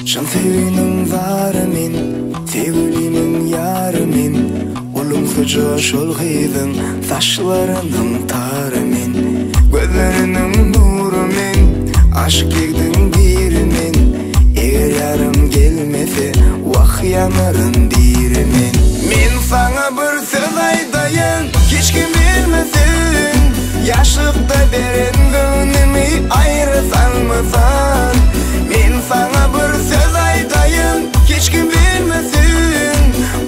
Şan sevginin varı men, sevgilimin yarı men. Olumsuzca şol kızın saçlarının tarı men. Gözlerinin nuru men, aşk yigdin biri men. Eğer yarım gelmese, vah yanarın biri men. Men sana bir söz aytayın, hiç kim bilmesin. Yaşlıkta beren gönlümü ayrı salmasan. Men sana bir söz aytayın, hiç kim bilmesin.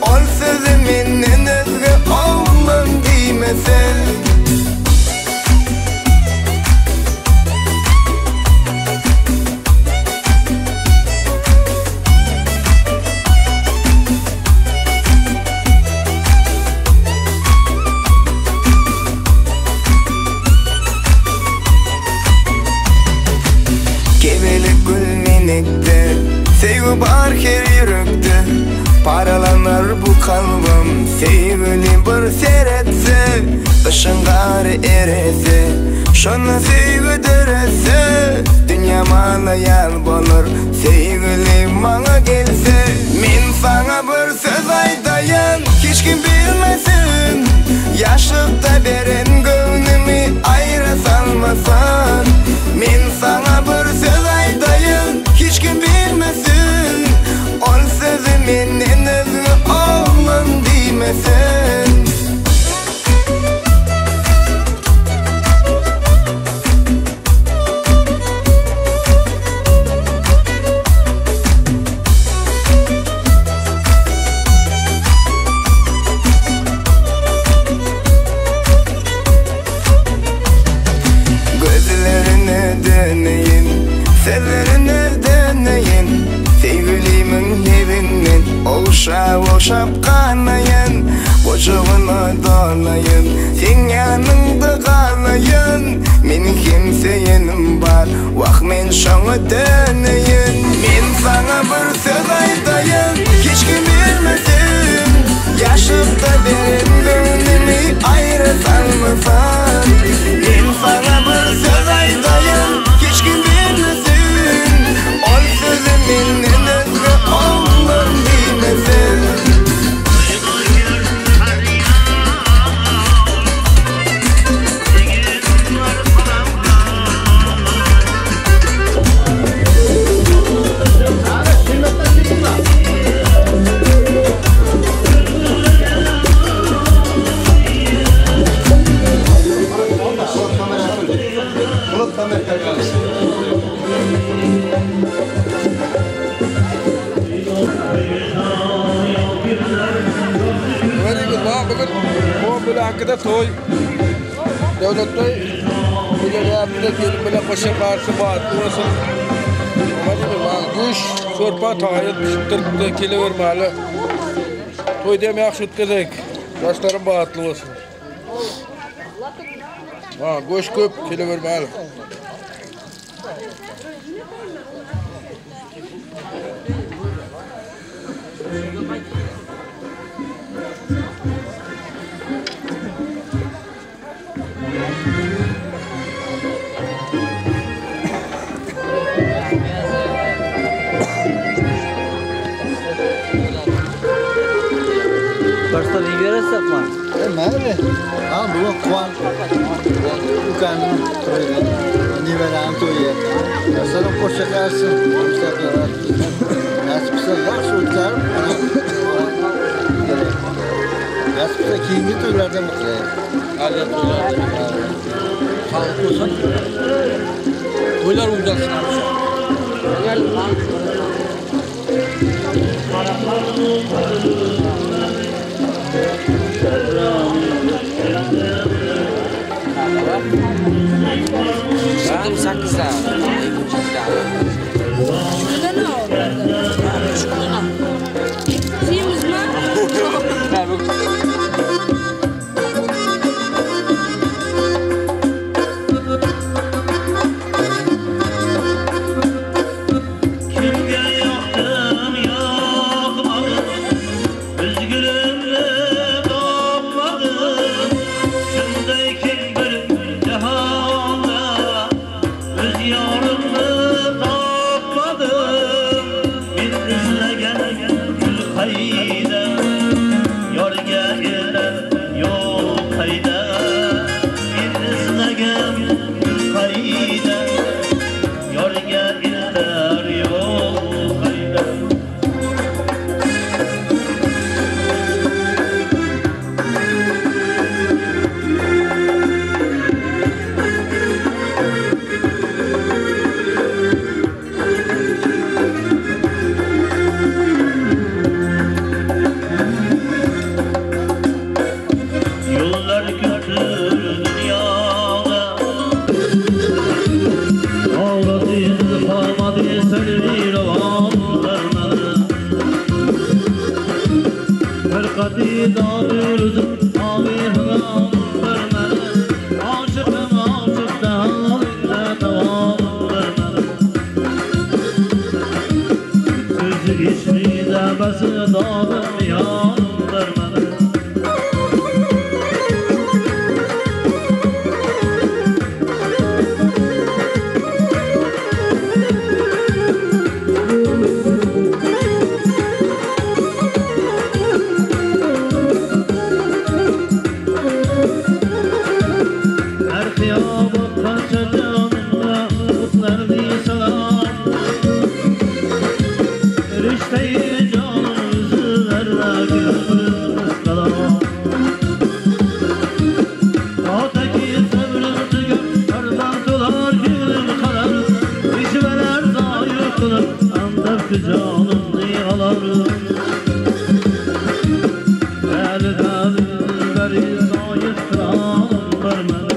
Ol sözü menden özge oğlum deymesin. Kebelik gül menekte, sevgi bar her yürekte. Paralanır bu kalbim, sevgili bir seretse. Kışın karı erese, şonu sevgi derese. Dünya malayal olur, sevgili bana gelse. Men sana bir söz aytayın, hiç kim bilmesin. Yaşlıkta beren gönlümü ayrı salmasan. Men sana bir söz aytayın, hiç kim bilmesin. Ol sözü menden özge oğlum deymesin. Gözlerine döneyim, sözlerine döneyim. Sevgilimin evinden oğuşa oğuşap kanayın. Kocuğuna dolayın, sen yanında kalayın. Benim kimseyenim var, vah men şoňa döneyim. Men sana bir söz aytayın, hiç kim bilmesin. Yaşlıkta beren gönlümü ayrı salmasan. Men sana bir söz aytayın, hiç kim bilmesin. Ol sözü menden özge oğlum deymesin. Hakkıda toy, devlet toy, bilen gelin bilen qo'sha qarshi baatli bo'lsin. Go'sht, sho'rpa tayyor pishib turibdi, kelavermali. To'yda ham yaxshi o'tkazaylik. Yoshlarim baatli bo'lsin. Ha, go'sht ko'p, kelavermali. Mayli. Ha, bugun Quvon ukamning to'yi, nevaram to'yi. Masalan, qo'shiq qarsin, nasib qilsa yaxshi o'tkazib, nasib qilsa keyingi to'ylarda ham qilaylik. Sog'lik bo'lsin. To'ylar o'ng'alsin. Sakkiz sakkizda. Yemizmi? Kimga yoqdim yoqmadim, üzgünümni. Azabım yandırmadı. Her kıyabı kaça canımda kutlardı selam. Rüşteyi canım üzülerle gönlüm ıskalam. Ataki sabrım tügür, kardan tular gülüm karar. İşveler zayıf kılır, andaki canım diyalar. Elden beri zayıf kılan vermez.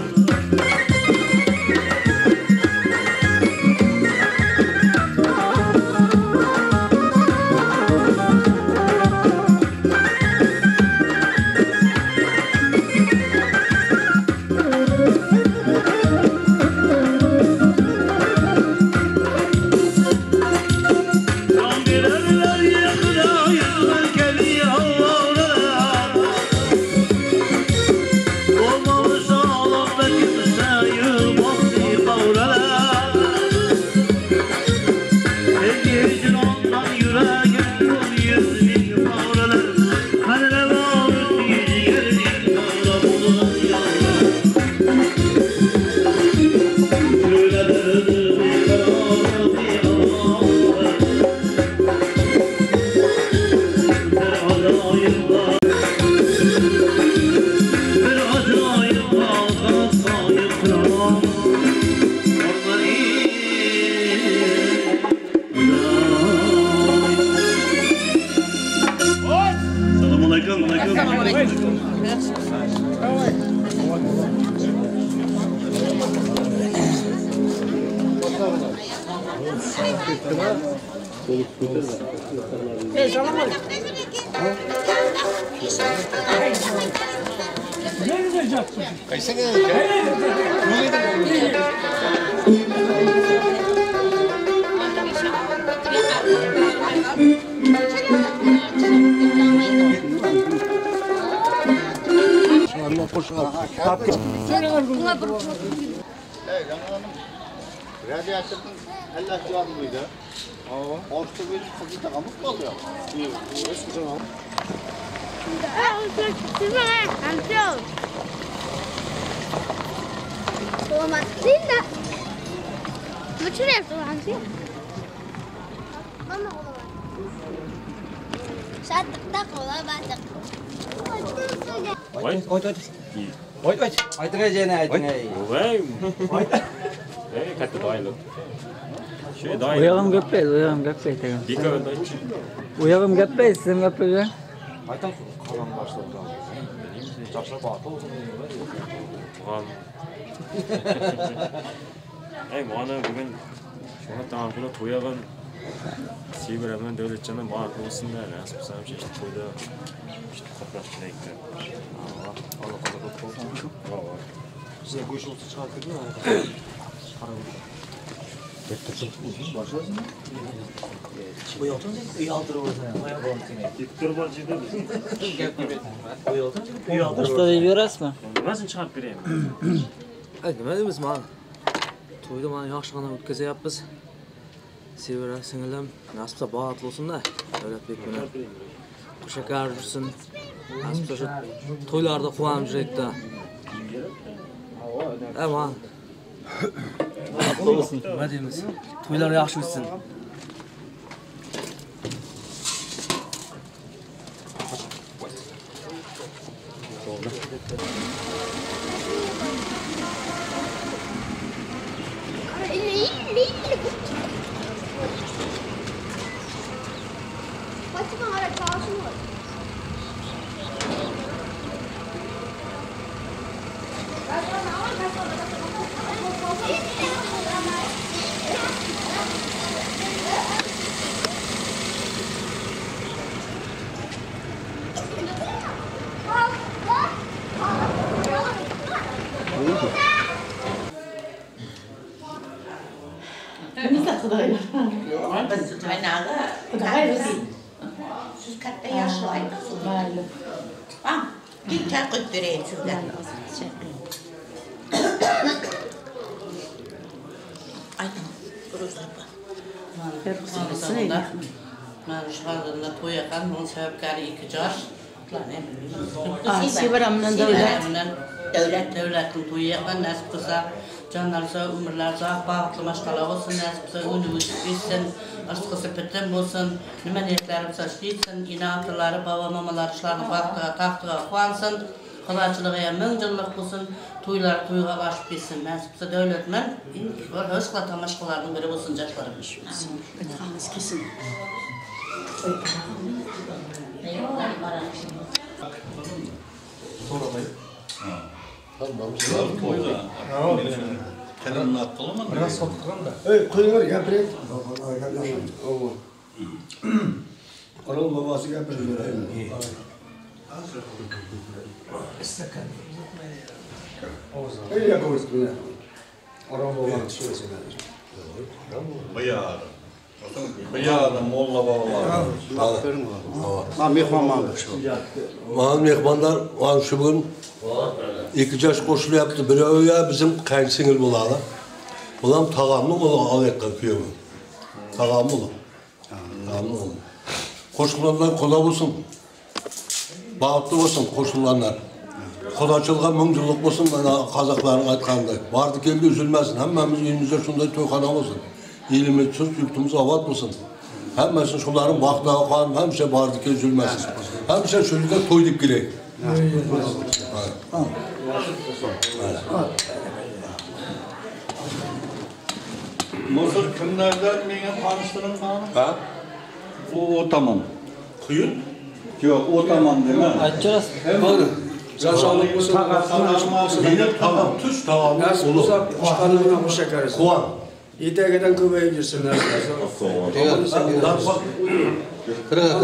Uyağım gapaydi, uyağım gapaydi. Uyağım gapaydi, sizim gapaydi. Aytan qalam başladı. Ey, mana bugun shuni tamam to'yag'im sevaraman Davlatjondan bor bo'lsin-da, nasib bo'lsa ham shu to'yda ko'proq kerakda. Alloh qo'l qo'ysin. Sizga go'sht olsa chiqarib ketdimi? Boshlayib berasizmi? Nimasini chiqarib beraymi? Nima deymiz, mana to'yni mana yaxshigina o'tkazyapmiz. Sevara singlim nasib bo'lsa baxtli bo'lsin-da, Davlatbek bilan. Qo'shakar yursin. Nasib bo'lsa shu to'ylarda quvonib yuraydi-da. Aman. Nima deymiz? To'ylar yaxshi o'tsin. Mayli. Ha, bir choy qo'yib berayin sizga. Ayting, Ro'za opa. Mana shu hozirda to'y ekan, buning sababkari ikki yosh. Sevara bilan Davlat. Davlat, Davlatning to'yi ekan, nasib qilsa, jonlar sog', umrlar sog', baxtli mashg'ala bo'lsin, nasib qilsa, uni o'sib ketsin, rizqisi bitim bo'lsin, nima niyatlari bo'lsa yetsin, ina-otalari, bobo momalari shularni baxtiga, taxtiga quvonsin, xudochiligi ham ming yillik bo'lsin, to'ylar to'yga oshib ketsin, nasib qilsa Davlatman bir his qiladigan mashg'ulalarning biri bo'lsin yoshlarimiz. Aytganingiz kelsin. Ey, qo'yinglar, gapiring. Orol babasi gapirib beraymi? Ey, yakovuz buni. Orol babani tushunsin. Bıyarım, molla babalar. Ben mehmanman. Bana mehmanlar, bana şu bugün iki yaş koşulu yaptı. Biri ya bizim kayınsingil bulalı. Bulam tağamlı oğlu alayıklar kıyımı. Tağamlı oğlu. Tağamlı oğlu. Koşulanlar kola olsun. Bağıtlı olsun koşulanlar. Kodaçılığa ming yıllık olsun Kazakların aytqanday. Vardı geldi üzülmesin. Hemmemiz elimizde şunday toyxana olsun. Elimiz tuz, yurtumuz abat olsun. Hemmesi şunların baxtına qan, həmişə vardı ki üzülməsin. Həmişə şöyle toy deyip girək. Mısır kimlerden beni tanıştırın bana? Ha? O tamam. Kuyun? Yok, o tamam değil mi? Aytacağız. Doğru. Benim tamam, tuz tamam. Nasıl olsa çıkanına hoş yakarız. Kuvan. Yetergeden köpeğe girsin. Kırığa.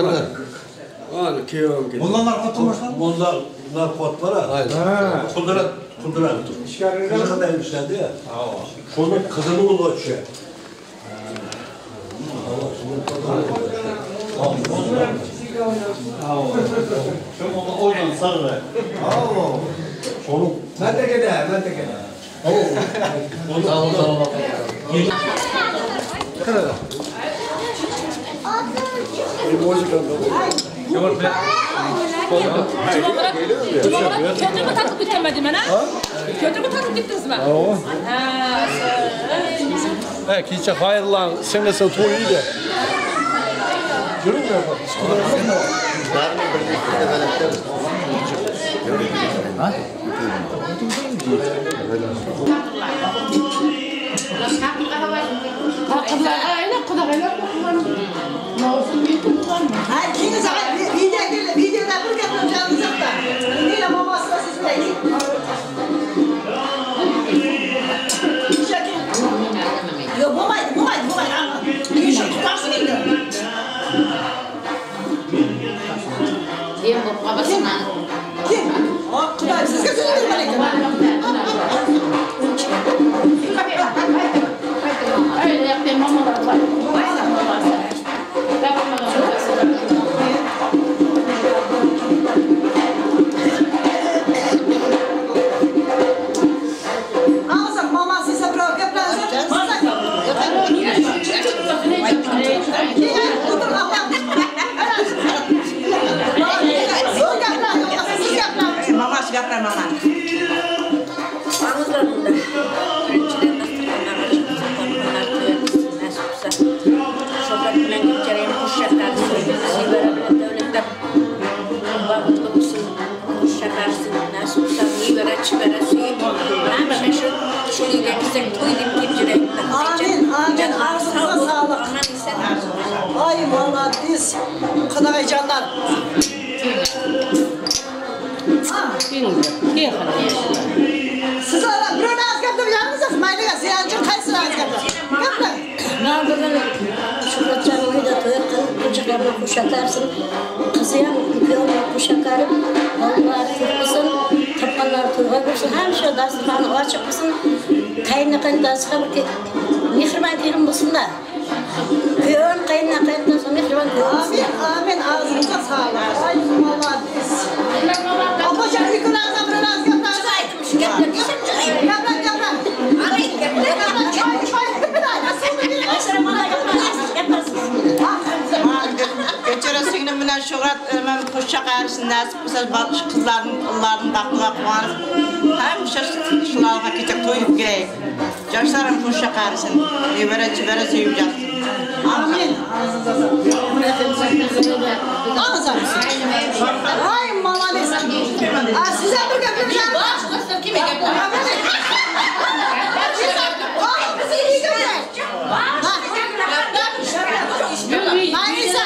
Mollalar katılmışlar mı? Mollalar kattılar ha. Kudret. Kızı da elbislerdi ya. Şunun kızını oğlu düşer. Oradan sarı. Onun. Ben de gider, ben de gider. Kötü mü takıp gitmedim ben ha? Kötü mü takıp gittiniz mi? Ha, kecha xayrlan singlisi to'y edi. Yuring Amin, amin. Ağzınıza sağlık. Ay vallahi biz Kınaycanlar. Siz birovni az gapirib yalnızsiz, mayliga ziyanchi qaysini az gapirib? Gapir. Men bugun Shuhratjon uyida to'y qilib, qo'shiqlarni qo'shatarsin. Qizi ham kuyovi qo'shakarib, bolalar ko'p bo'lsin, topganlari to'yga bo'lsin, hamisha dasturxoni ochiq bo'lsin, qaynaqa dasturxon mehribon kelin bo'lsinlar. Kuyovim qayindan qayindan mehribon kuyov bo'lsin. Amin, amin. Ağzınıza sağlık. Ay молодец. Apacan ikiniz biriniz gaplar. Gaplar desam Gaplar, gaplar. Gaplar, choy, choy. Kechora singlim bilan Shuhrat men qo'sha qarishni nasib qilsa, qizlarning, ularning baxtiga quvonib, hamisha shularga kecha to'yib kiraylik. Yoshlarim qo'sha qarisin, nevara chevara sevib yotsin. Amin. Ağzınıza sağlık. Ağzınıza. Ay молодец. A size bir gaplar. Kim gaplar? Mayisa,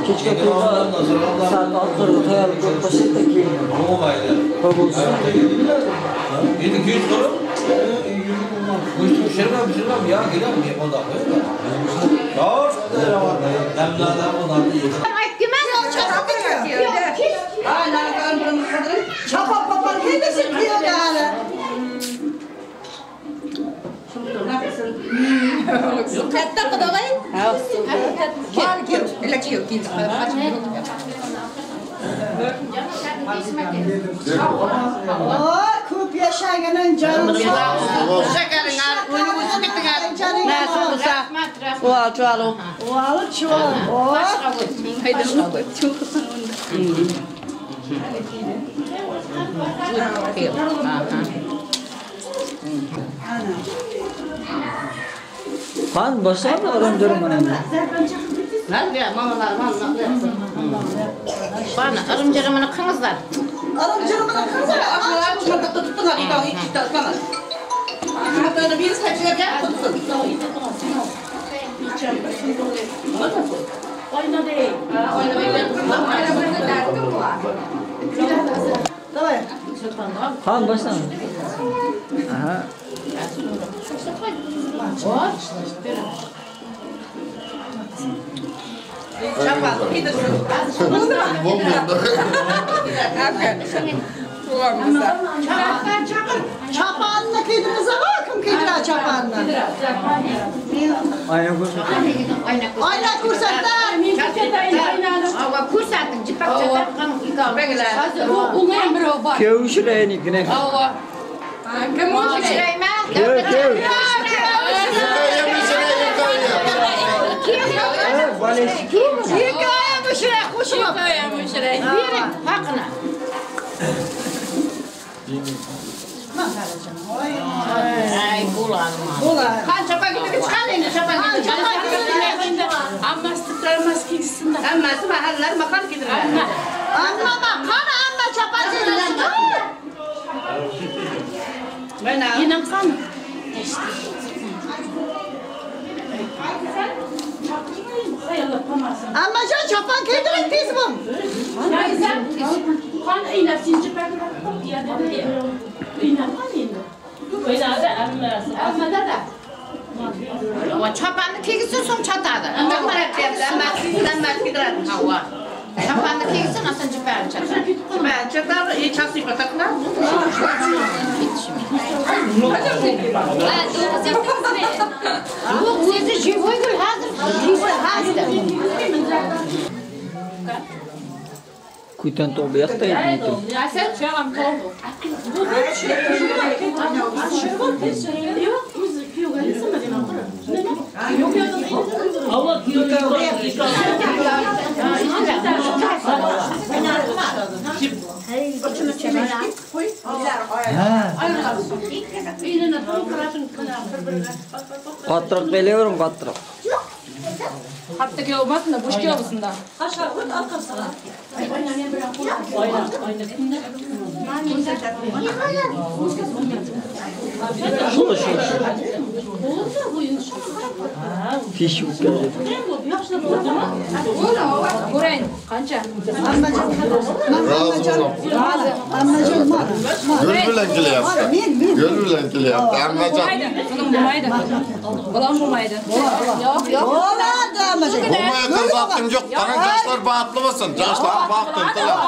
Kechga to'yga soat 6:00 tayyor bo'lib qo'shildi, keyin to'y bo'lsin. Endi kech qilib, go'shtni pishirmam, pishirmam, ya kelam, mehmonda qo'yinglar. Chapon popon kiydirsin kuyovga hali. Katta qudog'ay? Bor kuyov, ila kuyov kiydi. Oy, ko'p yashaginin jonim sog'. Shakaringar, uni o'zi bitingar. Nasib bo'lsa. Uvol chuvolu. Uvol chuvol. Qani boshqa irim-jirim mana. Mamalar, Bana ırım-cırımını kınızlar. Irim-cırımını kınızlar. Tuttunlar, iki tane. Hatta bir saçına tutsun. Oyna değil. Давай. Qani boshlan. Aha. Chapanni kiydirsa, kim kiydiradi chapanni? Ayna ko'rsat. Ayna ko'rsatlar. Ava ko'rsating, jipak chatarqan Unga ham birov bor. Kuyov shiraynikini. Ava. Kim Shirayman? Kuyov, kuyov. Hikoya mushiray qo'shilib. Hikoya mushiray. Bering haqini. Ay, bo'ladi. Bo'ladi. Qani chopangga chiqadi endi chopangga. Hammasi titralmas kiysin. Hammasi mahallar mahal kiydiradi. Amma qani amma chopang kiydirsin. Mana Enam qani? Ammajon chopon kiydiring tez bo'l. Qani inasi jipakni Inam qani endi? O'ynadi ammasi. Amma dada. Choponni kiygizsin, so'ng chatadi. Hammasi kiydiradi. Hava. Choponni kiygizsin, asan jipagini chatadi. Chatadi, chasi pataqlar. Yo'q, o'zi живой gul hozir. Hozir. Kuytan to'g'ri yoqda edi. Asal chog'am to'g'ri. Yo'q, o'zi kuyovga nima degan qilib. Yo'q, ava kuyovga. Qattiq belavering, qattiq. Hatto kuyov bo'lmasin-da, bo'sh kuyov bo'lsin-da. Shu. Fish o'tkazib. Ko'rayin, qancha? Ammajon, Gul bilan kelyapti. Gul bilan kelyapti. Ammajon. Buning bo'lmaydi. Bolam bo'lmaydi. Yo'q, yo'q. Bo'ladi, ammajon. Bo'lmayotgan vaqtim yo'q. Qarang, yoshlar baxtli bo'lsin. Yoshlar baxtini tilab.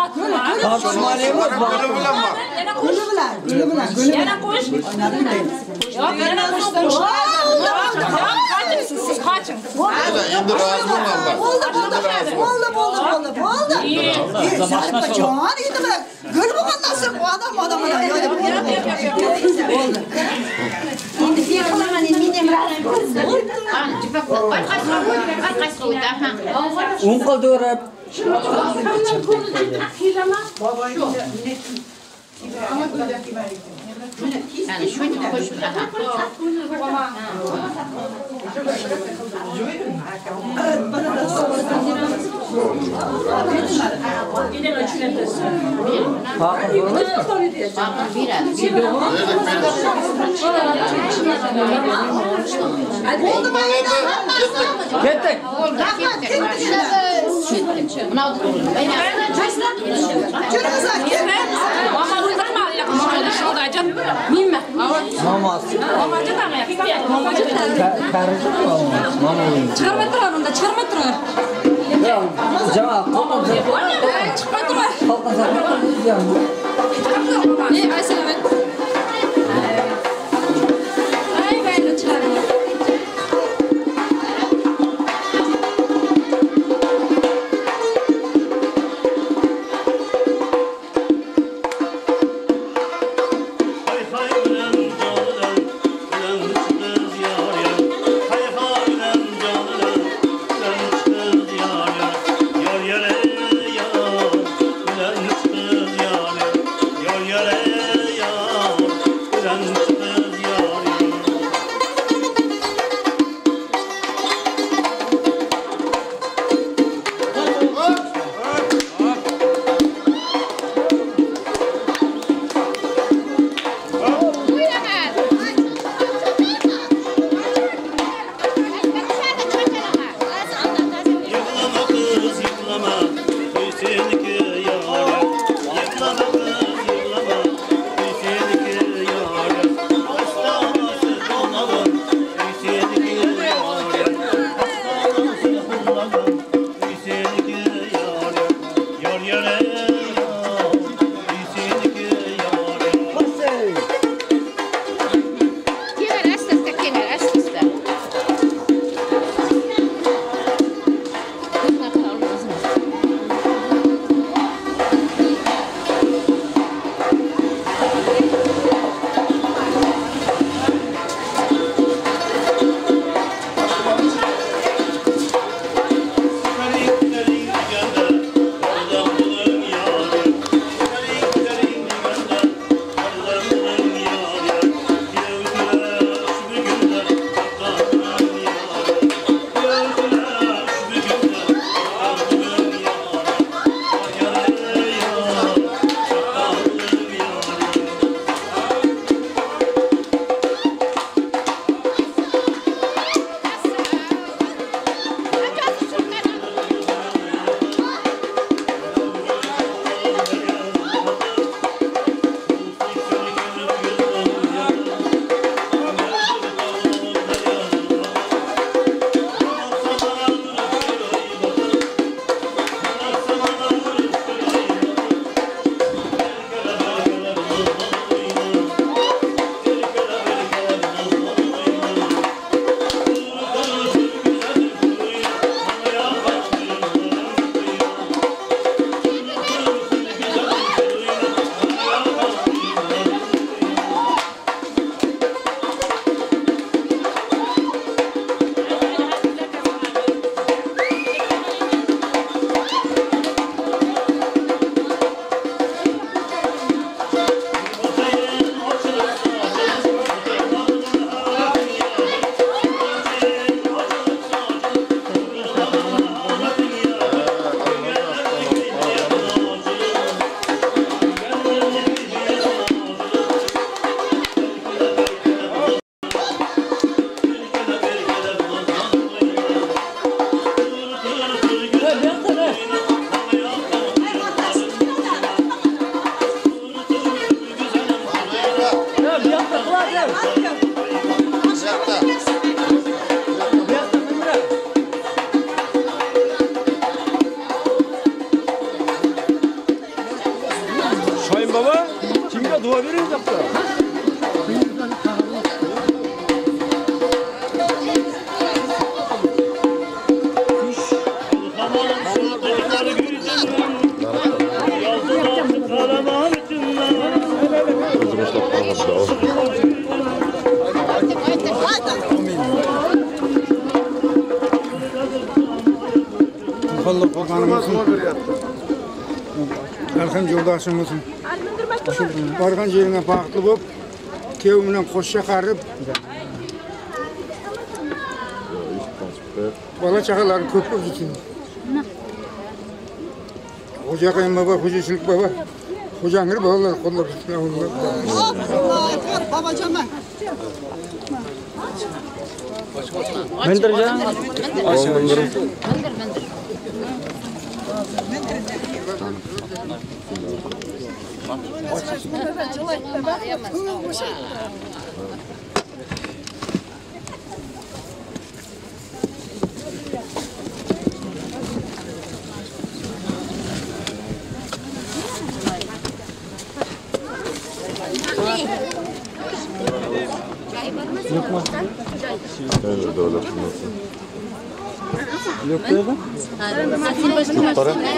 Guli bilan bor. Guli bilan, guli bilan, guli bilan. Yana qo'sh. Yo'q, yana qo'sh. Qoching, siz qoching. Endi rozi bo'lman. Bo'ldi, bo'ldi, bo'ldi, bo'ldi, bo'ldi, bo'ldi. Zaripajon, endi mana gul bo'lgandan so'ng odam odam bo'ldi. Endi men qilaman, endi men ham rozi bo'lsin. O'ng qo'l to'g'ri. Ketdik. Chiqarmay turar unda, chiqarmay turar. Jamoa, qo'ldan chiqmay turar. Ey, aysalam. Ay, mayli chiqarma. Yar yar. Qo'llab-quvvatlaring bo'lsin. Alham yo'ldoshing bo'lsin. Borgan yeringga baxtli bo'lib, kuyov bilan qo'sha qarib, bola chaqalari ko'p bo'lib ketsin. Xo'jaqayim baba, xo'jachilik baba, xo'jangir bolalar qo'llab ketsin. Babacanlar. Mindirgan. Mindir. Mindir, mindir.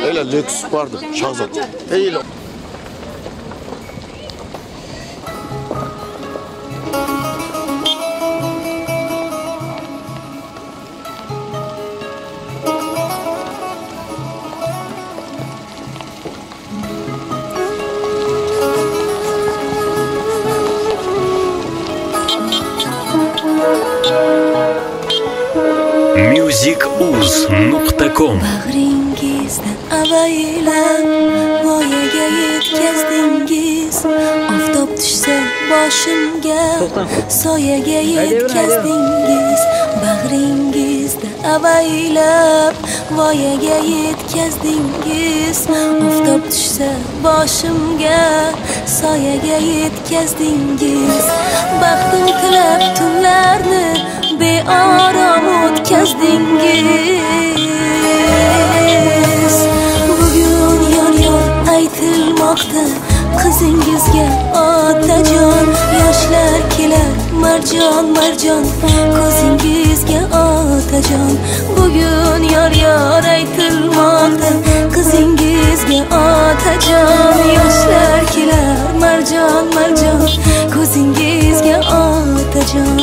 Öyle lüks vardı Şahzat. Eyle. musicuz.com Bag'ringizdan avaylab voyaga yetkazdingiz, oftob tushsa boshimga soyaga yetkazdingiz. Bag'ringizda avaylab voyaga yetkazdingiz, oftob tushsa boshimga soyaga yetkazdingiz. Baxtim tilab tunlarni beorom o'tkazdingiz. Bugun yor yor aytilmoqda qizingizga otajon, yoshlar kelar marjon marjon ko'zingizga otajon. Bugun yor yor aytilmoqda qizingizga otajon, yoshlar kelar marjon marjon ko'zingizga otajon.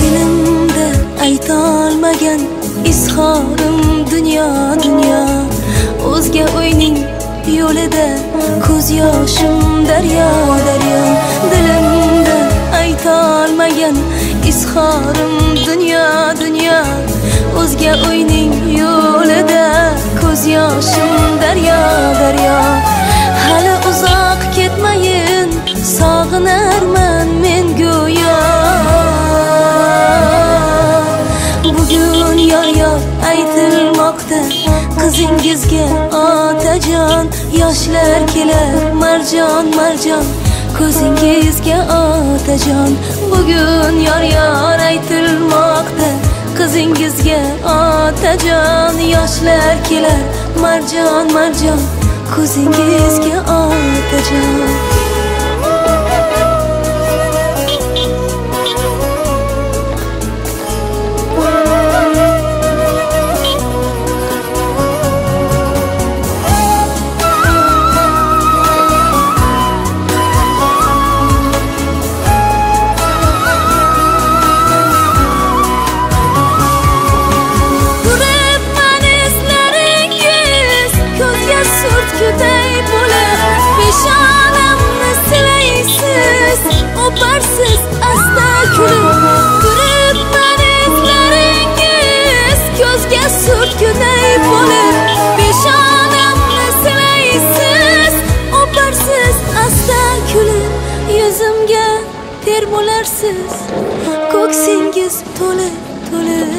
Dilimda aytolmagan izhorim dunyo dunyo, o'zga uyning yo'lida ko'z yoshim daryo daryo. Dilimda aytolmagan izhorim dunyo dunyo, o'zga uyning yo'lida ko'z yoshim daryo daryo. Hali uzoq ketmayin, sog'inarman men go'yo. Bugun yor yor aytilmoqda qizingizga otajon, yoshlar kelar marjon marjon ko'zingizga otajon. Bugun yor yor aytilmoqda qizingizga otajon, yoshlar kelar marjon marjon ko'zingizga otajon. O'parsiz asta kulib, turibman izlaringiz ko'zga surtkuday bo'lib, peshonamni silaysiz, o'parsiz asta kulib, yuzimga ter bo'larsiz, ko'ksingiz to'lib to'lib.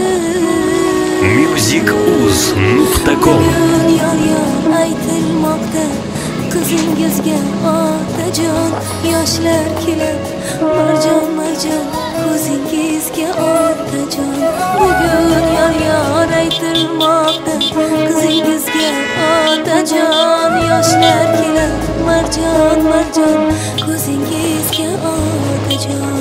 musicuz.com Yor yor aytilmoqda qizingizga otajon, yoshlar kelar marjon marjon ko'zingizga otajon. Bugun yor yor aytilmoqda qizingizga otajon, yoshlar kelar marjon marjon ko'zingizga otajon.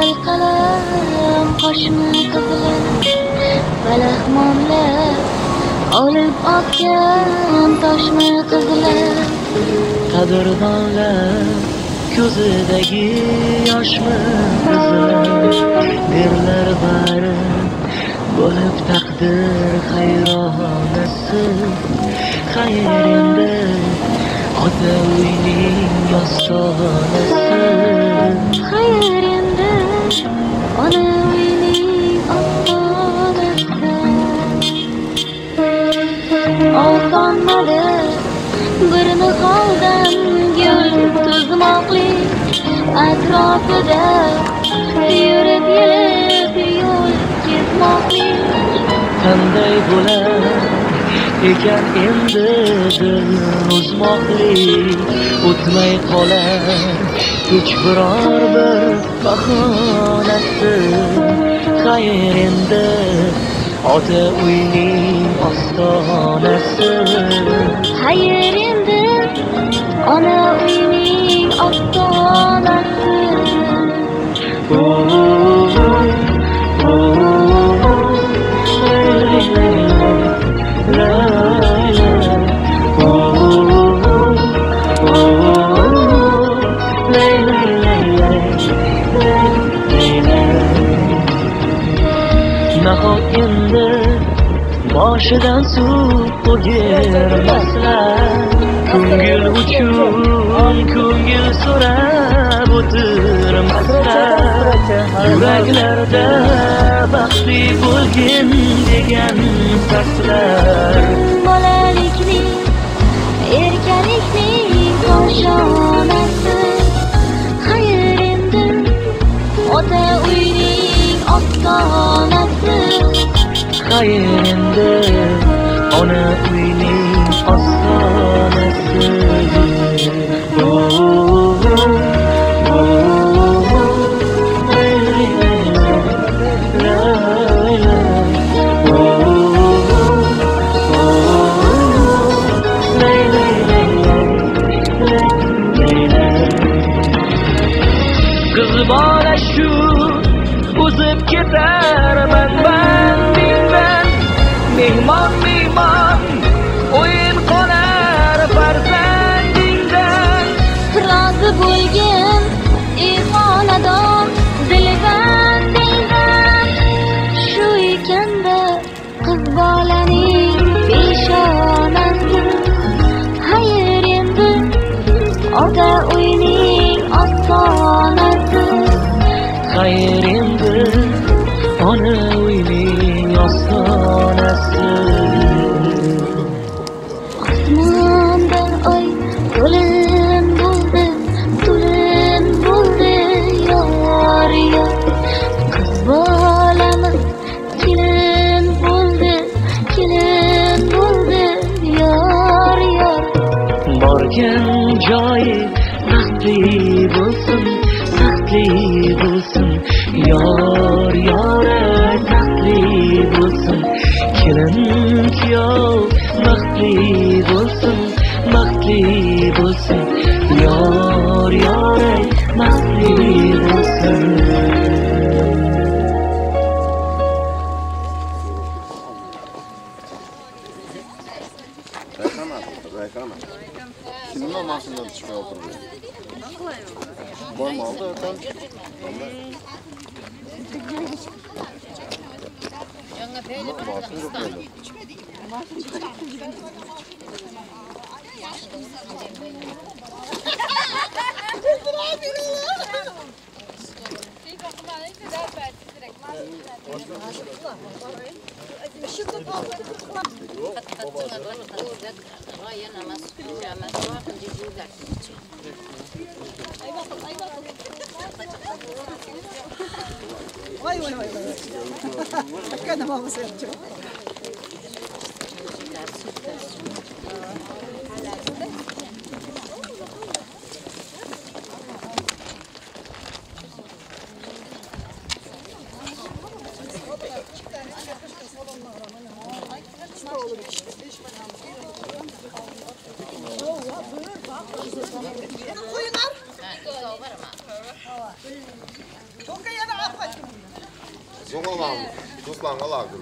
Oy qalam qoshmi qizili, Balahmonlar olib otgan toshmi qizili. Qadrdonlar ko'zidagi yoshmi qizili, Derlar bari bo'lib taqdir hayronasi. Xayr endi ota uyning ostonasi. Xayr endi ona uyning ostonasi. Osonmadi bir niholdan gul tuzmoqlik, atrofida yurib yelib yo'l kezmoqlik. Qanday bo'lar ekan endi dil uzmoqlik, o'tmay qolar hech biror bir bahonasi. Xayr endi ota uyning ostonasi. Xayr endi ona uyning ostonasi. Nahot endi boshidan suv o'girmaslar, ko'ngil uchun ko'ngil so'rab o'tirmaslar. Yuraklarda baxtli bo'lgin degan saslar. Bolalikning erkalikning koshonasi. Xayr endi ota uyning ostonasi. Xayr endi ona uyning ostonasi. Qiz bola shu o'zib ketar manman menman, mehmon mehmon o'yin qolar farzandingdan. Rozi bo'lgin ey xonadon dildan dildan, shu ekanda qiz bolaning peshonasi. Xayr endi ota uyning ostonasi. Xayr endi ona uyning ostonasi. Osmonda oy to'lin bo'ldi, to'lin bo'ldi yor yor. Qiz bolamiz kelin bo'ldi, kelin bo'ldi yor yor. Borgan joyi baxtli bo'lsin, baxtli bo'lsin yor yora, baxtli bo'lsin. Kelin kuyov baxtli bo'lsin, baxtli bo'lsin yor yora, baxtli bo'lsin. Kimning mashinadan tushmay o'tirdi? Bormi oldi o'tan? Vay vay vay vay. Hakikaten babası yapacak. Do'stlarga alaqim.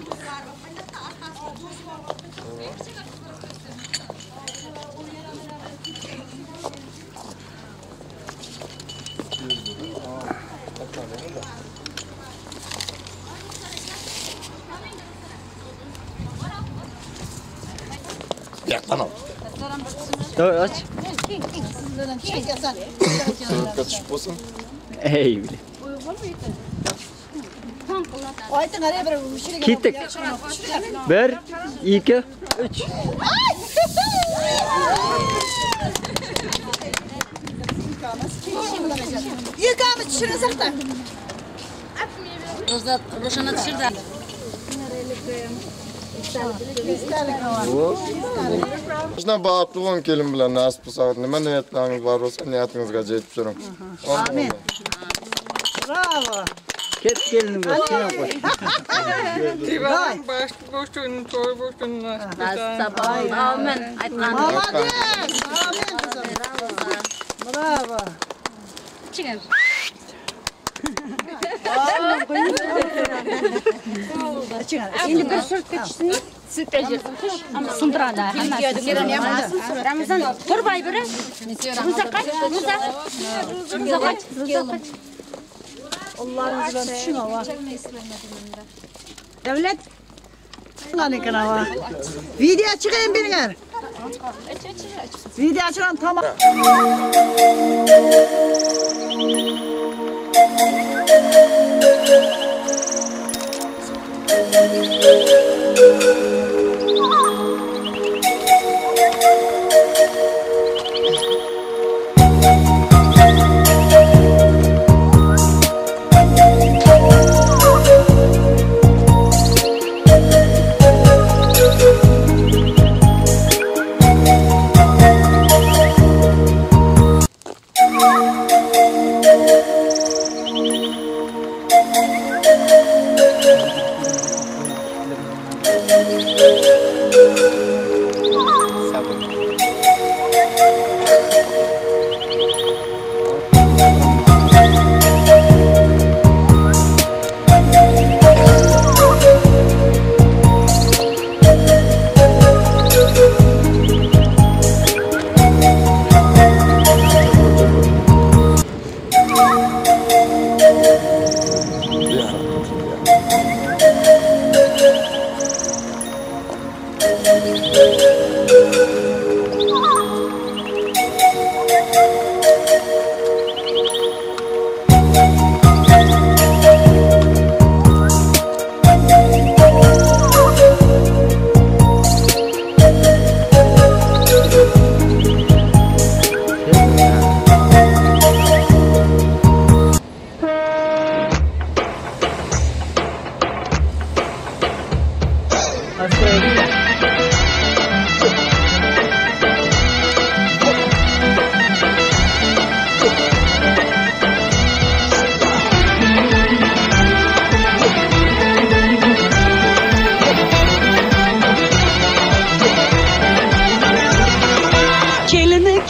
Yaktan al. Dur aç. Suratga tushib bo'lsin. Ey bile. Ketdik. 1 2 3. Yıkamı tushirsak da. Roshana tushirdi. Shundan baxtli bo'ling kelin bilan nasib bo'lsa, nima niyatlaringiz bor bo'lsa, niyatingizga yetib turing. Amin. Bravo. Ket kelinim sen qo'y. Voy. To'y bo'lsin. Amin. Aytgan. Молодец. Amin qizim. Bravo. Chiqing. Endi bir suratga tushsin. Sundiradi hammasi. Ramazon turbay biri. Ro'za qach, ro'za. Ro'za qach, ro'za qach. Allaringiz tushing ova. Davlat Aleyküm. Video chiqayım beringlar. Video chiqan tamam.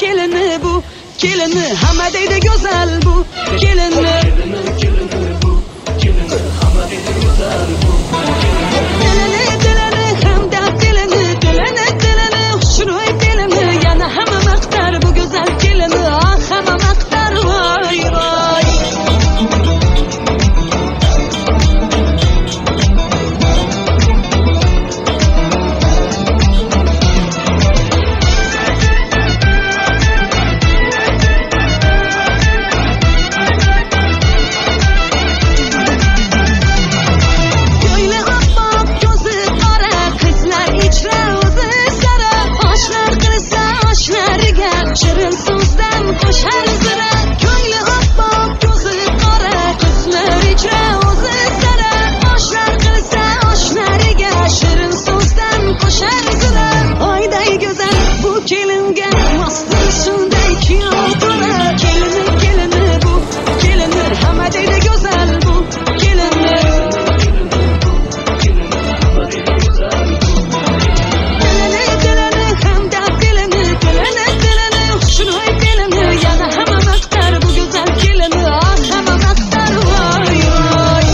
Kelini bu, kelini hamma deydi go'zal bu, kelini. Kelini hamma deydi go'zal bu, kelini. Dilini hamda dilini, dilini dilini xushro'y dilini, yana hamma maqtar bu go'zal kelini, ah hamma maqtar voy voy. Shirin so'zdan qo'shar zira, ko'ngli oppoq, ko'zi qora, qizlar ichra o'zi sara, oshlar qilsa oshlariga, shirin so'zdan qo'shar zira, oyday go'zal bu kelinga mosdir shunday kuyov to'ra, kelini kelini bu, kelini hamma deydi go'zal bu, kelini. Yana hamma maqtar bu go'zal kelini, ah hamma maqtar voy voy.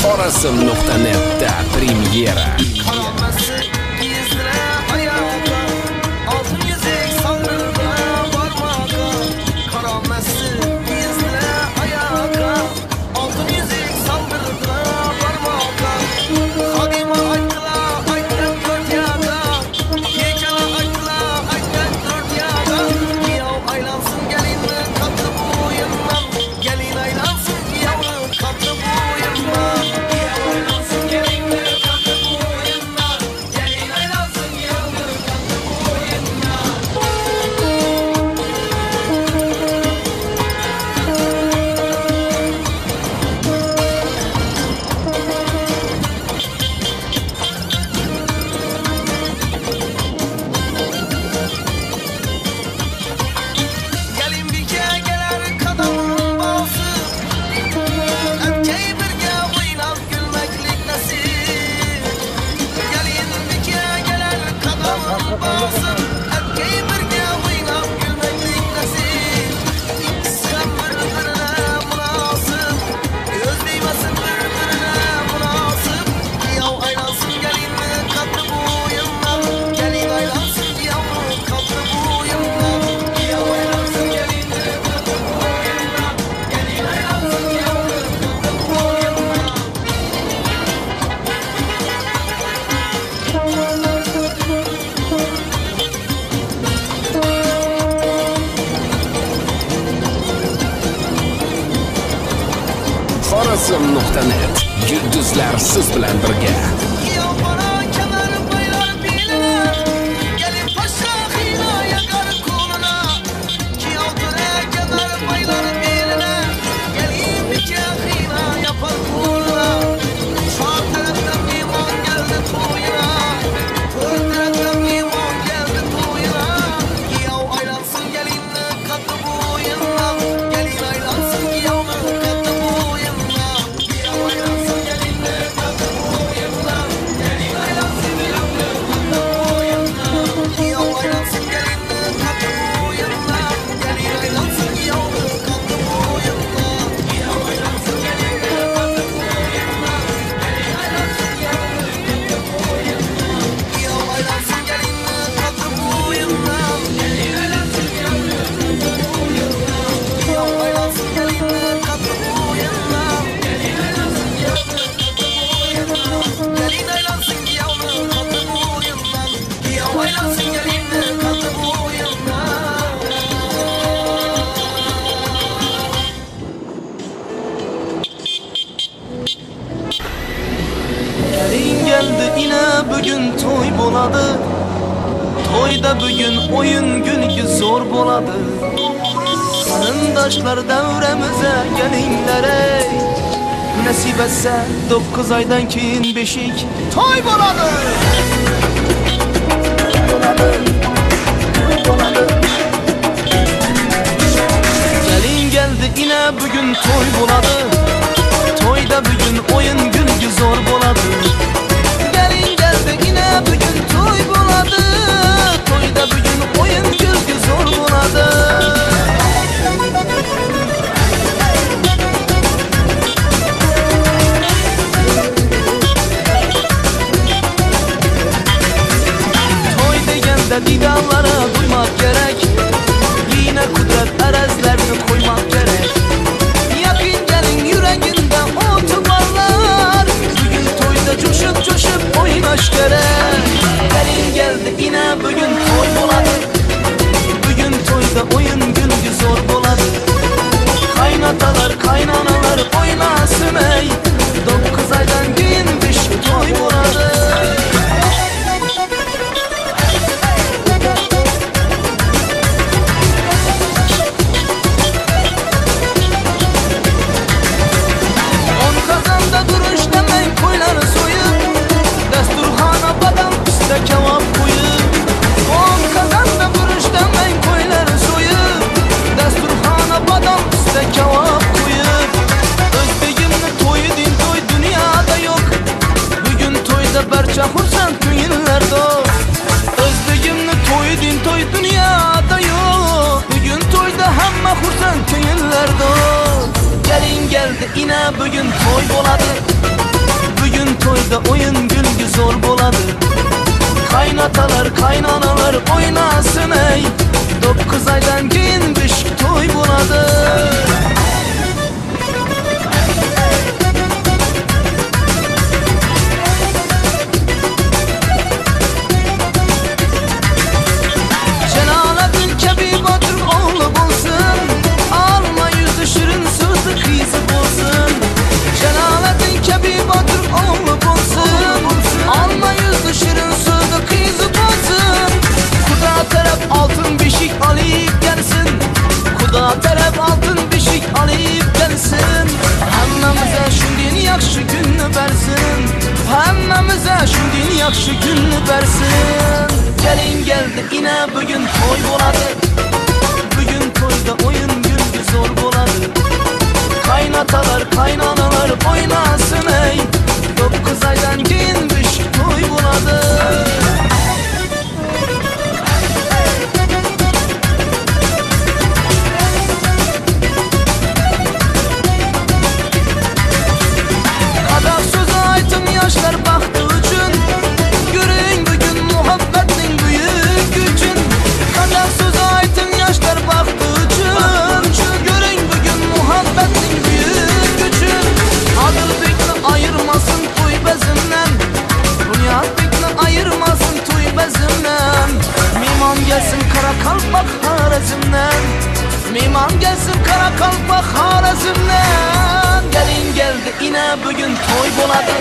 Xorazm.netda premyera. Xorazm.net yulduzlar siz bilan birga. Bugun to'y bo'ladi. To'yda bugun o'yin kulgi zo'r bo'ladi. Qarindoshlar davramiza kelinglar ey. Nasib etsa 9 oydan keyin beshik to'y bo'ladi. Kelin geldi ine bugun to'y bo'ladi. To'yda bugun o'yin kulgi zo'r bo'ladi. Yine bugün to'y bo'ladi. To'yda bugun o'yin kulgi zo'r bo'ladi. To'y deganda didanlara duymak gerek. Yine kudret arazlarını koymak gerek. Yakın gelin yüreğinde otu varlar. Bugün to'yda coşup coşup oynaş gerek. Gelin geldi yine bugün toy bo'ladi. Bugün to'yda o'yin kulgi zo'r bo'ladi. Kaynatalar kaynanalar oynasın ey. 9 aydan keyin 5 to'y bo'ladi. Kazanda duruş demeyin koyları soyup, dasturxona badam pista kavob qo'yib. On kazanda duruş demeyin koyları soyup, dasturxona badam pista kavob qo'yib. O'zbegimni to'yi din to'y dunyoda yo'q. Bugun to'yda barcha xursand ko'ngillar do'q. O'zbegimni to'yi din to'y dunyoda yo'q. Bugun to'yda hamma xursand ko'ngillar do'q. Gelin geldi yine bugün to'y bo'ladi. to'yda o'yin kulgi zo'r bo'ladi. Qaynatalar, qaynanalar o'ynasin ey, 9 oydan keyin beshik to'y bo'ladi. Jaloliddin kabi botir o'g'li bo'lsin, alma yuzi shirin so'zi qizi bo'lsin. Jaloliddin kabi botir o'g'li bo'lsin, alma yuzi shirin so'zi qizi bo'lsin. Xudo taraf oltin beshik olib kelsin, Xudo taraf oltin beshik olib kelsin. Hammamize shunday yaxshi kunni bersin, hammamize shunday yaxshi kunni bersin. Kelin geldi ina bugun to'y bo'ladi, bugun to'yda o'yin kulgi zo'r bo'ladi. Qaynatalar, qaynanalar o'ynasin ey, 9 oydan keyin beshik to'y bo'ladi. Qadar so'zi ayting yoshlar baxti uchun, ko'ring bugun muhabbatning buyuk kuchin. Qadar so'zi ayting yoshlar baxti uchun, ko'ring bugun muhabbatning buyuk kuchin. Odilbekni ayirmasin to'y bazmdan, Bunyodbekni ayirmasin to'y bazmdan. Mehmon gelsin Qoraqalpoq Xorazmdan, mehmon gelsin Qoraqalpoq Xorazmdan. Gelin geldi ina bugun to'y bo'ladi,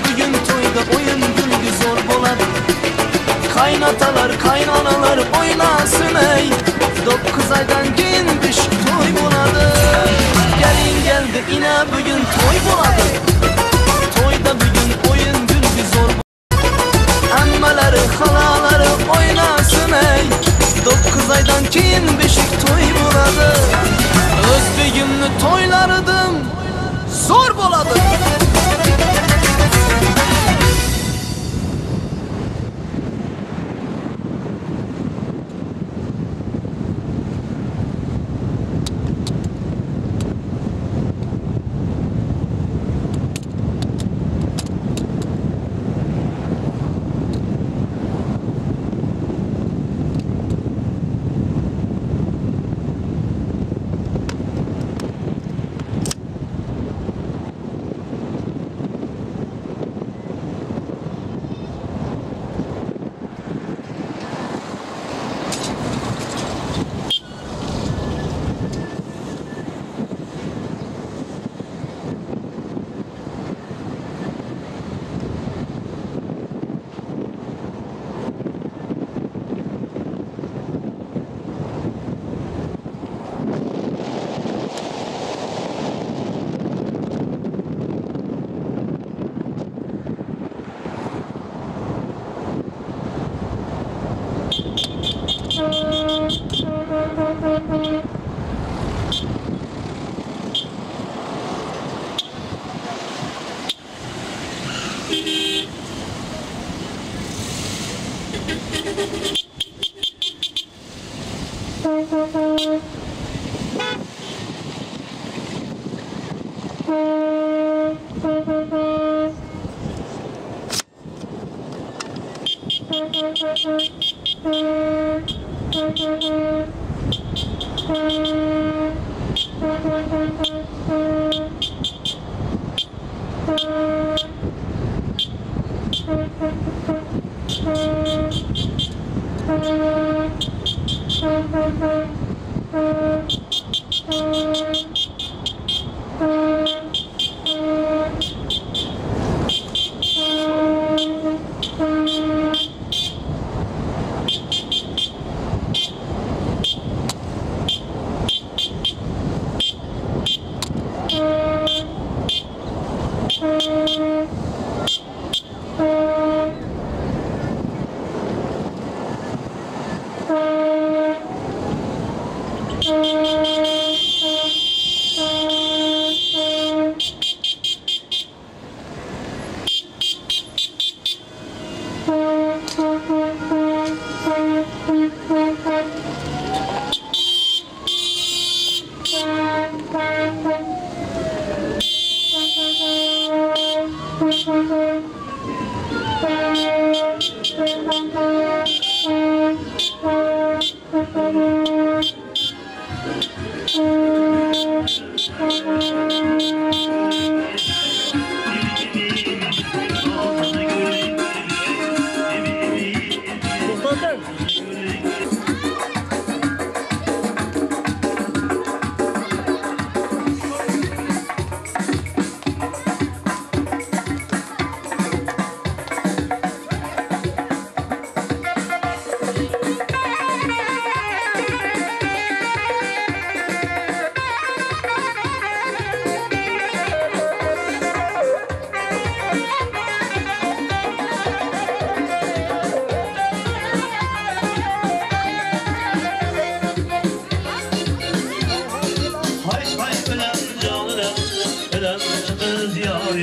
bugun to'yda o'yin kulgi zo'r bo'ladi. Qaynatalar, qaynanalar o'ynasin ey, 9 oydan keyin beshik to'y bo'ladi. Gelin geldi ina bugun to'y bo'ladi, to'yda bugun o'yin kulgi zo'r. Ammalari, xalalari o'ynasin ey, 9 oydan keyin beshik to'y bo'ladi. O'zbegimni to'ylaridim zo'r bo'ladi.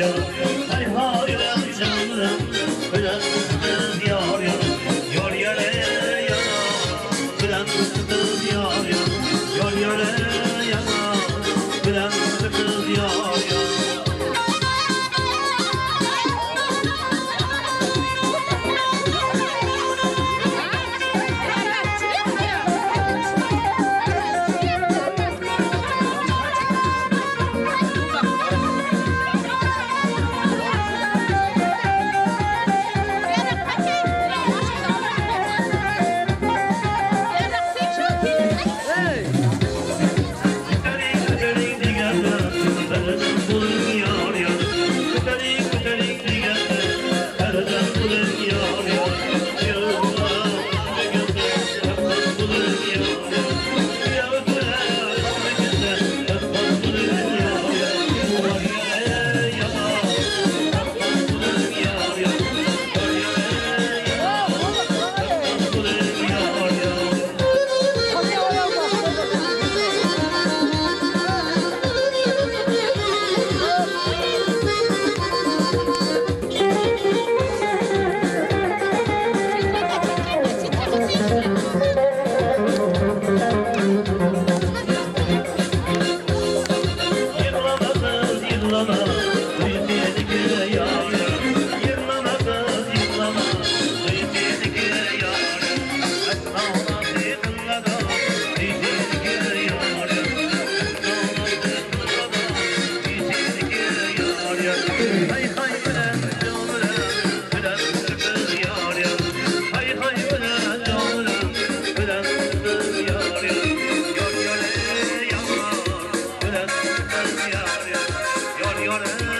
yar, hay hay canım, bilen kız yar yar, yar yar yar, bilen kız yar yar, yar yar yar, bilen kız yar yar. Yar yar.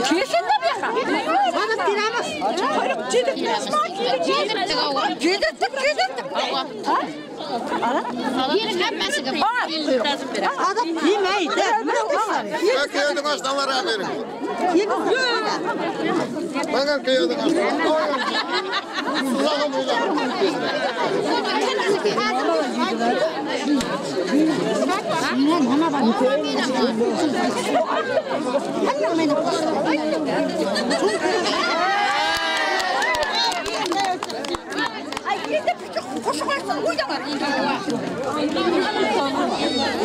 Kelsin-da bu yoqqa. Mana beramiz. Quyruq yedirtamiz. Yedirtdik, yedirtdik. Ha? Hammasiga Adam yemaydi. Kuyovning oshnalari bering. Mana kuyovning oshnalari.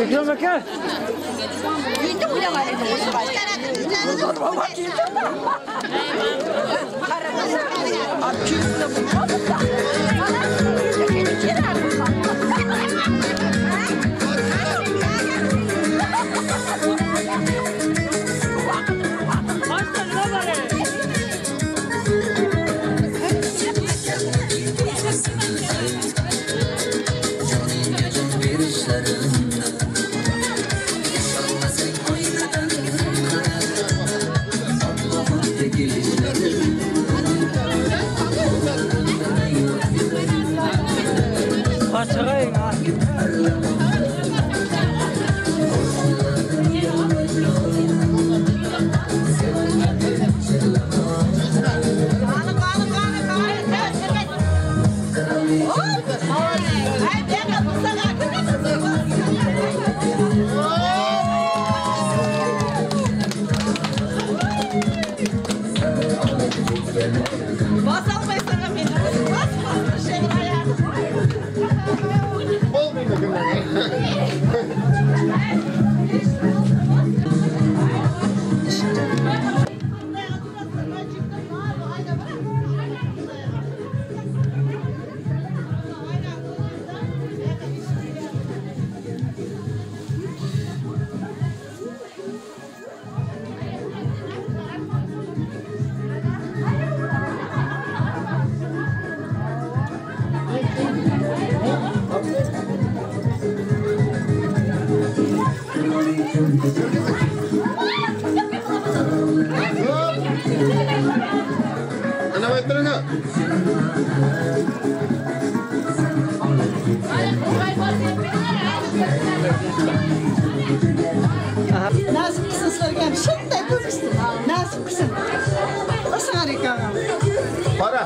Ikrom aka. Endi o'ylamadi qo'shiq Nasip qilsin sizlarga ham shunday ko'rishsin. Nasip qilsin. O'sar ekan. Qara.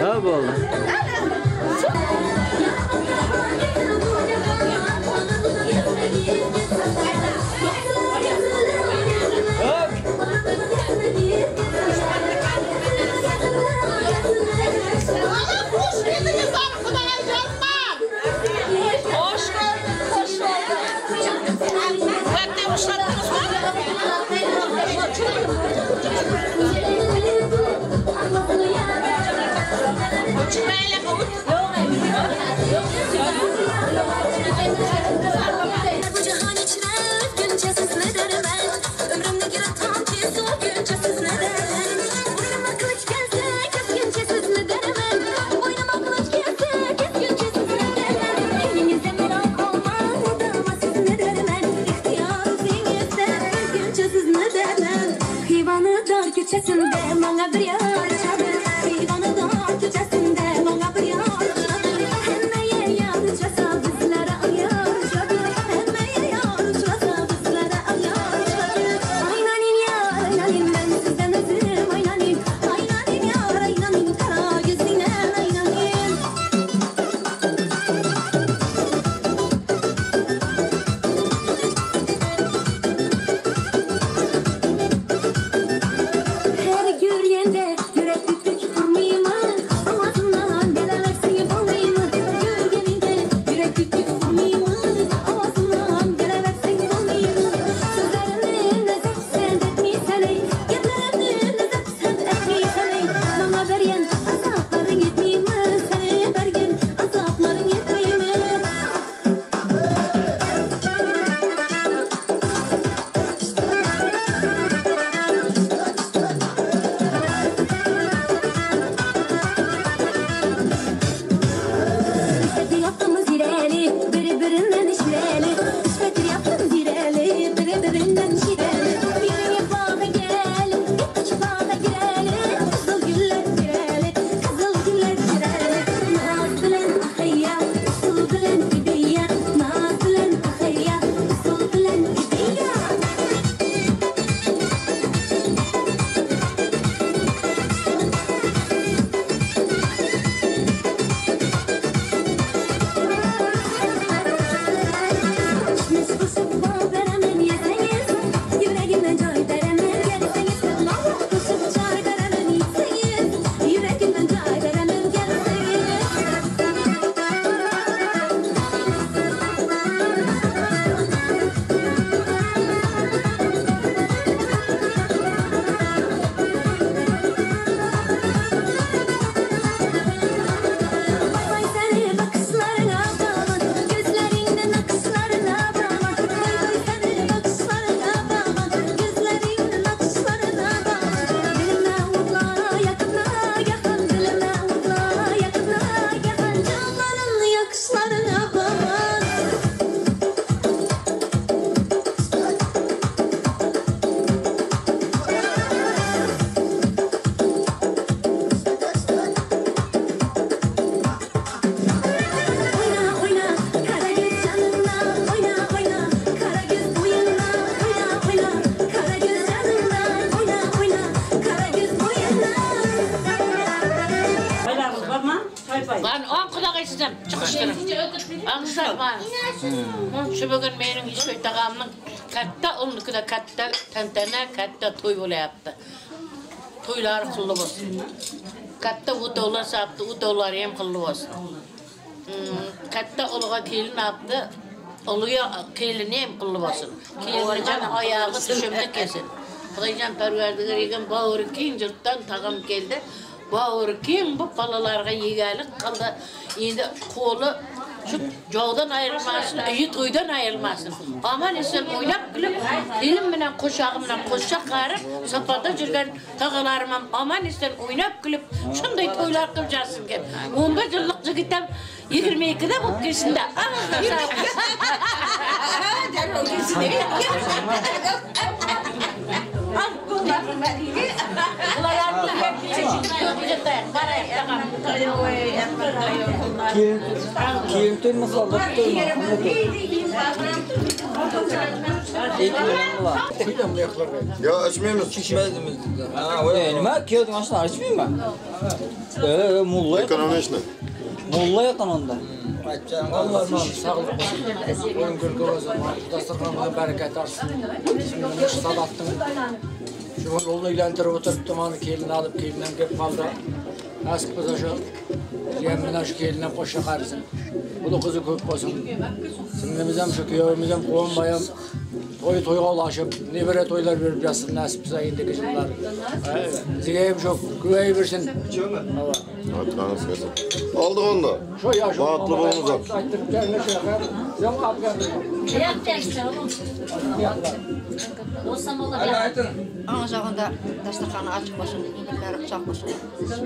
Ha bo'ldi. Yaptığımız ileri. Shu bugun mening Eshbek tog'amning katta o'rnikida katta tantana, katta to'y bo'lyapti. To'ylari qilib bo'lsin. Katta o'tovlar sapti, o'tovlari ham qilib bo'lsin. Katta o'g'liga kelin olibdi, o'g'liga kelini ham qilib bo'lsin. Kelinjan oyog'i tushimni kelsin. Xudoyjon parvardigor egan bovuri keng yurtdan tog'am keldi. Bovuri keng bu bolalarga yegalik qildi. Endi qo'li shu jovdan ayrilmasin, uyi to'ydan ayrilmasin. Omon eson o'ynab kulib, elim bilan qo'shog'im bilan qo'sha qarib, safarda yurgan tog'alarim ham omon eson o'ynab kulib, shunday to'ylar qilib jasin kelib. 11 yillik yigitam 22 da bo'lib kelsin-da. Kelin to'ymi, soldat to'ymi? Yo, ichmaymiz. Ichmaydimiz. Nima? Kuyovning oshnalari ichmaymi? Mulla. Ekonomishni. Mulla yaqin unda. Allohim sog'lik bo'lsin. O'yin ko'rki bo'lsin. Dasturxonga barakat olsin. Sadatning shu o'g'lini uylantirib o'tiribdi, mana kelin olib, kelindan kelib qoldi. Nasib bo'lsa shu jiyan bilan shu kelindan qo'sha qarisin. Uli qizi ko'p bo'lsin. Singlimiz ham shu kuyovimiz ham quvonmay ham to'y to'yga ulashib, nevara to'ylar berib yotsin nasib bo'lsa endigi yillar. Bizga ham shu ko'payib bersin. Aytganingiz kelsin. Oldik onda. Shu yosh Baxtli bo'linglar. Ayttirib kelgan shunaqa. Sen olib keldim. Ana jağında dasturxoni açıq olsun, yemirləri uçaq olsun,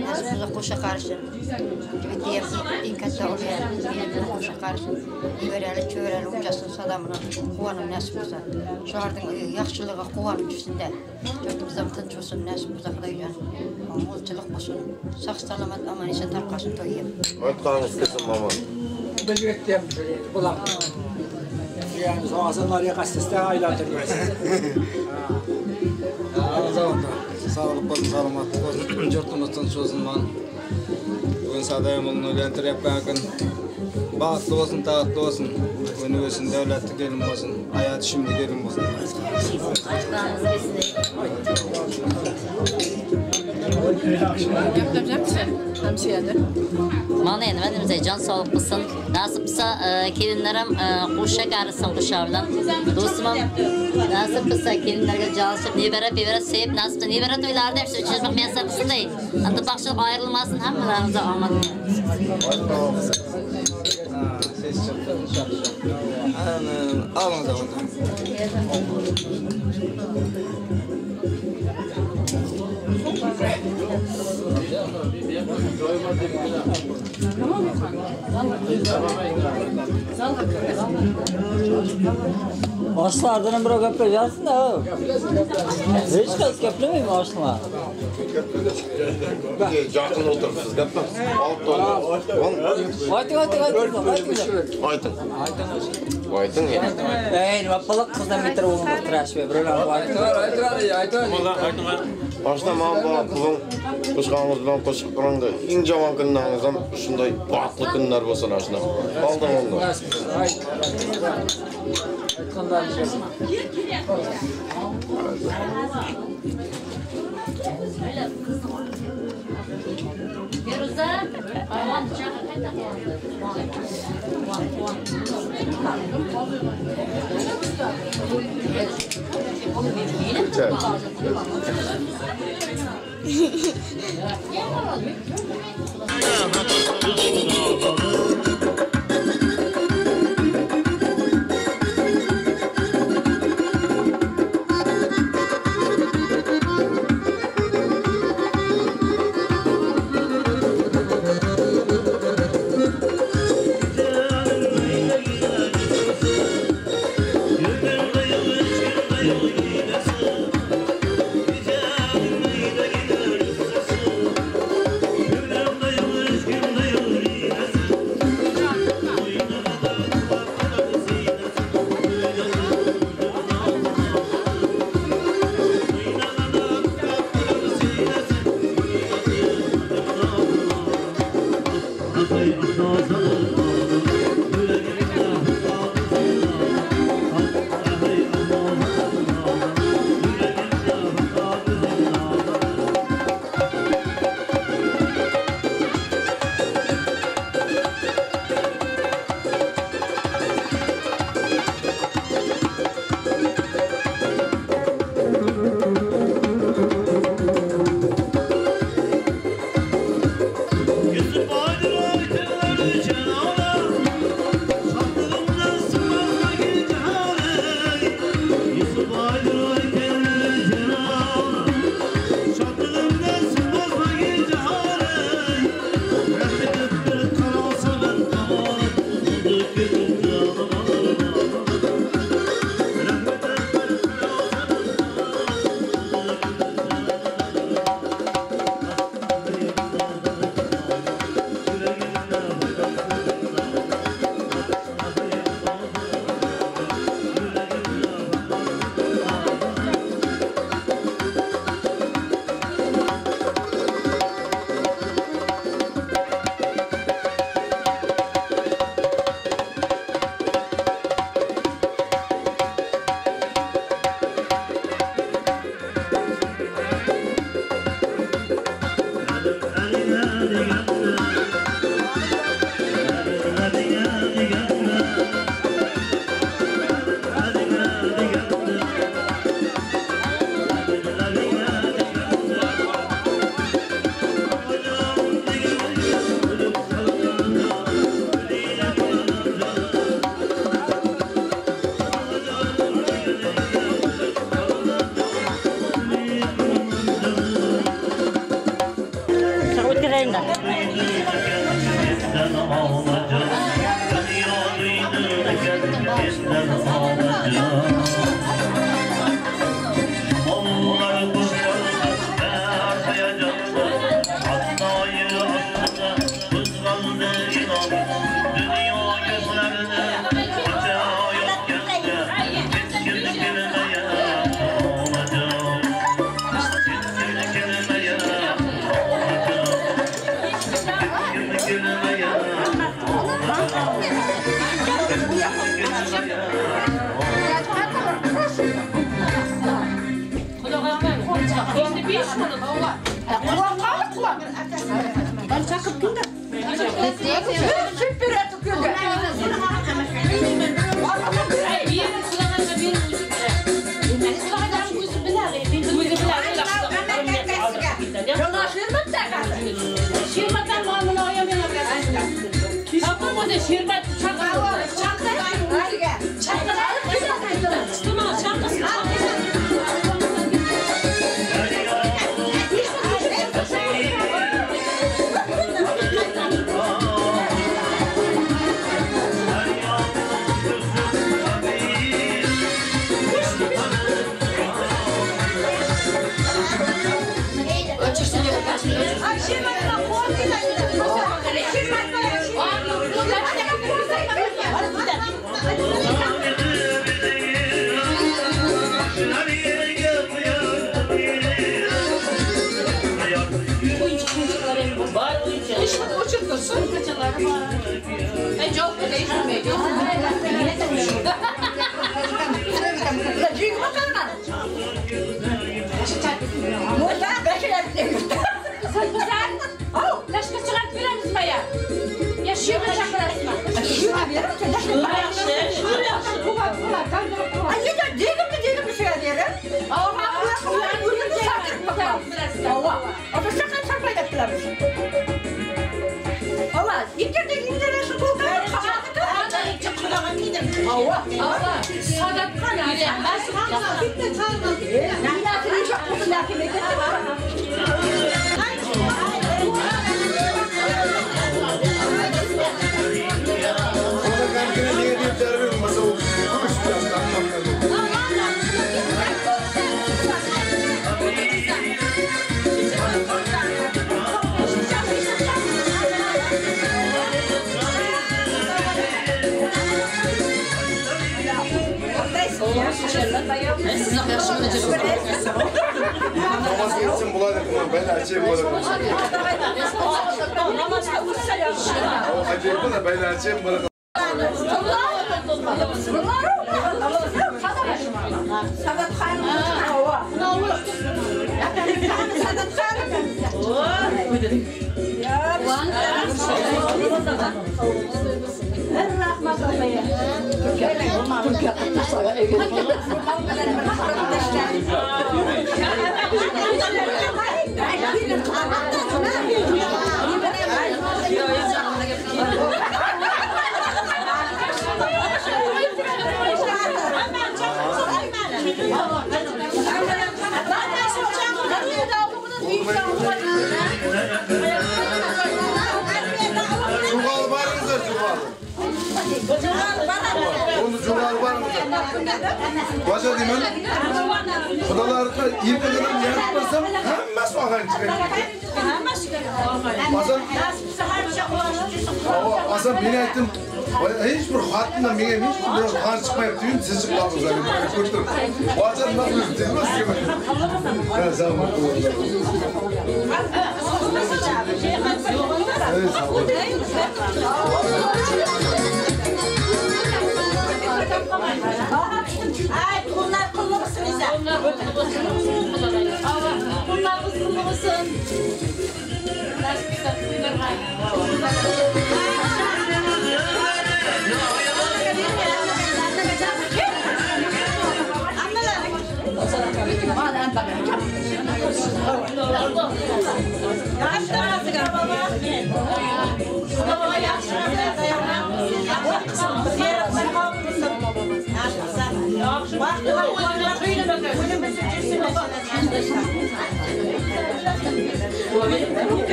nasib bo'lsa qo'sha qarisin. Jigitlar eng katta o'g'li qo'sha qarisin. Nevarali, chevarali o'chasin, sadamini quvonib nasib bo'lsa. Shularning yaxshiligiga quvonib yursin-da. Yurtimiz ham tinch bo'lsin, nasib bo'lsa Xudojon. Mo'lchilik bo'lsin, sog' salomat, omon eson tarqasin to'yim. Aytganingiz kelsin, momo. Bizga ham shu bular. Yani soğasınlar yakasızda aylandırıyoruz. Sog'lik bo'lsin, salomatlik bo'lsin, yurtimiz tinch bo'lsin. Man bugun Sadayim o'g'lini uylantiryapgan kun. Baxtli bo'lsin, taxtli bo'lsin, o'ni o'sin, davlatli kelin bo'lsin, hayoti shimli kelin bo'lsin. Mana nima deymiz, jon sog'lik bo'lsin. Nasib bo'lsa kelinlarim qo'sha qarisin qo'sha bilan. Do'stim ham nasib bo'lsa kelinlarga jalishib, nevara pevara sevib, nasib bo'lsa nevara to'ylarida ham shu uchrashmoq muyassar qilsin dey. Endi baxtchilik ayrilmasin, hammalaringizga omad. Ses chiqdi. Ana, olinglar. Oshlardan birov gaplashsin-da. Hech qaysi gaplamaymi oshlar? Yaqin o'tiribsiz, gaplang. Ayting, ayting, ayting. Ayting. Ey, nima qilib qizdan bitir o'g'ilni tirashib, birovlar Ayting, ayting. Oshna men bugun qo'shqonimiz bilan qo'shib qilindi. Eng yomon kunlaringiz ham shunday baxtli kunlar bo'lsin oshna. Oldin oldi. Feruza, Kimde yığır,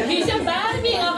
Bizim vermiyor.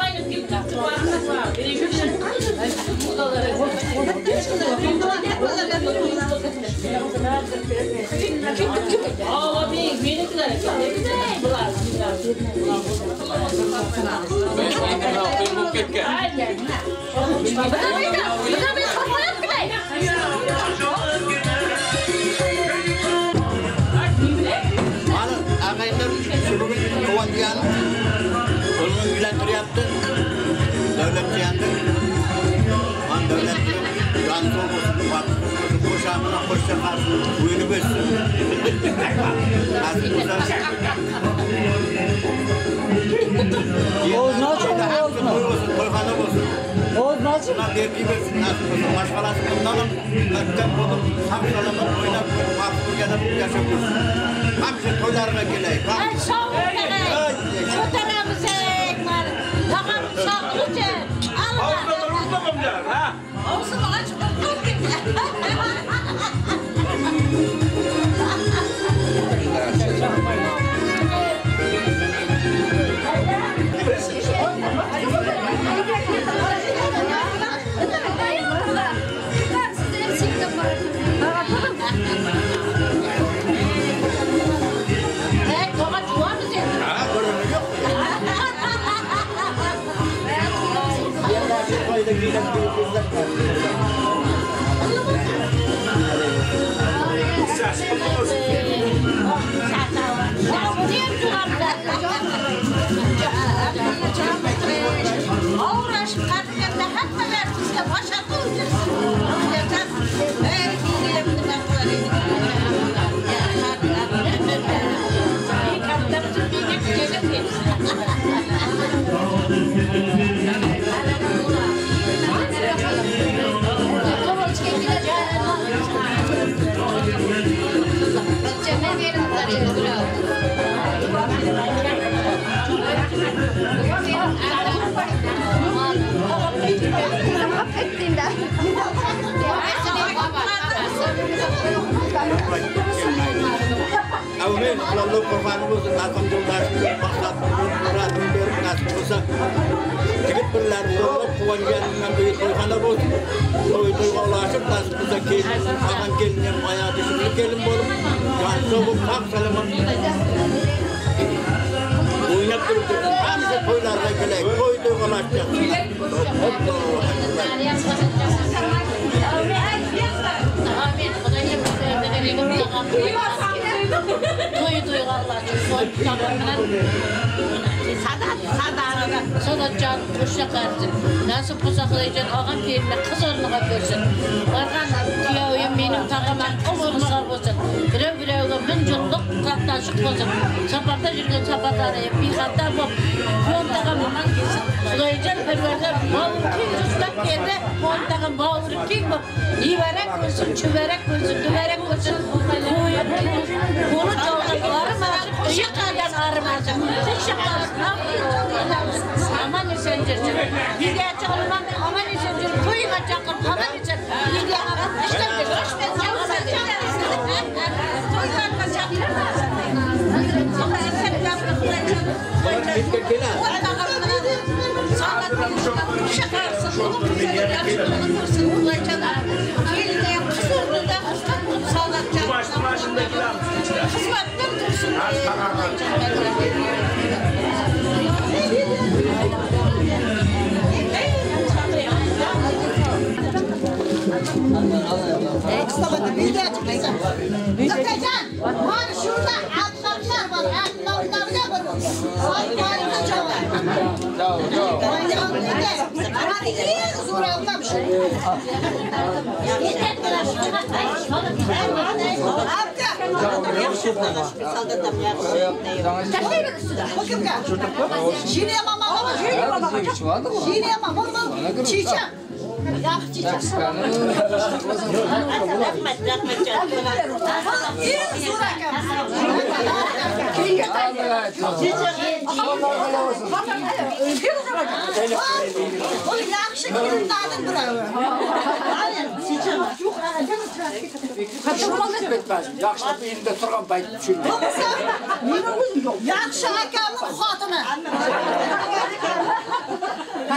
Yaxshi akamning xotini.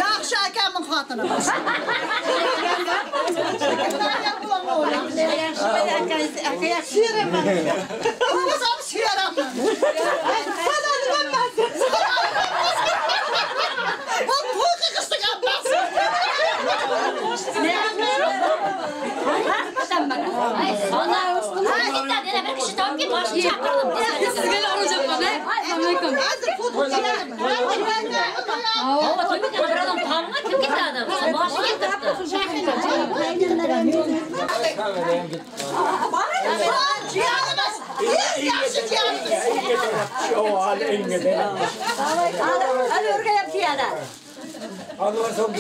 Yaxshi akamning xotini. Suyaraman. Bo'lmasam suyaraman. Bu to'y qilishdik abbasi. Yana bir kishi topki boshini chaqirdim. Sizga uracakman, assalomu alaykum. Bir odam tomga kim ketadi? Boshi ketibdi. Jiyanimiz, eng yaxshi jiyanimiz. Hali o'rgayapti yana. Ondan so'ng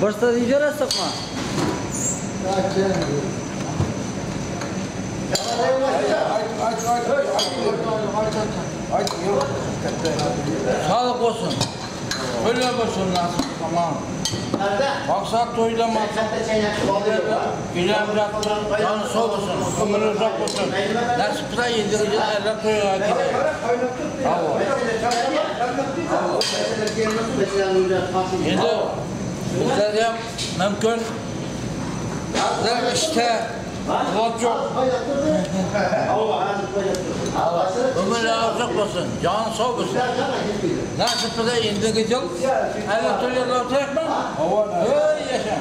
Boshda ijarasizmi? Sağlık olsun. Öyle olsun nasip tamam. Maksat toyda maksat. Canı sağ olsun, ömrü uzak olsun. Nasip da yedireceğiz, eller toyuna gidelim. Endi bizlarda ham mumkin. Bizlar ishda quvvat yo'q. Umrlar uzoq bo'lsin, joni sog' bo'lsin. Nasib qilsa endigi yil alla to'ylarda o'tirayapman. Ey yasha.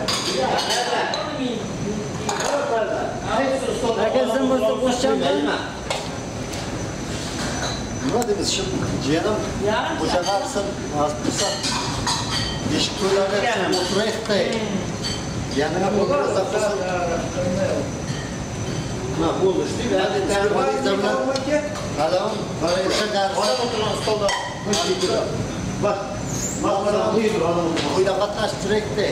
Aka sen bo'lsa qo'shchammi? Nima deymiz, shu jiyanim qo'shaqarsin, nasib qilsa beshik to'ylarga o'tiraylik-da. Yanına qo'lini qilsin. Mana bo'ldi, Adam, stolda. Bak, to'yda qatnashib turaylik-da.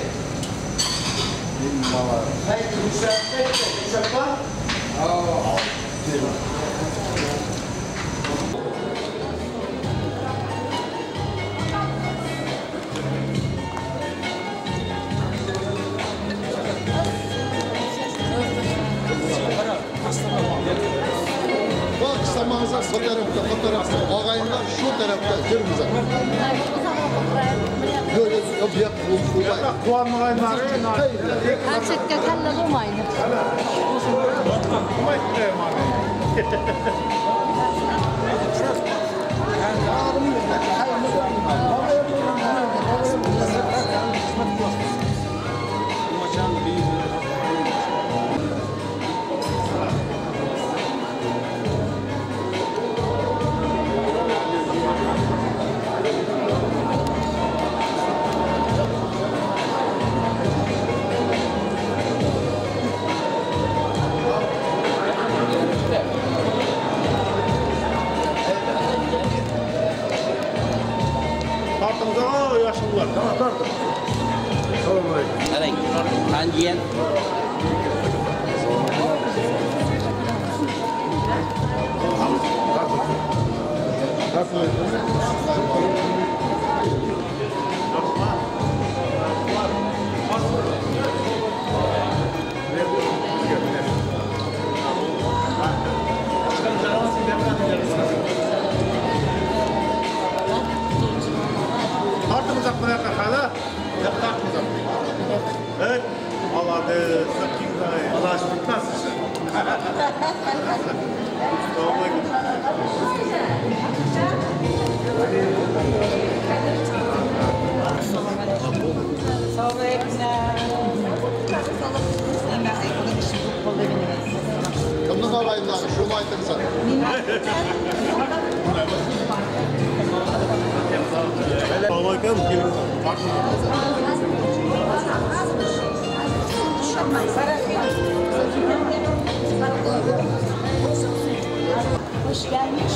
Bak istemanızlar sağ tarafta, o tarafta, ağayınlar şu tarafta, girmiz. Yok, yok, yok, Konsertga kalla bo'lmaydi. Jiyan. Evet, Allah'ı Allah bitmez işte. Kimning og'aynilari shuni aytingsan. Assalomu alaykum. Hoş gelmiş.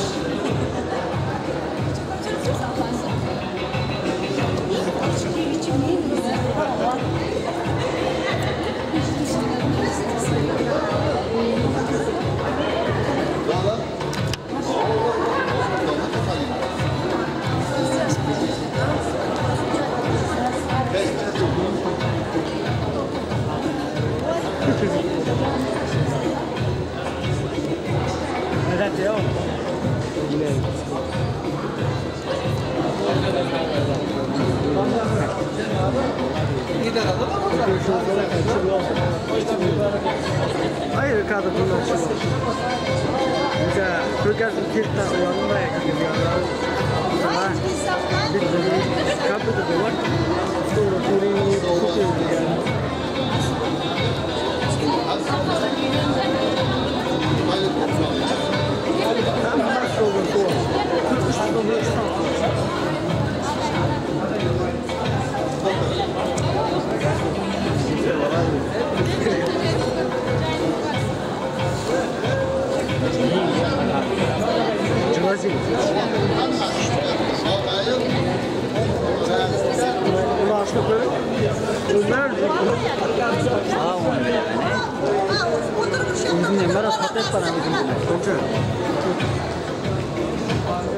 Hayır, kadın bundan şu. Mesela Türkiye'nin kirta olanında kapıda var.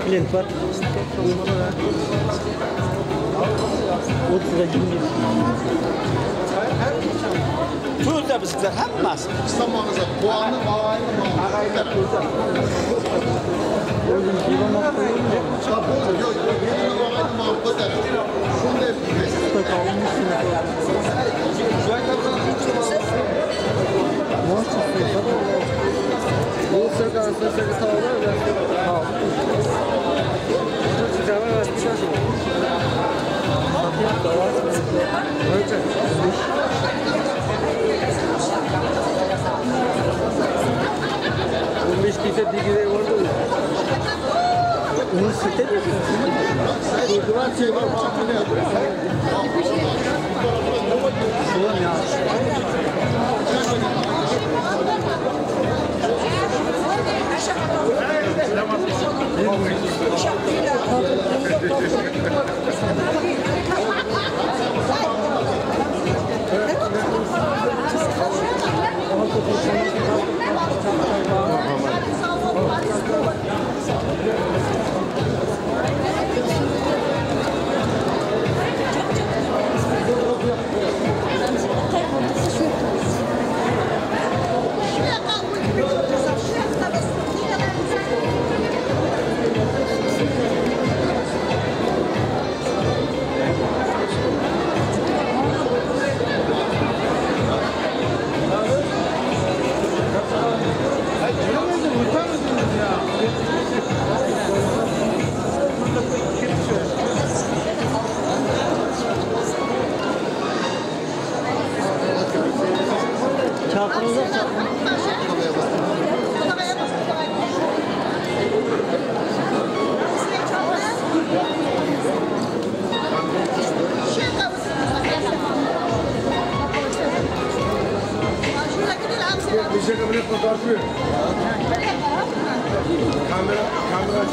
Klient var. To'rtta bizlar hammasi. Istamonimizda quvonib, og'ayni Kamera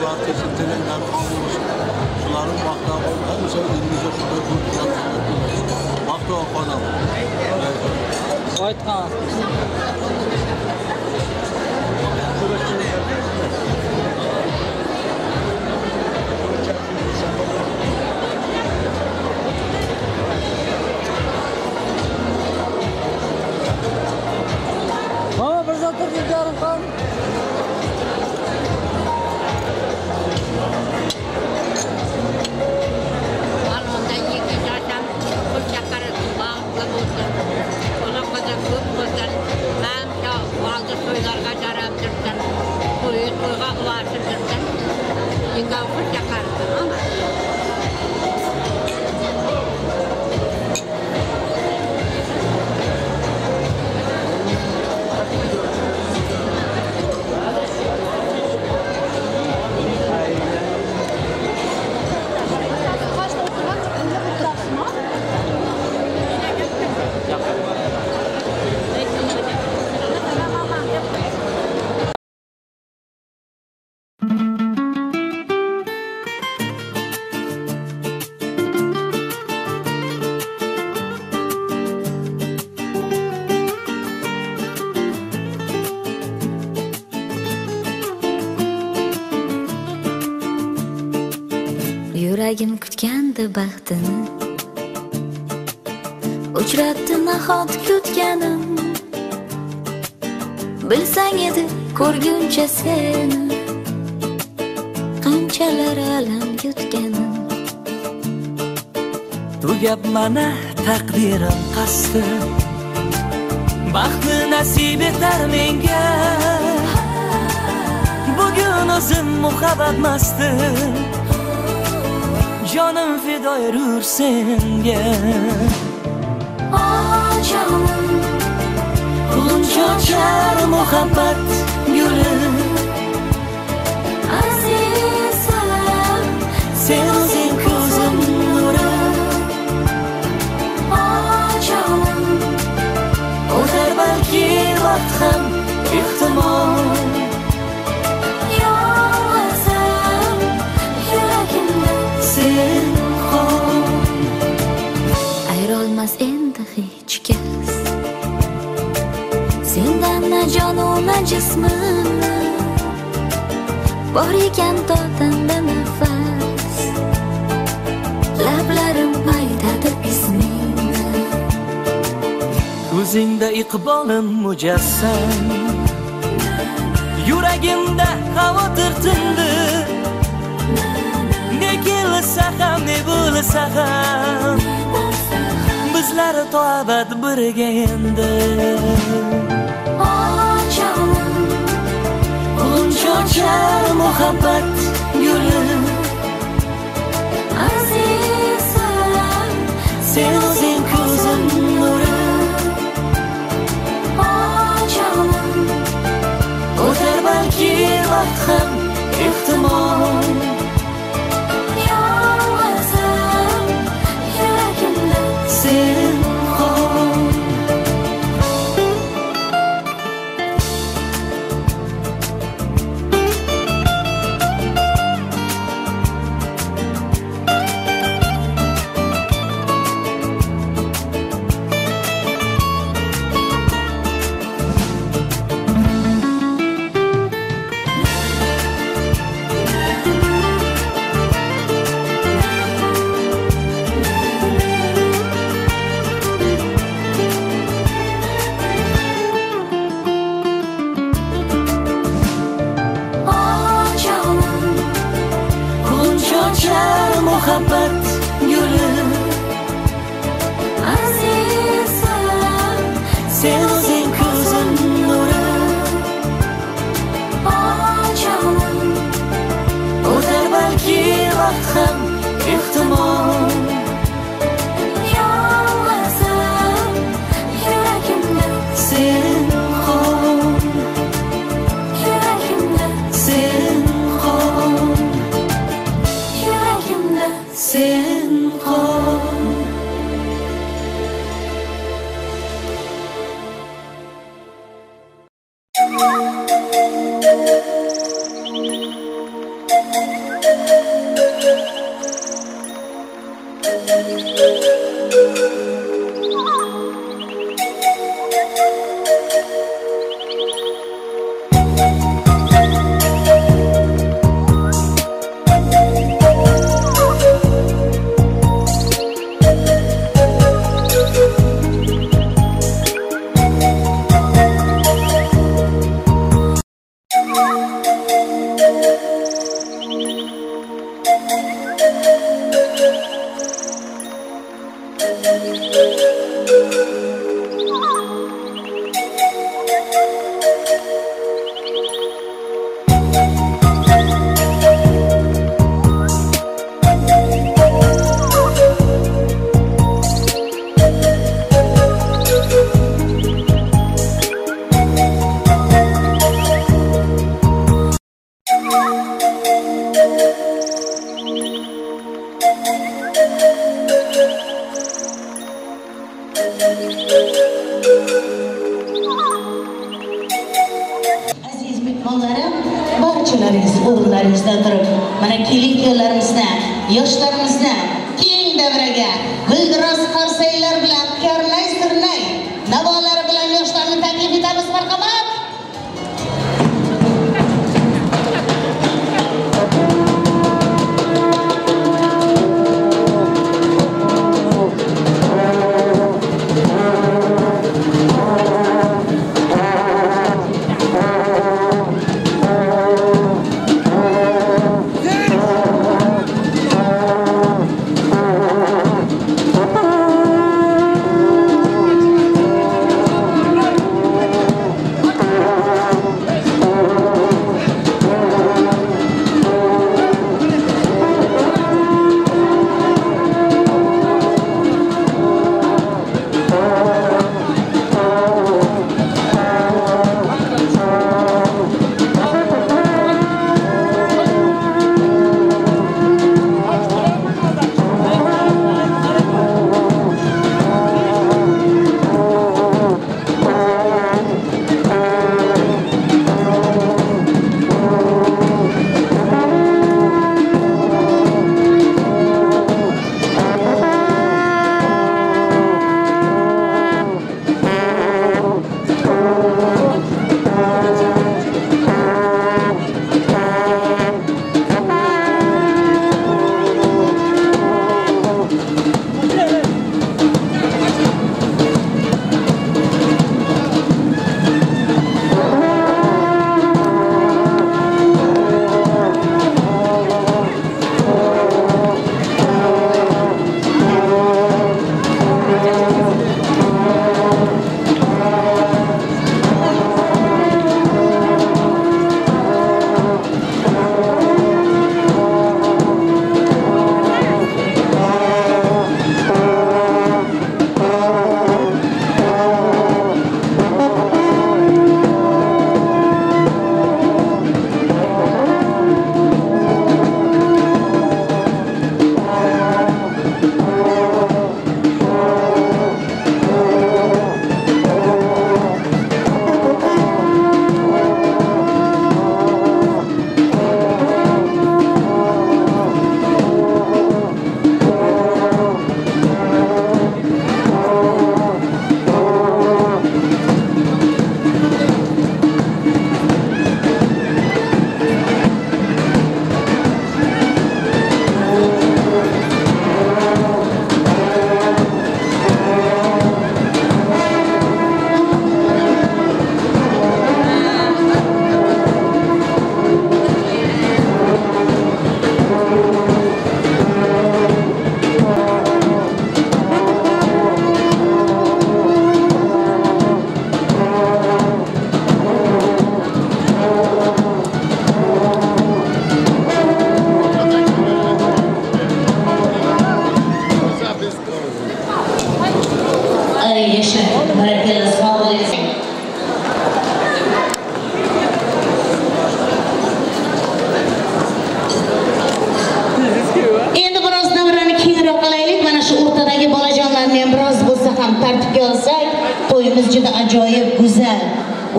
Orzuları tezsin, tilekleri kabul olsun. Shularning baxtlar bo'lib, hamisha elimizda shunday ko'p baxtli qolamiz. Aytgan. Mama bir zat turib qol. Alondan 2 yosham qo'sha qarasın, baxtli bo'lsin. Ona qadar ko'p bo'lsin. Hamma oldi to'ylarga jarab tursin. To'yi to'yga ulashib tursin. Ikki qo'sha qarasin, ama. Yuragim kutgandi baxtini, uchratdi nahot kutganim. Bilsang edi ko'rguncha seni, qanchalar alam yutganim. Tugab mana taqdirim qasdi, baxtni nasib etar menga. Bugun o'zim muhabbat masti, jonim fido erur senga. Oh jonim, g'uncha ochar muhabbat guli. Azizim, sen o'zing ko'zim nuri. Oh jonim, o'tar balki vaqt ham ehtimol. Yolg'izim yuragimda sen qol. Ayrolmas endi hech kas sendan, na jonu na jismimni. Bor ekan totanda nafas, lablarim aytadi ismingni. Ko'zingda iqbolim mujassam, yuragimda xavotir tindi. Ne kelsa ham, ne bo'lsa ham, bizlar to abad birga endi. Oh jonim, g'uncha ochar muhabbat guli. Azizim, sen o'zing ko'zim nuri. Oh jonim, o'tar balki vaqt ham ehtimol. Yolg'izim yuragimda sen qol. Muhabbat guli. Azizim, sen o'zing ko'zim nuri. Oh jonim, o'tar balki vaqt ham ehtimol. Yolg'izim yuragimda sen qol. Yuragimda sen qol. Yuragimda sen qol. Aziz mehmonlarim, barchalaringiz o'rinlaringizdan turib, mana kelin-kuyovlarimizni, yoshlarimizni keng davraga guldiroz qarsaklar bilan, karnay sirnay navolari bilan yoshlarni taklif etamiz. Marhamat. Endi biroz davrani kengroq qilaylik. Mana shu o'rtadagi bolajonlarni ham biroz bo'lsa ham tartibga olsak, to'yimiz juda ajoyib, go'zal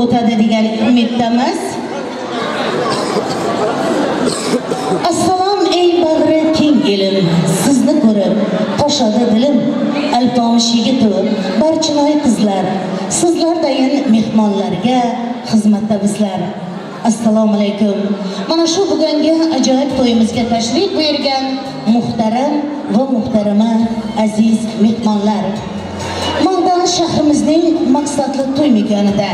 o'tadi degan umiddamiz. Assalom ey bag'ri keng elim, sizni ko'rib toshadi dilim. Alpomish yigitu barchinoy qizlar, sizlardayin mehmonlarga xizmatda bizlar. Assalomu alaykum. Mana shu bugungi ajoyib to'yimizga tashrif buyurgan muhtaram va muhtarama aziz mehmonlar. Mag'dani shahrimizning maqsadli to'y makonida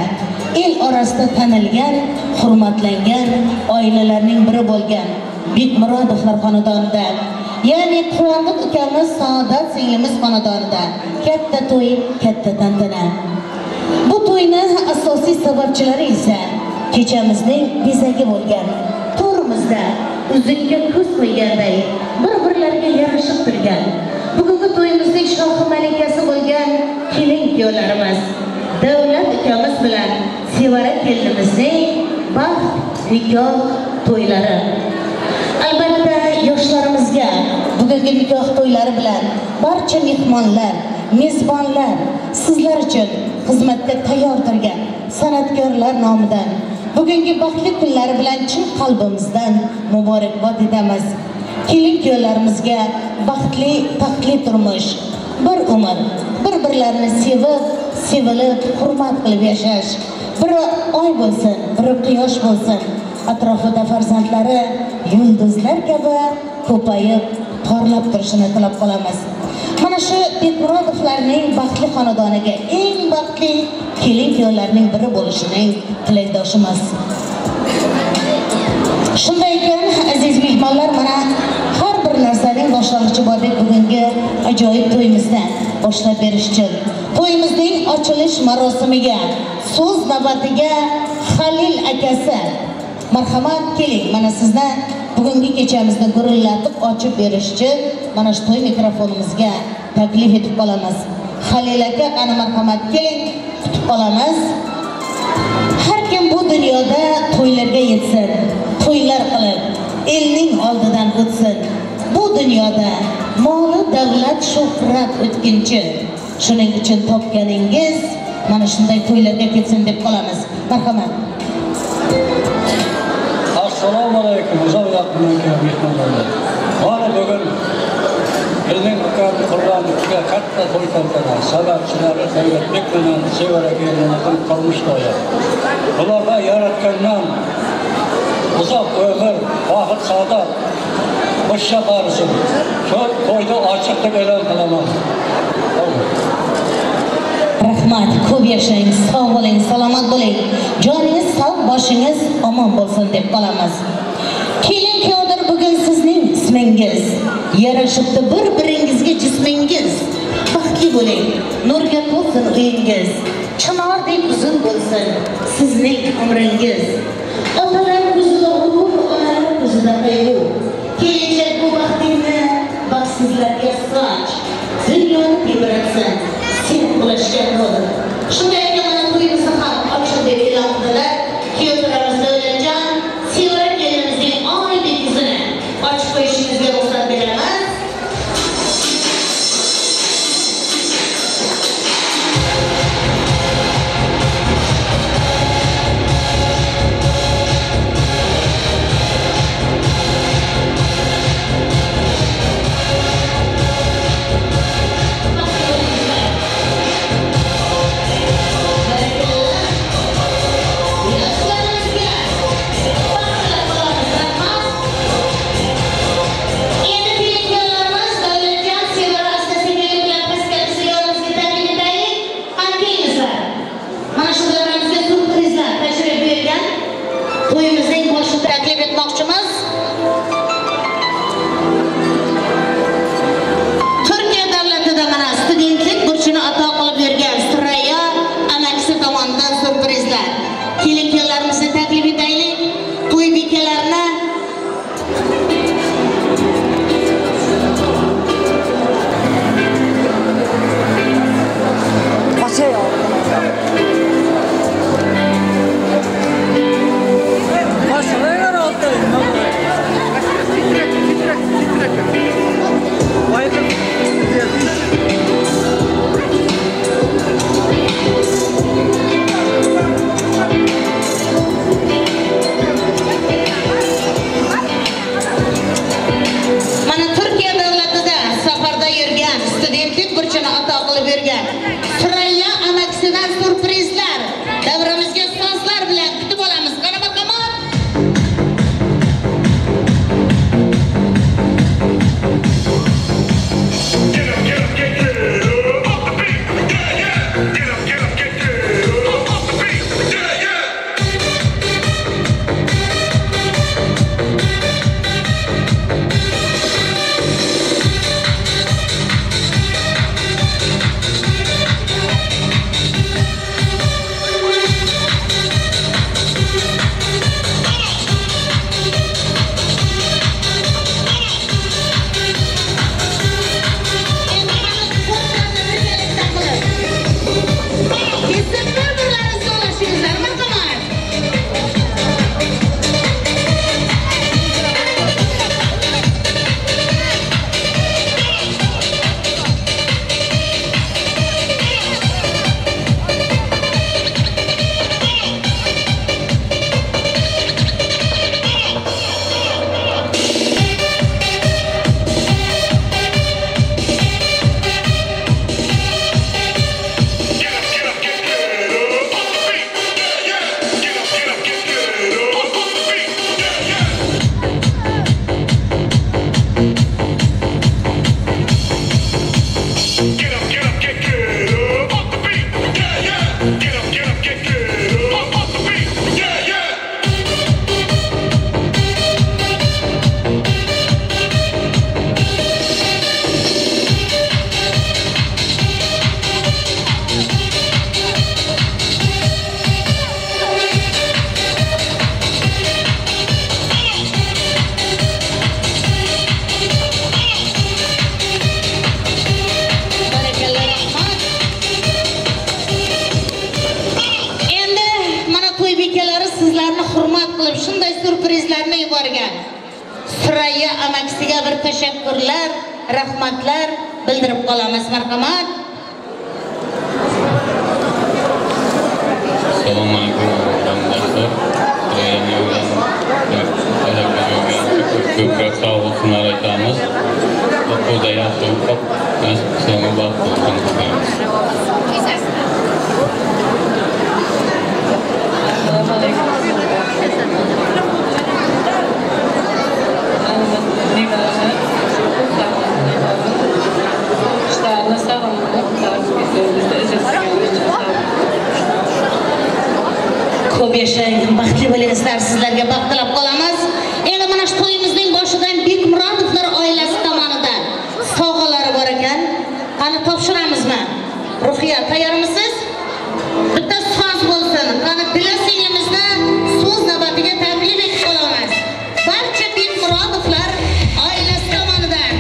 el orasida tanilgan, hurmatlangan oilalarning biri bo'lgan Bekmurodovlar xonadonida, ya'ni Quvondiq ukamiz Saodat singlimiz xonadonida katta to'y, katta tantana. Bu to'yni asosiy sababchilari esa kechamizning bezagi bo'lgan to'rimizda uzukka ko'z qo'yganday bir-birlariga yarashib turgan bugungi to'yimizning shohi malikasi bo'lgan kelin kuyovlarimiz Davlat ukamiz bilan Sevara kelinimizning baxt nikoh to'ylari. Albatta yoshlarimizga bugungi nikoh to'ylari bilan barcha mehmonlar, mezbonlar sizlar uchun xizmatga tayyor turgan san'atkorlar nomidan bugungi baxtli kunlari bilan chin qalbimizdan muborakbod etamiz. Kelin kuyovlarimizga baxtli, taxtli turmush, bir umr bir-birlarini sevib, sevilib, hurmat qilib yashash, biri oy bo'lsin, biri quyosh bo'lsin, atrofida farzandlari yulduzlar kabi ko'payib, porlab turishini tilab qolamiz. Mana shu Bekmurodovlarning baxtli xonadoniga eng baxtli kelin kuyovlarning biri bo'lishining tilakdoshimiz. Shunday ekan, aziz mehmonlar, mana har bir narsaning boshlang'ichi bordek bugungi ajoyib to'yimizni boshlab berish uchun to'yimizning ochilish marosimiga so'z navbatiga Halil akasi, marhamat, keling. Mana sizni bugungi kechamizni gurillatib ochib berish uchun mana shu to'y mikrofonimizga taklif etib qolamiz. Halil aka, qani marhamat, keling, kutib qolamiz. Har kim bu dunyoda to'ylarga yetsin, to'ylar qilib elning oldidan o'tsin. Bu dunyoda moli davlat shuhrat o'tkinchi. Shuning uchun topganingiz mana shunday to'ylarga ketsin deb qolamiz. Marhamat. Assalomu alaykum, uzoq yaqindan kelgan mehmonlar. Mana bugun bizning ukam Qurbonovga katta to'y tantana, sababchilari Davlatbek bilan Sevara kelinimizning turmush to'yi. Bularga yaratgandan uzoq umr, baxt, saodat, qo'sha qarisin. Shu to'yni ochiq deb e'lon qilaman. Rahmat, ko'p yashang, sog' bo'ling, salomat bo'ling. Joningiz sog', boshingiz omon bo'lsin deb qolamiz. Kelin kuyovdir bugun sizning ismingiz. Yarashibdi bir-biringizga jismingiz. Baxtli bo'ling, nurga to'lsin uyingiz. Chinordek uzun bo'lsin sizning umringiz. Otalar ko'zida g'urur, onalar ko'zida qayg'u. Kelinchak bu baxtingni baxtsizlarga soch. Dunyoni tebratsin, sen ulashgan bo'l. Shunday ekan, mana to'yimizni ham ochiq deb e'lon qildilar. Kuyovlarimiz Davlatjon, Sevara kelinimizning oydek yuzini ochib qo'yishimizga ruxsat beramiz. amakisiga bir tashakkurlar, rahmatlar bildirib qolamiz. Marhamat. Assalomu alaykum vatandoshlar. Ko'proq sog'liqlar aytamiz. O'quvda yaxshi o'qib, nasib qilsa baxt bo'lsin deymiz. Assalomu alaykum. Ko'p yashang, baxtli bo'lingizlar, sizlarga baxt tilab qolamiz. Endi mana shu to'yimizning boshidan Bekmurodovlar oilasi tomonidan sovg'alari bor ekan. Qani topshiramizmi? Ruhiya, tayyormisiz? Bitta so'z bo'lsin. Qani Dila singlimizni so'z navbatiga taklif etib qolamiz. Barcha Bekmurodovlar oilasi tomonidan.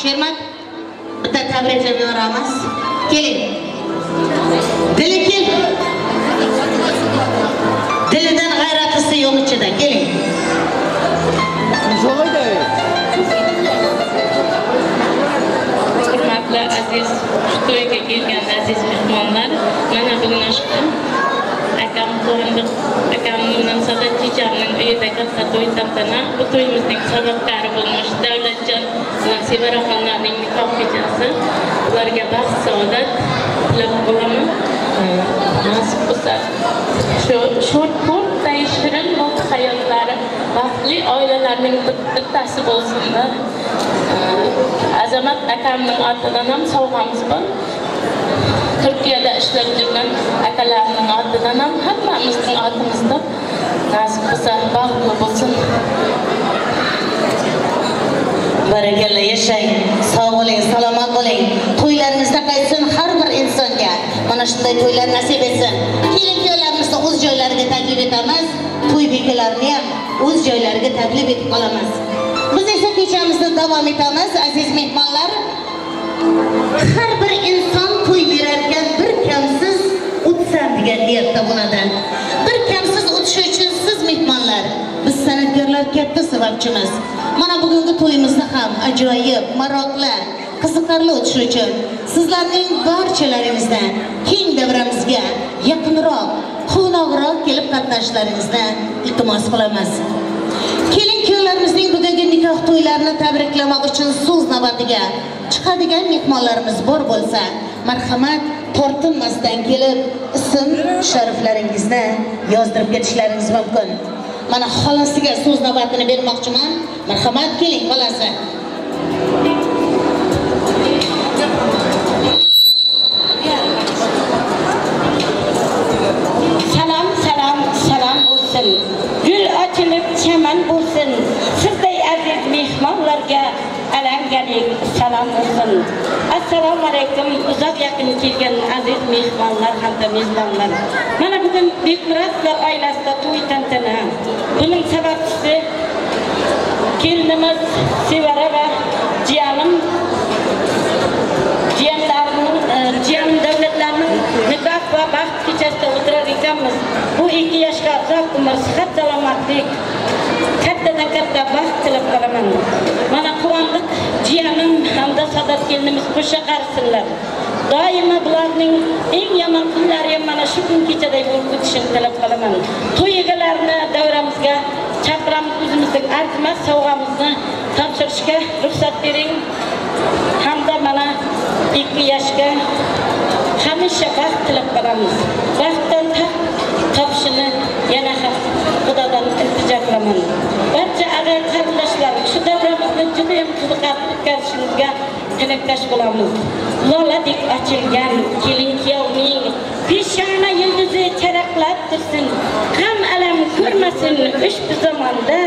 Shermat, bitta tabriklab yuboramiz. Keling. Dili kel. Dilidan g'ayratlisi yo'q ichida. Keling. Hurmatli aziz shu to'yga kelgan aziz mehmonlar, mana bugun shu akam Quvondiq akam bilan Sadat chechamning uyida katta to'y tantana. Bu to'yimizning sababkori bo'lmish Davlatjon bilan Sevaraxonlarning nikoh kechasi. Ularga baxt, saodat tilab qolaman. Nasib bo'lsa shu sho'rtday shirin bo'ldi hayotlari, baxtli oilalarning bittasi bo'lsinlar. Azamat akamning otidan ham sovg'amiz bor. Turkiyada ishlab yurgan akalarimning otidan ham hammamizning otimizda nasib bo'lsa baxtli bo'lsin. Barakalla, yashang, sog' bo'ling, salomat bo'ling. To'ylaringizda qaytsin har bir insonga. Mana shunday to'ylar nasib etsin. Kelin kuyovlarimizni o'z joylariga taklif etamiz. To'y bekalarini ham o'z joylariga taklif etib qolamiz. Biz esa kechamizni davom etamiz, aziz mehmonlar. Har bir inson to'y berarkan bir kamsiz o'tsam degan niyatda bo'ladi. Bir kamsiz o'tishi uchun siz mehmonlar, biz san'atkorlar katta sababchimiz. Mana bugungi to'yimizni ham ajoyib, maroqli, qiziqarli o'tishi uchun sizlarning barchalaringizni keng davramizga yaqinroq, quvnoqroq kelib qatnashishlaringizni iltimos qilamiz. Kelin kuyovlarimizning bugungi nikoh to'ylarini tabriklamoq uchun so'z navbatiga chiqadigan mehmonlarimiz bor bo'lsa, marhamat, tortinmasdan kelib ism shariflaringizni yozdirib ketishlaringiz mumkin. Mana xolasiga so'z navbatini bermoqchiman. Marhamat, keling xolasi. Salam, salam, salam bo'lsin. Gul ochilib chaman bo'lsin. Sizday aziz mehmonlarga alangalik salom bo'lsin. Assalomu alaykum uzoq yaqin kelgan aziz mehmonlar hamda mezbonlar. Mana bugun Bekmurodovlar oilasida to'y tantana. Buning sababchisi kelinimiz Sevara va jiyanim jiyanlarining jiyanim davlatlarining nikoh va baxt kechasida o'tirar ekan. qilganmiz. Bu ikki yoshga uzoq umr, sihat, salomatlik, kattadan katta baxt tilab qolaman. Mana Quvondiq jiyanim hamda Sadat kelinimiz qo'sha qarisinlar. Doimo bularning eng yomon kunlari ham mana shu kun kechaday bo'lib o'tishini tilab qolaman. To'y egalarini davramizga chaqiramiz, o'zimizning arzimas sovg'amizni topshirishga ruxsat bering. Hamda mana ikki yoshga hamisha baxt tilab qolamiz. Baxtdan taxt topishini yana ham Xudodan iltijo qilaman. Barcha ag'ay qarindoshlar shu davramizni juda ham qiziqarli o'tkazishimizga tilakdosh bo'lamiz. Loladek ochilgan kelin kuyovning peshona yulduzi charaqlab tursin. G'am alam ko'rmasin ushbu zamonda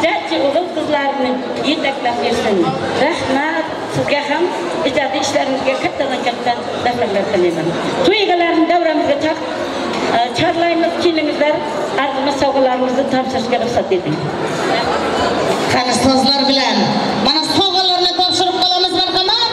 barcha o'g'il qizlarni yetaklab yursin. Rahmat sizga ham ijodiy ishlaringizga kattadan katta zafarlar tilayman. To'y egalarini davramizga chorlaymiz, kelingizlar, arzimas sovg'alarimizni topshirishga ruxsat eting. Qani so'zlar bilan mana sovg'alarni topshirib qolamiz, marhamat.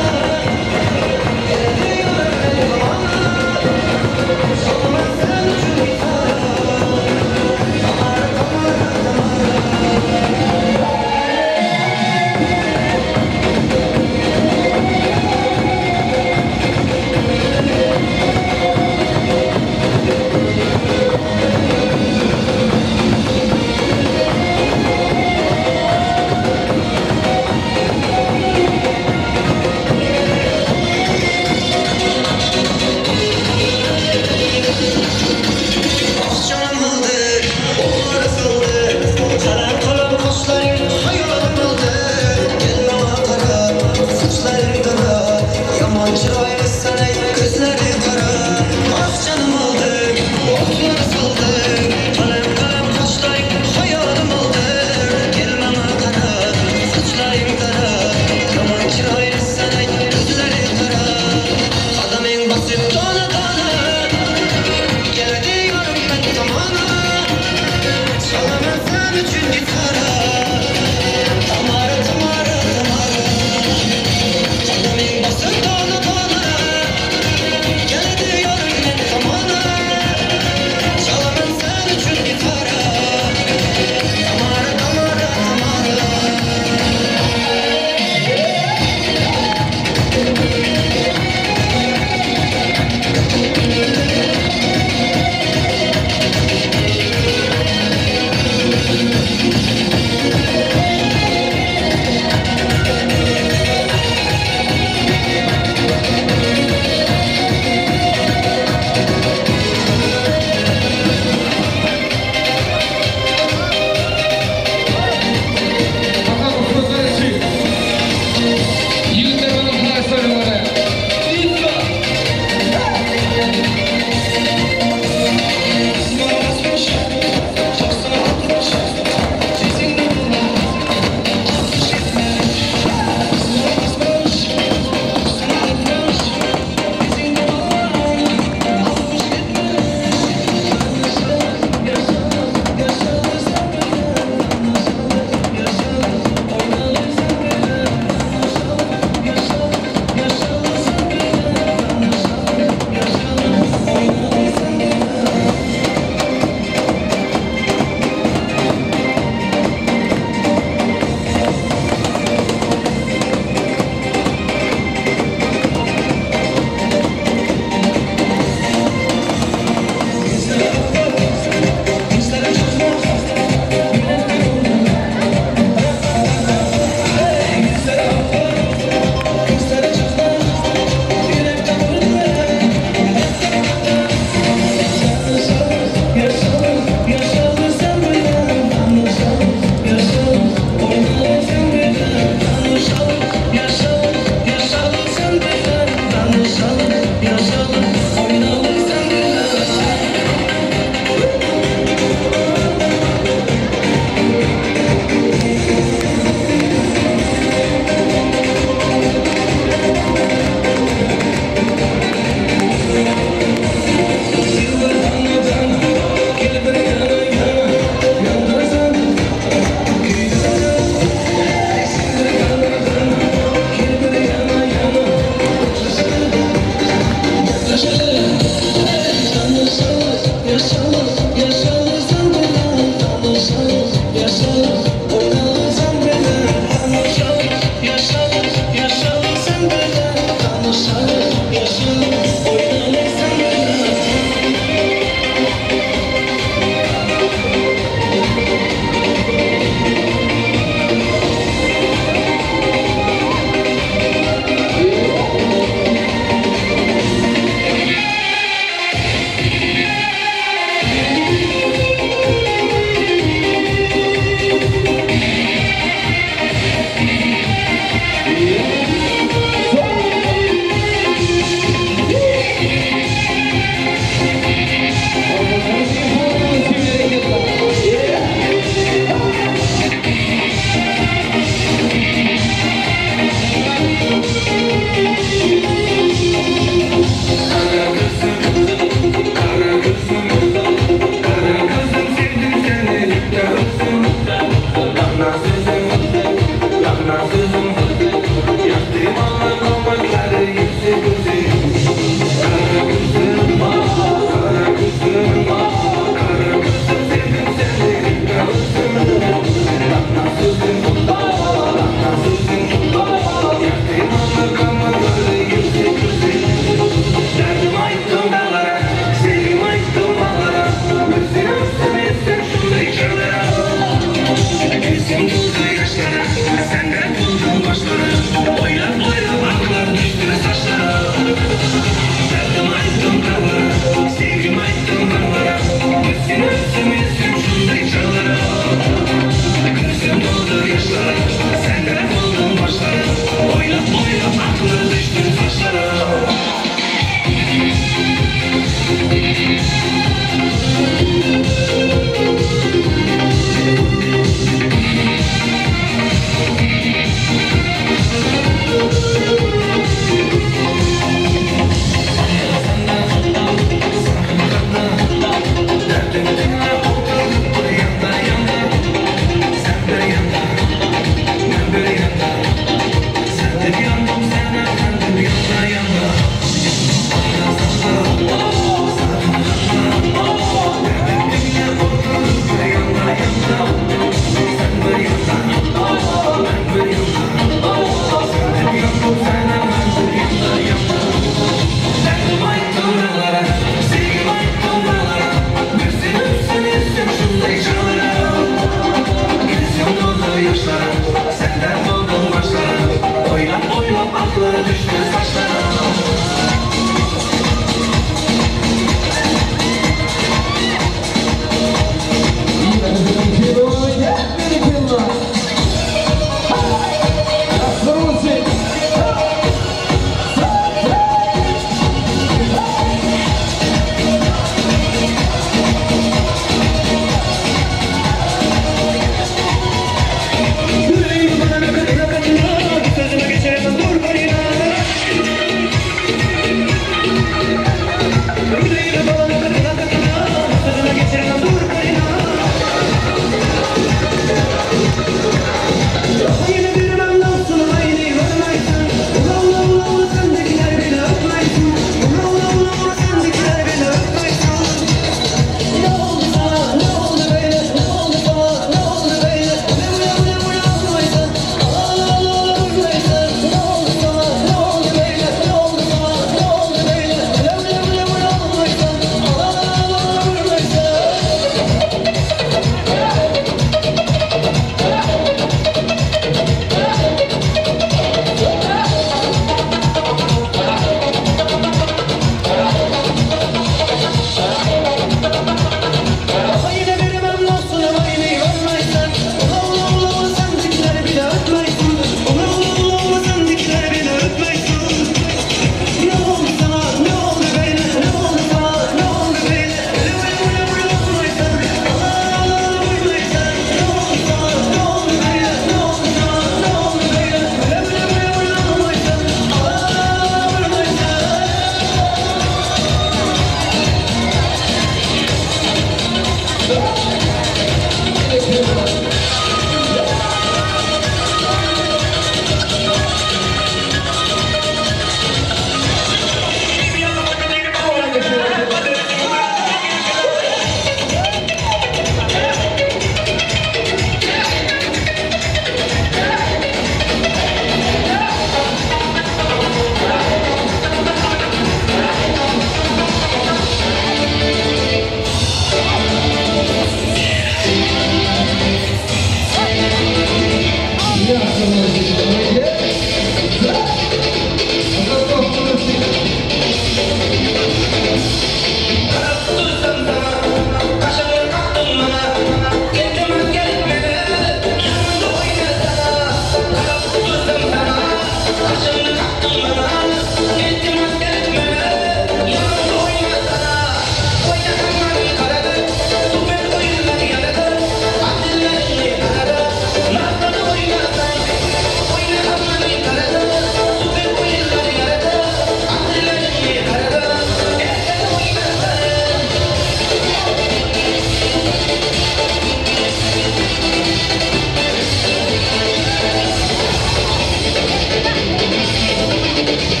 Thank you.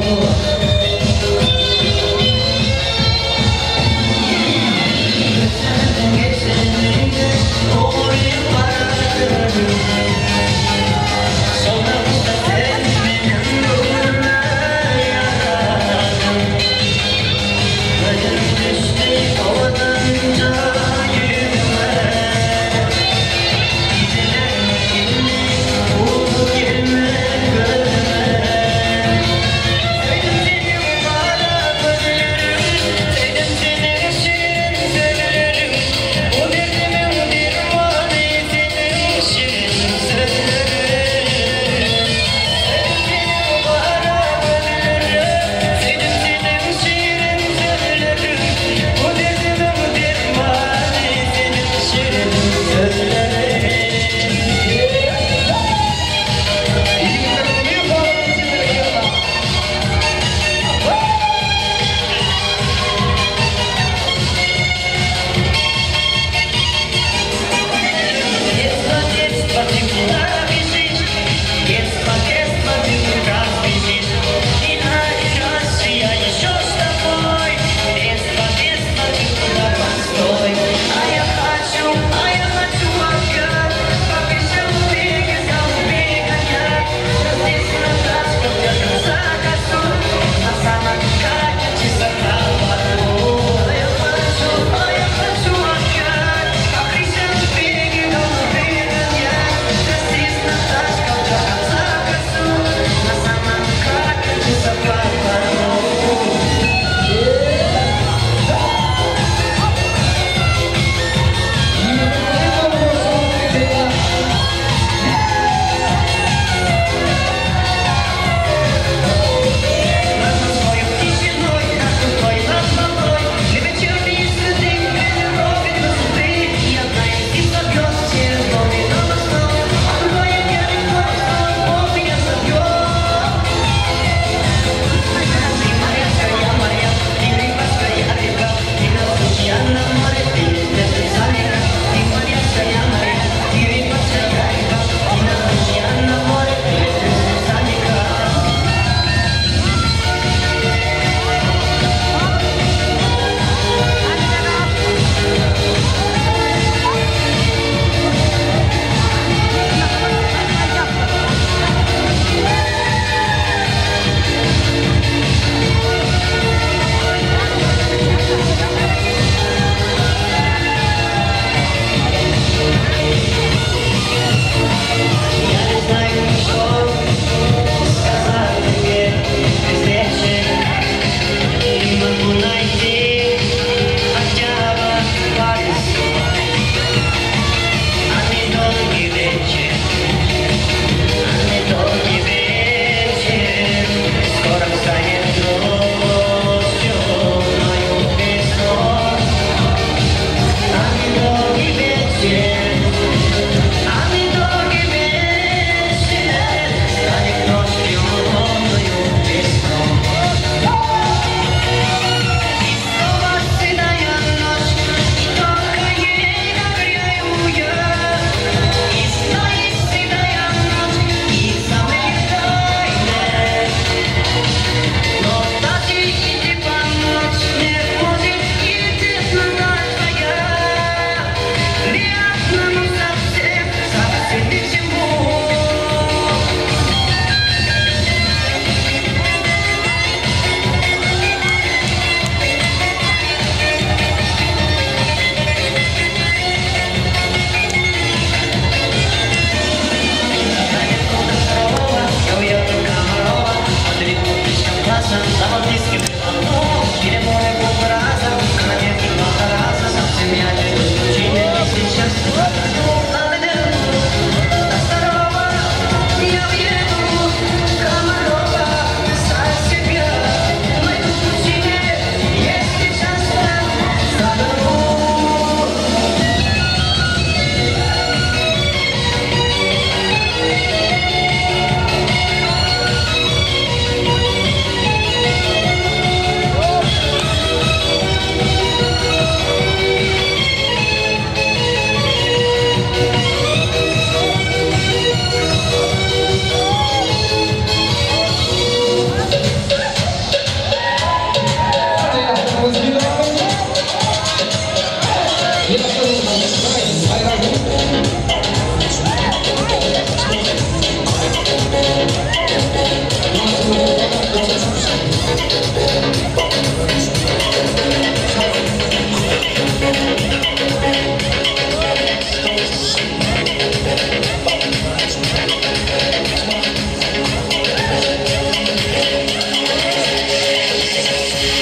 Gelme.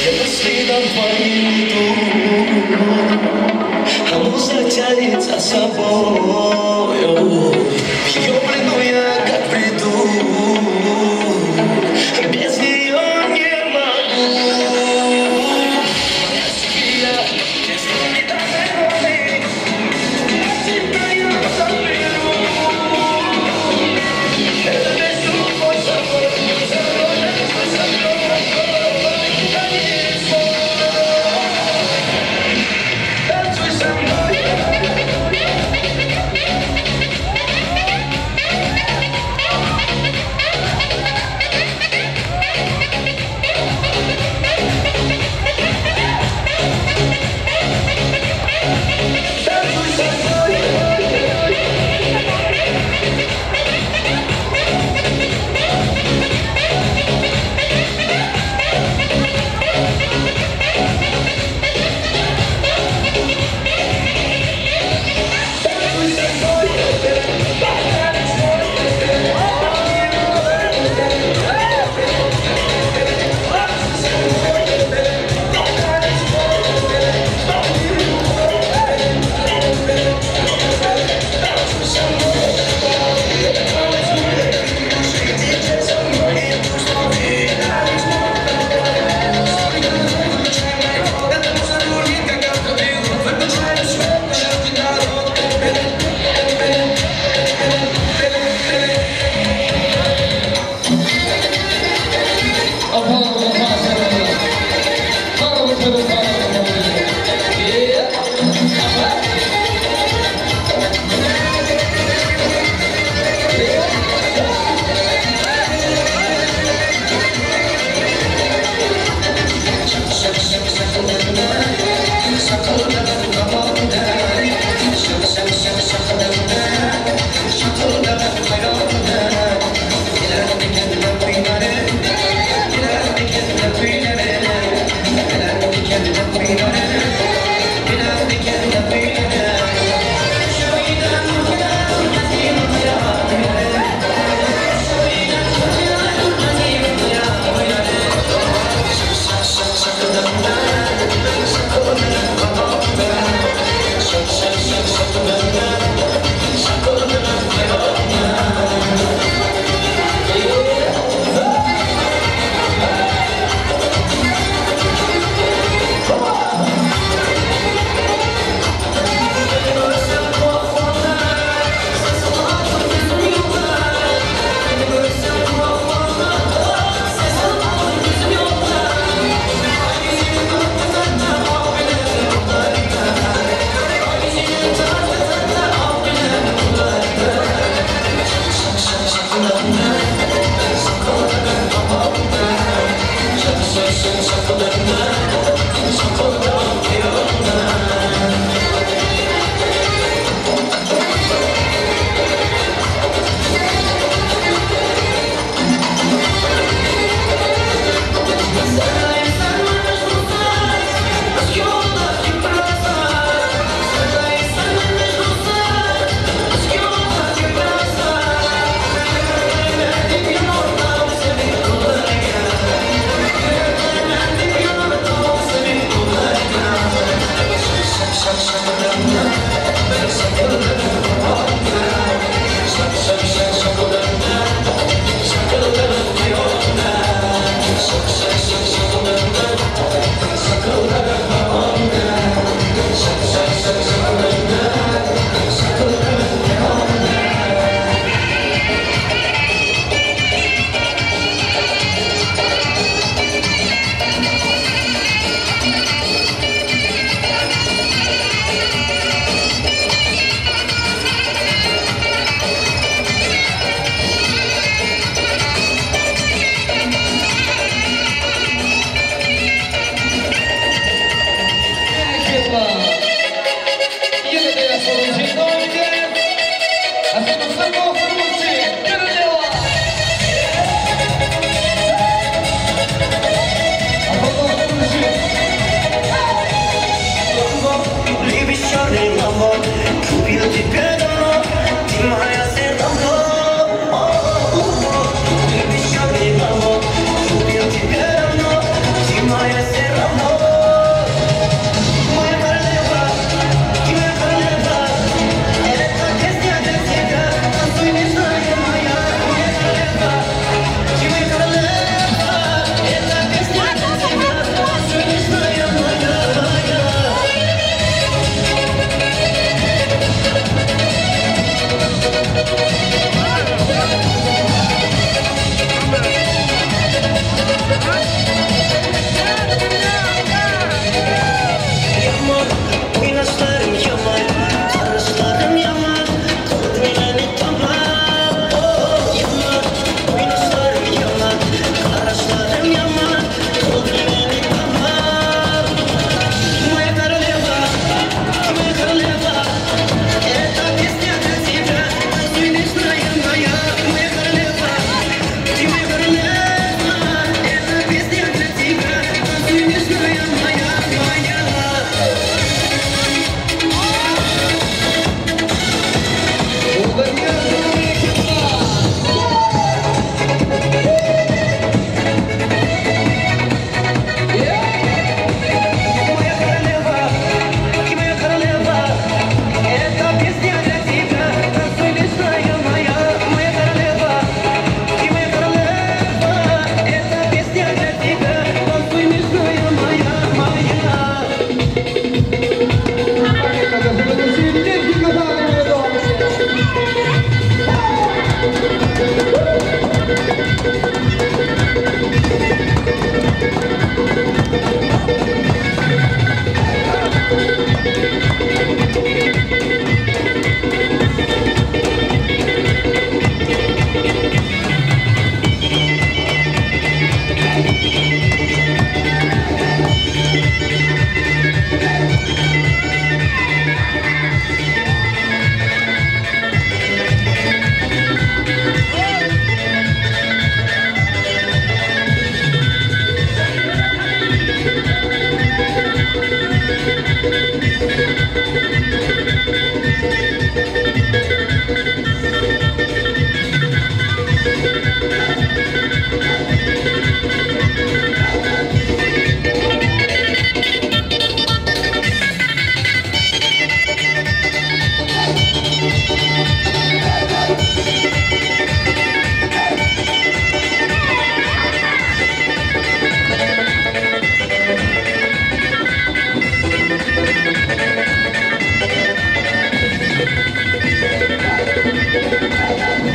Я по следам твоим иду, а музыка тянет за собою. В ее плену я как приду, без нее не могу. Моя стихия, тебя я заберу. Это песню мой собой, танцуй со мной.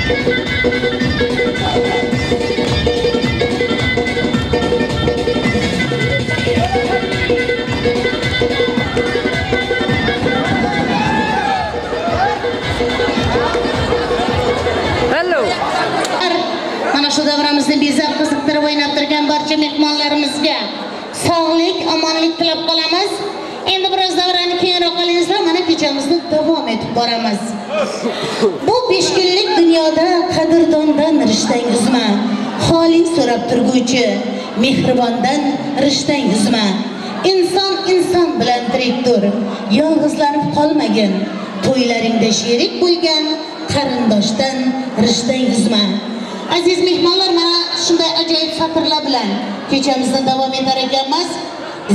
Hello. Mana shu davramizni bezab qiziqtirib o'ynab turgan barcha mehmonlarimizga sog'lik, omonlik tilab qolamiz. Endi biroz davrani keyinroq olingizlar, mana kechamizni davom etib boramiz. Bu 5 kunlik dunyoda qadrdondan rishtang uzma, holing so'rab turguvchi mehribondan rishtang uzma. Inson inson bilan tirikdir, yolg'izlanib qolmagin. To'ylaringda sherik bo'lgan qarindoshdan rishtang uzma. Aziz mehmonlar, mana shunday ajoyib satrlar bilan kechamizni davom etar ekanmiz.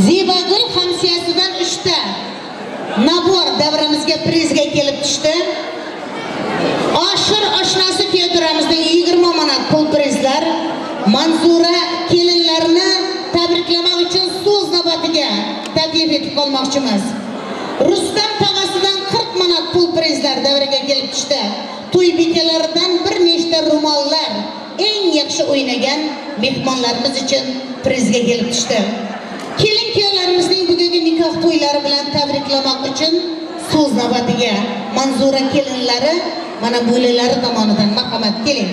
Zebagul hamsiyasidan 3 ta nabor davramizga prizga kelib tushdi. Oshir oshnasi kuyovturamizning 20 manat pul prizlar. Manzura kelinlarni tabriklamoq uchun so'z navbatiga taklif etib qolmoqchimiz. Rustam tog'asidan 40 manat pul prizlar davraga kelib tushdi. To'y bekalaridan bir nechta ro'mollar eng yaxshi o'ynagan mehmonlarimiz uchun prizga kelib tushdi. Kelin kuyovlarimizning bugungi nikoh to'ylari bilan tabriklamoq uchun so'z navbatiga Manzura kelinlari mana bo'lalari tomonidan marhamat, keling.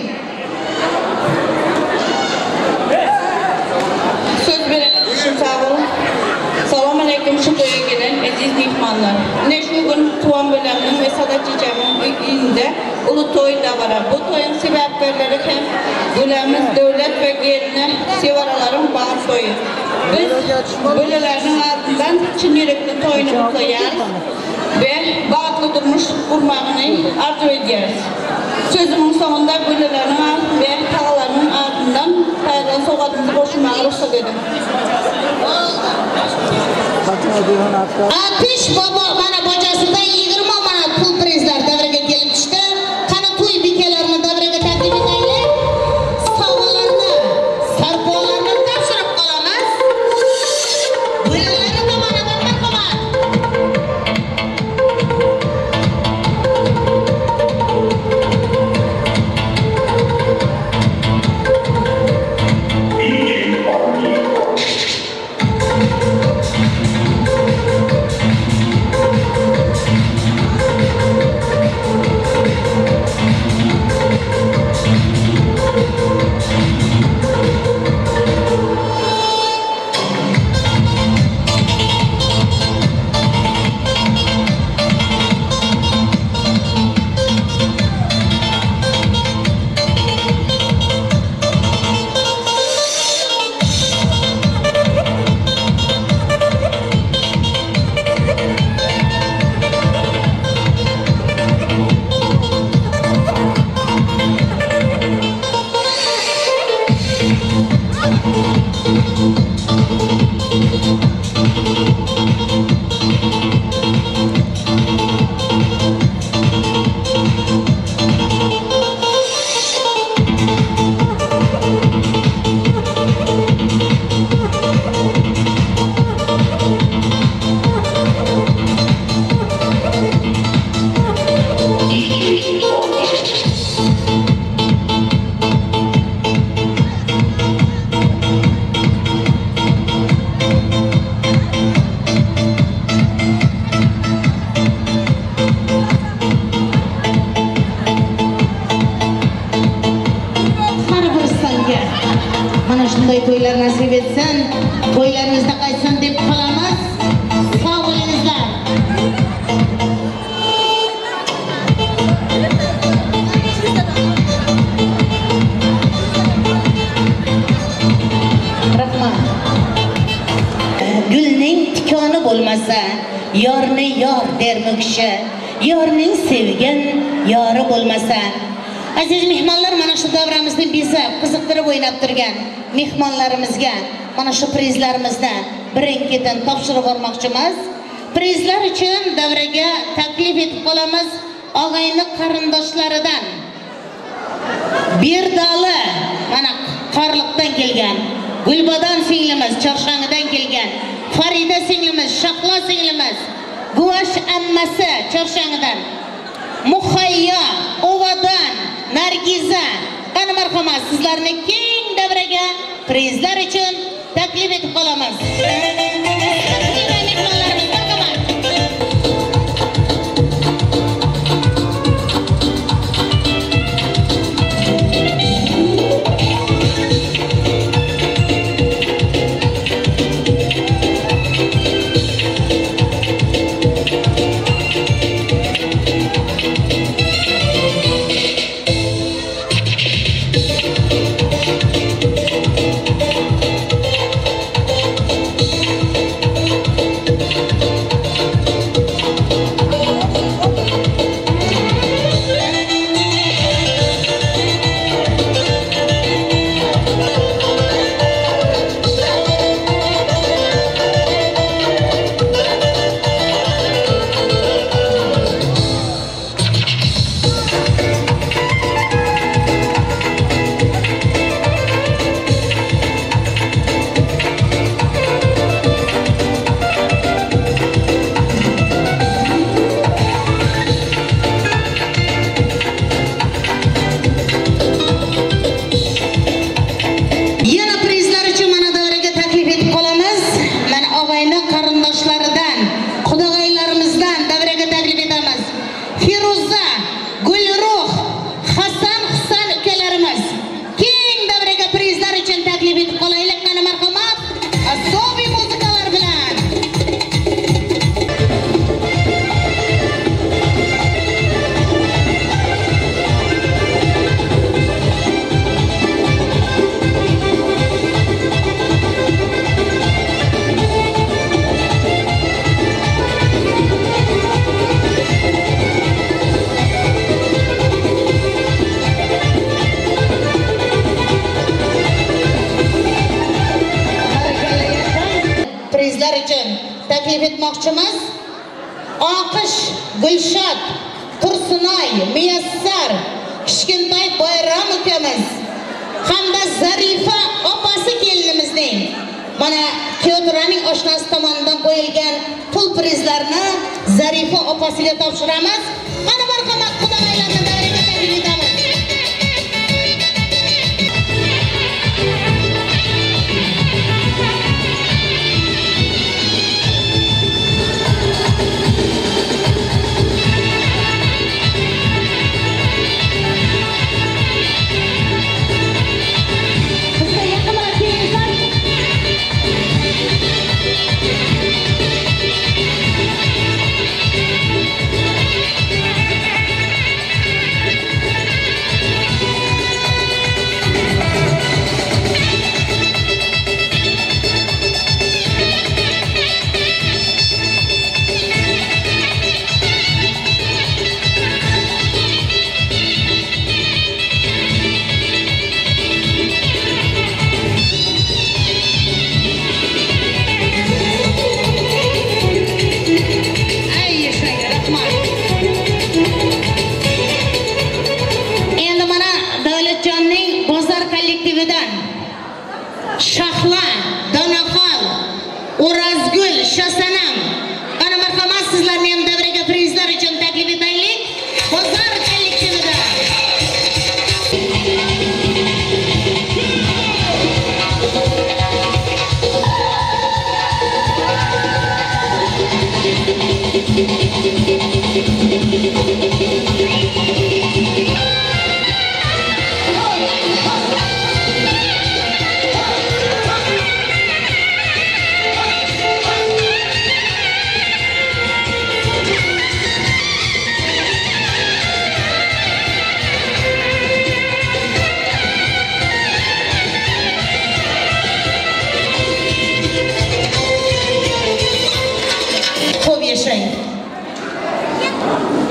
So'z berishim sog' bo'ling. Assalomu alaykum shu to'yga kelgan aziz mehmonlar. Mana shu kun tuvan bo'lamning va Sadat chechamning uyida ulu to'y davra. Bu to'yning sebepkarlari ham bo'lamiz davlat va kelini sevaralarim bor to'yi. Biz bo'lalarning adından chin yürekli to'yini kutlayarız ve bahtlı durmuş kurmağını arzu ediyoruz. Sözümün sonunda bo'lalarning ve tağalarının ardından tayyorlanan sovg'atimizni qo'shmaga ruxsat edin. Atish bobo mana bojasidan 20 manat pul prizlar davraga kelib tushdi. Qani to'y bekalarini davraga taklif etaylik. Sovg'alarni, sarpolarni topshirib qolamiz. Bo'lalari tomonidan marhamat. To'ylaringizda qaytsin deb qolamiz. Sog' bo'lingizlar. Rahmat. Gulning tikoni bo'lmasa, yorni yor dermi kishi. Yorning sevgan yori bo'lmasa. Aziz mehmonlar, mana shu davramizni bezab, qiziqtirib o'ynab turgan mehmonlarimizga mana shu prizlarimizni birin-ketin topshirib yubormoqchimiz. Prizlar uchun davraga taklif etib qolamiz og'ayni qarindoshlaridan. Berdali mana Qorliqdan kelgan, Gulbadon singlimiz Chorshangidan kelgan, Farida singlimiz, Shahlo singlimiz, Guvash ammasi Chorshangidan, Muhayyo Ovadan, Nargiza. Qani marhamat, sizlarni keng davraga prizlar uchun taklif etib qolamiz. Mehmonlarimiz, marhamat. Taklif etmoqchimiz. Oqish, Gulshod, Tursunoy, Muyassar, Kichkintoy Bayram ukamiz hamda Zarifa opasi kelinimizning mana Kuyovturaning oshnasi tomonidan qo'yilgan pul prizlarini Zarifa opasiga topshiramiz. Mana marhamat, qudag'aylarni davraga taklif etamiz. Shahla, Donaxon, O'razgul, Shosanam. Qani marhamat, sizlarni ham davraga prizlar uchun taklif etaylik. Bozor kollektividan.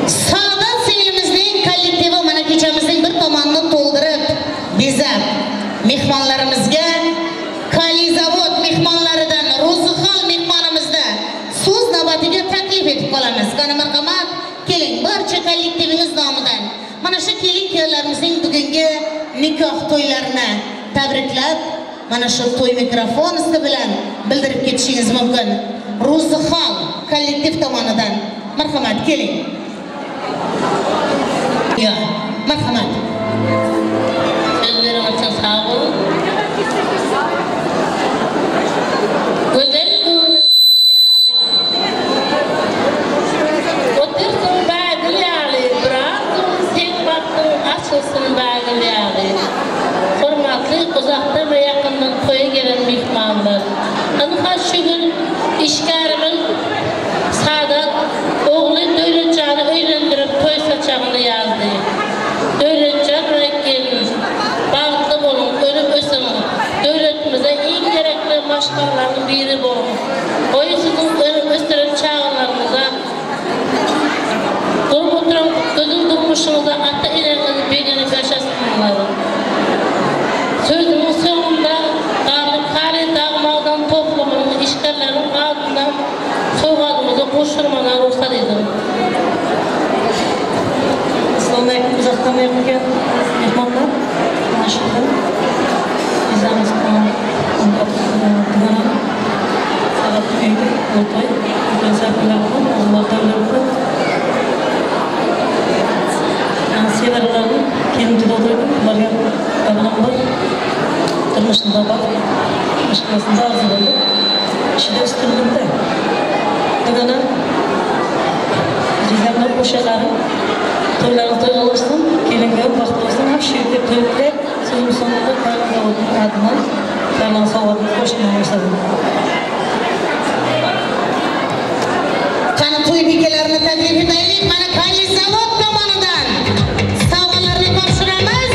Saodat singlimizning kollektivi mana kechamizning bir tomonini to'ldirib, bezab mehmonlarimizga Kalizavod mehmonlaridan Ro'zixon mehmonimizni so'z navbatiga taklif etib qolamiz. Qani marhamat, keling barcha kollektivingiz nomidan mana shu kelin kuyovlarimizning bugungi nikoh to'ylarini tabriklab, mana shu to'y mikrofon usti bilan bildirib ketishingiz mumkin. Ro'zixon kollektiv tomonidan marhamat, keling. Ya, marhamat. Sözlerim için sağ olun. Güzel gün. Otursun bagil yağlı, bırakın sen baktın açılsın bagil yağlı. Hurmatli uzaktan ve yakından toya gelen mehmanlar. Anha şu gün işgarimin Sadat oğlu Devletcan'ı öğrendirip toy saçağını yazdı. Devletcan ve gelin, bağıtlı olun, ölüp ösün. Devletimize en gerekli başkanların biri olun. Oyu sizin ölüp östüren çağlarınıza, durup oturan gözün durmuşunuza ata ilerinizi beğenip yaşasınlar. Sözümün sonunda Garlı Dağmal'dan toplumunun işgallerinin ardından sovgadımızı koşturmadan ruhsat edin. Assalomu alaykum, uzaktan yakın mehmonlar. Mana shu kun bizlarimiz dugonam Sadatning uyida to'y, ulkan sarpillar bilan, o'g'illar to'ylar bilan sevaralarni kelin juda to'ydim. Ularga avvalambor turmushida baxt, mashg'ulotida orzu qildim. Ishida ustunlikda. Dugonam jigarlar qo'shaqarim to'ylarni to'y bo'lsin, kelinga baxt bo'lsin, ham shu yerda to'ylar so'zim so'ngida Taylan zavodining adidan Taylan sovg'atini qo'shimdan boshladim. Qani to'y bekalarini taklif etaylik. Mana Kali zavod tomonidan sovg'alarni topshiramiz.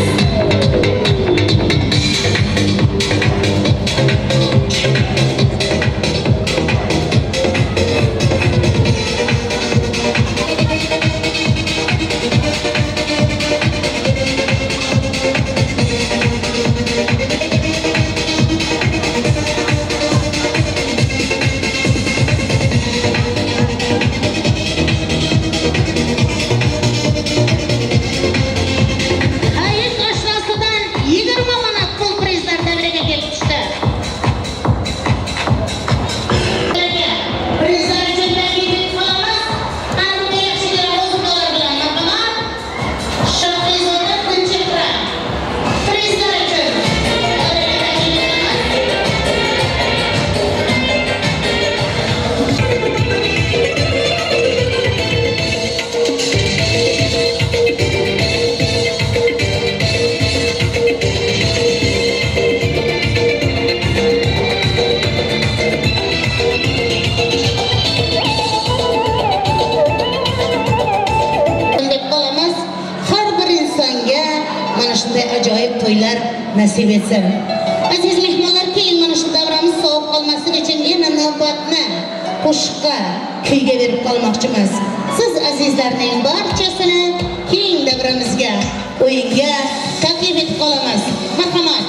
To'ylar nasib etsin. Aziz mehmonlar, keling mana shu davramiz sovuq qolmasin uchun yana navbatni qo'shiqqa, kuyga berib qolmoqchimiz. Siz azizlarning barchasini keng davramizga, o'yinga taklif etib qolamiz. Marhamat.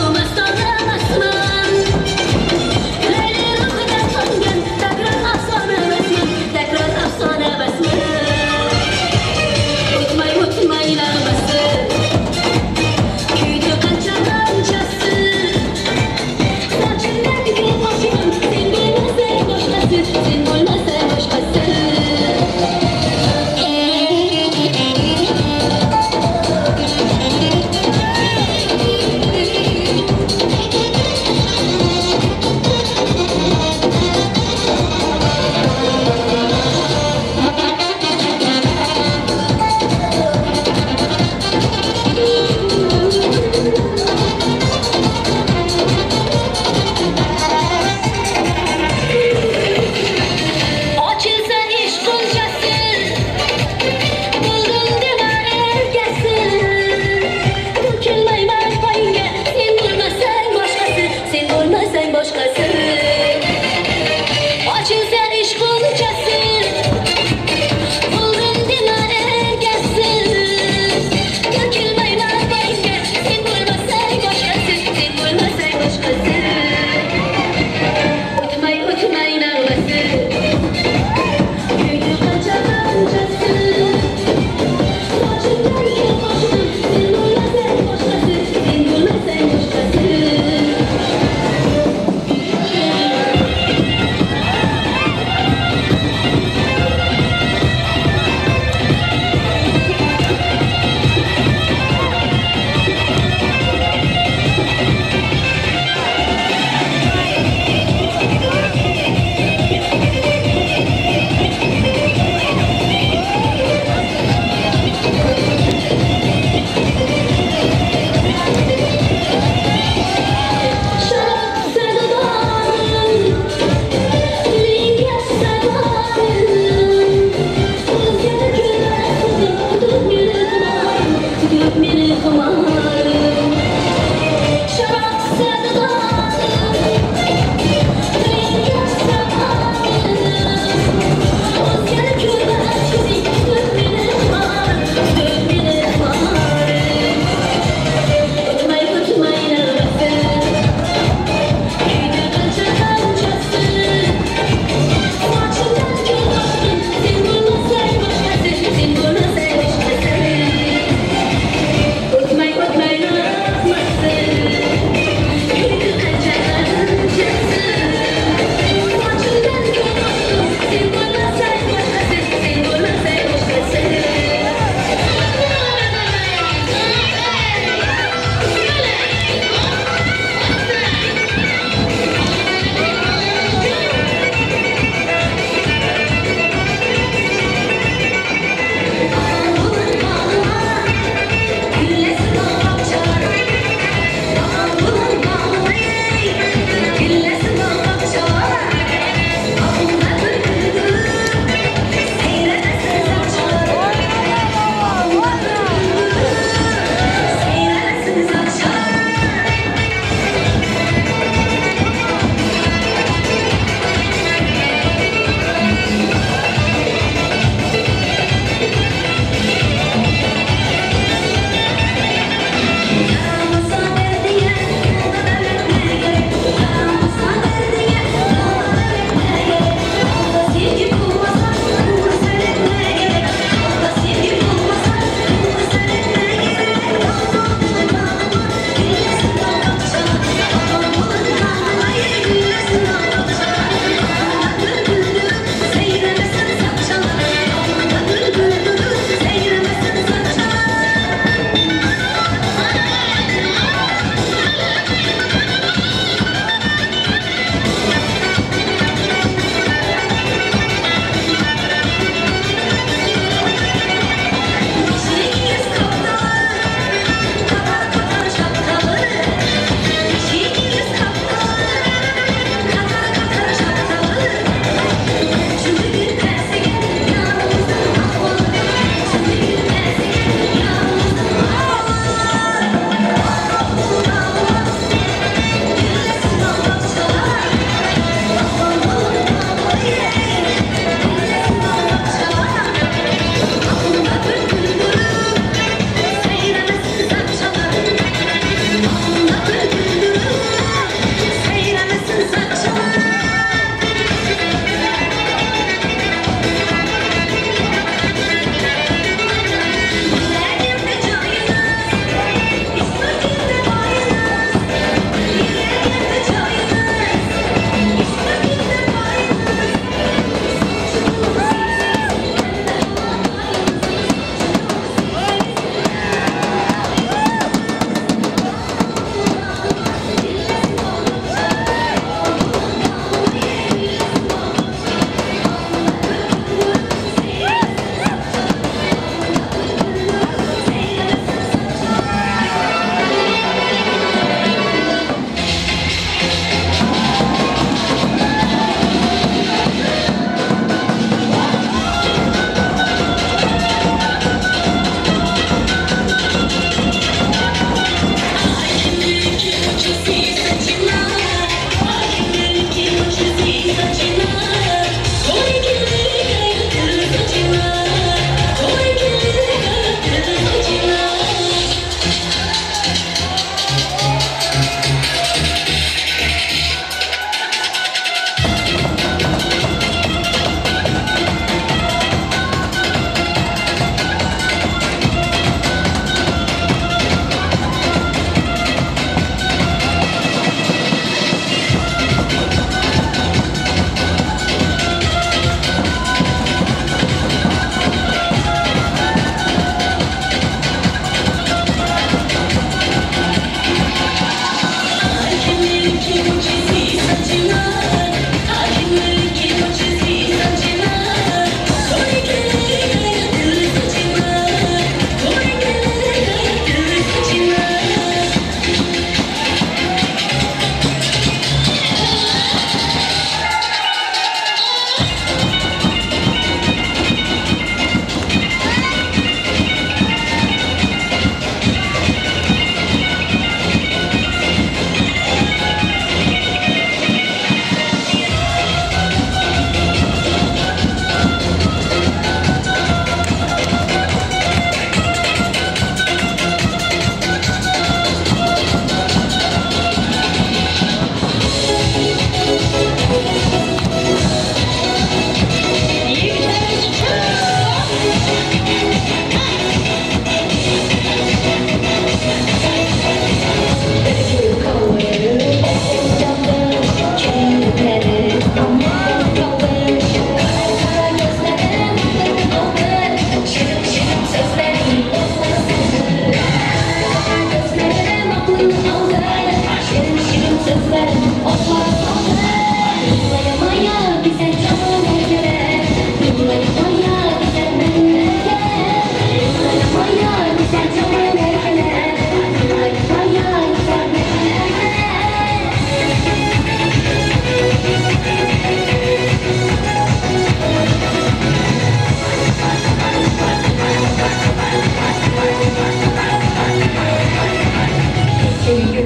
Mastana masman, Leyli ruhuna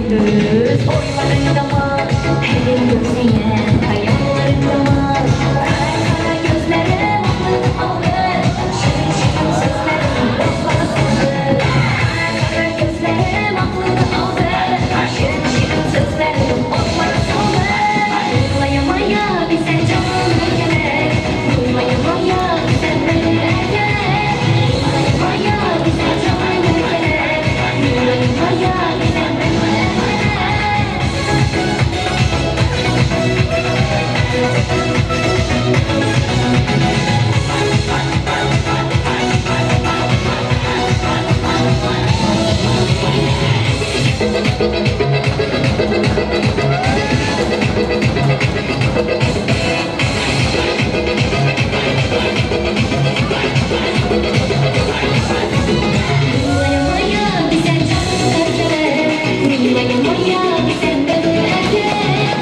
Gündüz oylarında mı? Her gözüne hayallarında mı? Kara kara gözlerim aklını aldı. Şirin şirin sözlerim bozmadı sızdı. Kara kara gözlerim aklını aldı. Şirin şirin sözlerim bozmadı sızdı. Muylayamaya bize canım erkeler. Muylayamaya bize beni erkeler. Muylayamaya bize canım erkeler. Muylayamaya bize beni erkeler. Muylayamaya bize canım erkeler. Muylayamaya bize beni erkeler.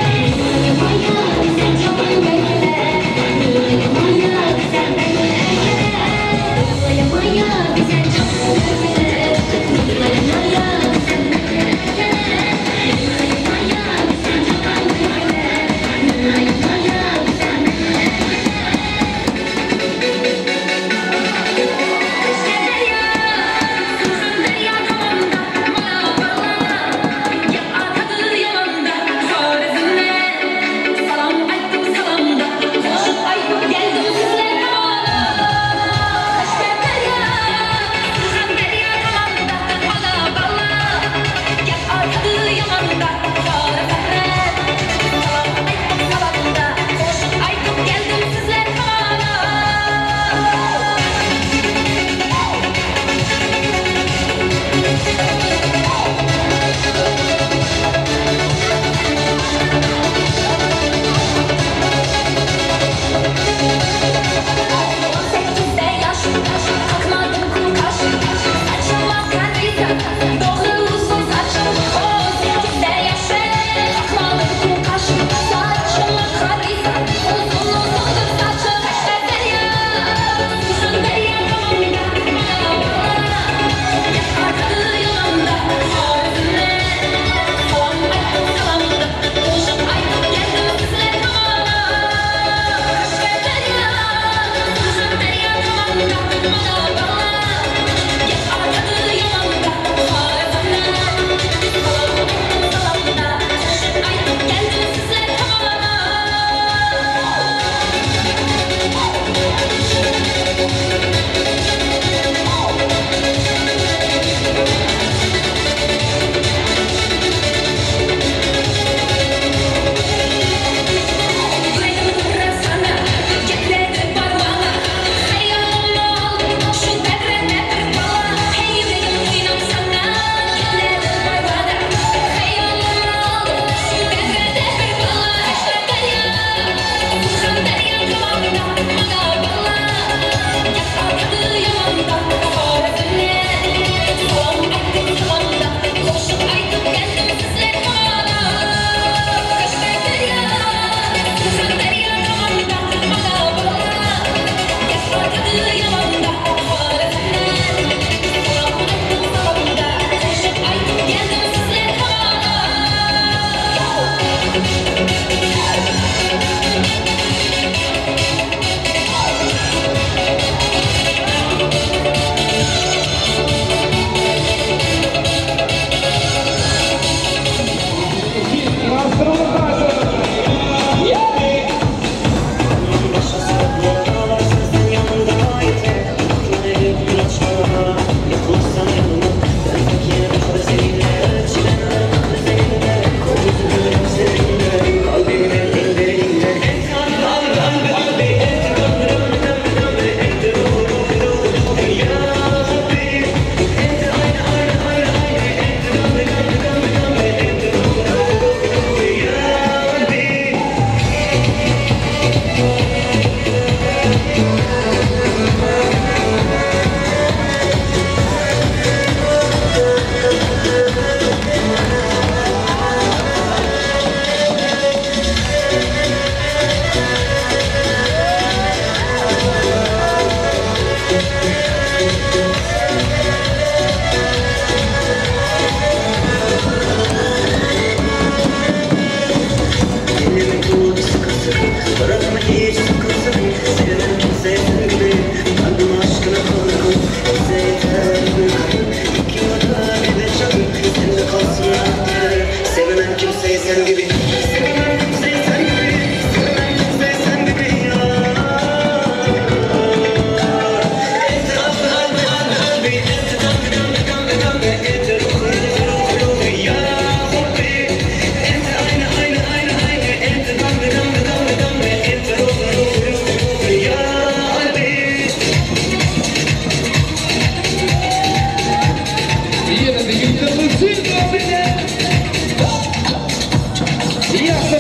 Muylayamaya bize canım erkeler. Muylayamaya bize beni erkeler. Muylayamaya bize canım erkeler. Muylayamaya bize beni erkeler. Muylayamaya bize canım erkeler. Muylayamaya bize beni erkeler. kimseyi sen gibi. Sevmem kimseyi sen gibi. Sevmem kimseyi sen gibi ya. Etrafı halbi halbi halbi. Etrafı gambe gambe gambe. Etrafı ruhu ya hubbi. Ente aynı aynı aynı aynı. Ente gambe gambe gambe gambe. Ente ruhu ruhu ruhu ya halbi. Divana,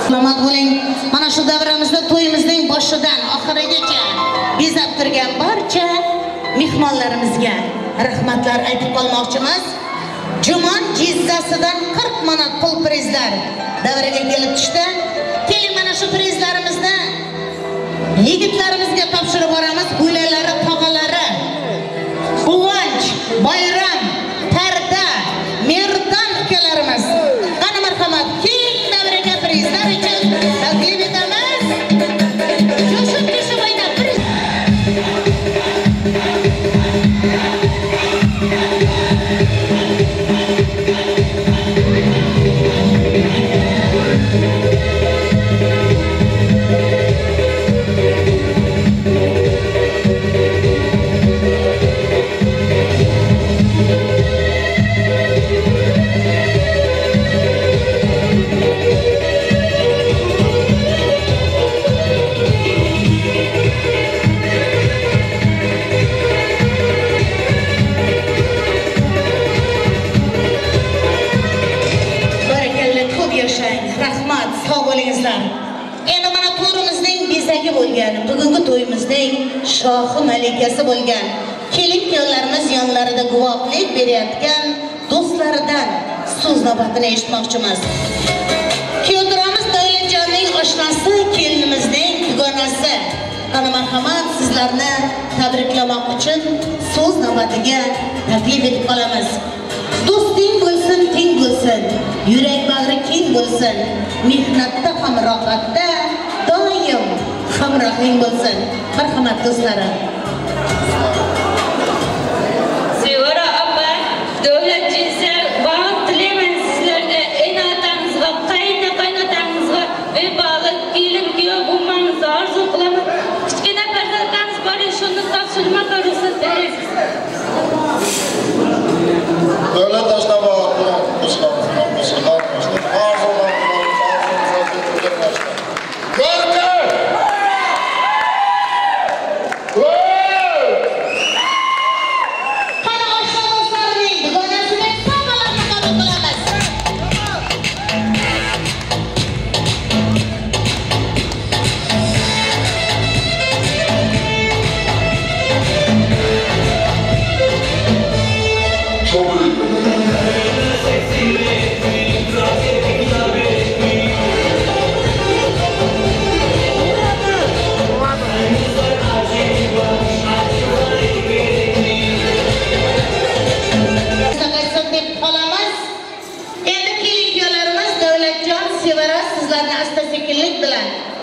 Salomat bo'ling. Mana shu davramizda to'yimizning boshidan oxirigacha bezab turgan barcha mehmonlarimizga rahmatlar aytib qolmoqchimiz. Jumon jizzasidan 40 manat pul prizlar davraga kelib tushdi. Keling mana shu prizlarimizni yigitlarimizga topshirib boramiz. Bo'lalari, tog'alari, Quvonch, Bayram, Parda, Merdon ukalarimiz. Qani marhamat, keng davraga prizlar uchun taklif etamiz. Jo'shib-jo'shib o'ynab priz. Endi mana to'rimizning bezagi bo'lgan, bugungi to'yimizning shohi malikasi bo'lgan kelin kuyovlarimiz yonlarida guvohlik berayotgan do'stlaridan so'z navbatini eshitmoqchimiz. Kuyovturamiz Davlatjonning oshnasi, kelinimizning dugonasi. Qani marhamat, sizlarni tabriklamoq uchun so'z navbatiga taklif etib qolamiz. Do'sting bo'lsin, teng bo'lsin, yurak bag'ri keng bo'lsin, mehnatda ham rohatda doim hamrohing bo'lsin. Marhamat do'stlarim. Sevara opa, davlat jinsi baxt tilayman sizlarga, ena-otangizga, qayna-qaynotangizga va bola kelin kuyov bo'lmangizni orzu qilaman. Kichkina farzandlaringiz bor, shuni topshirmoqqa ruxsat berasiz. Davlat aşna bağlı,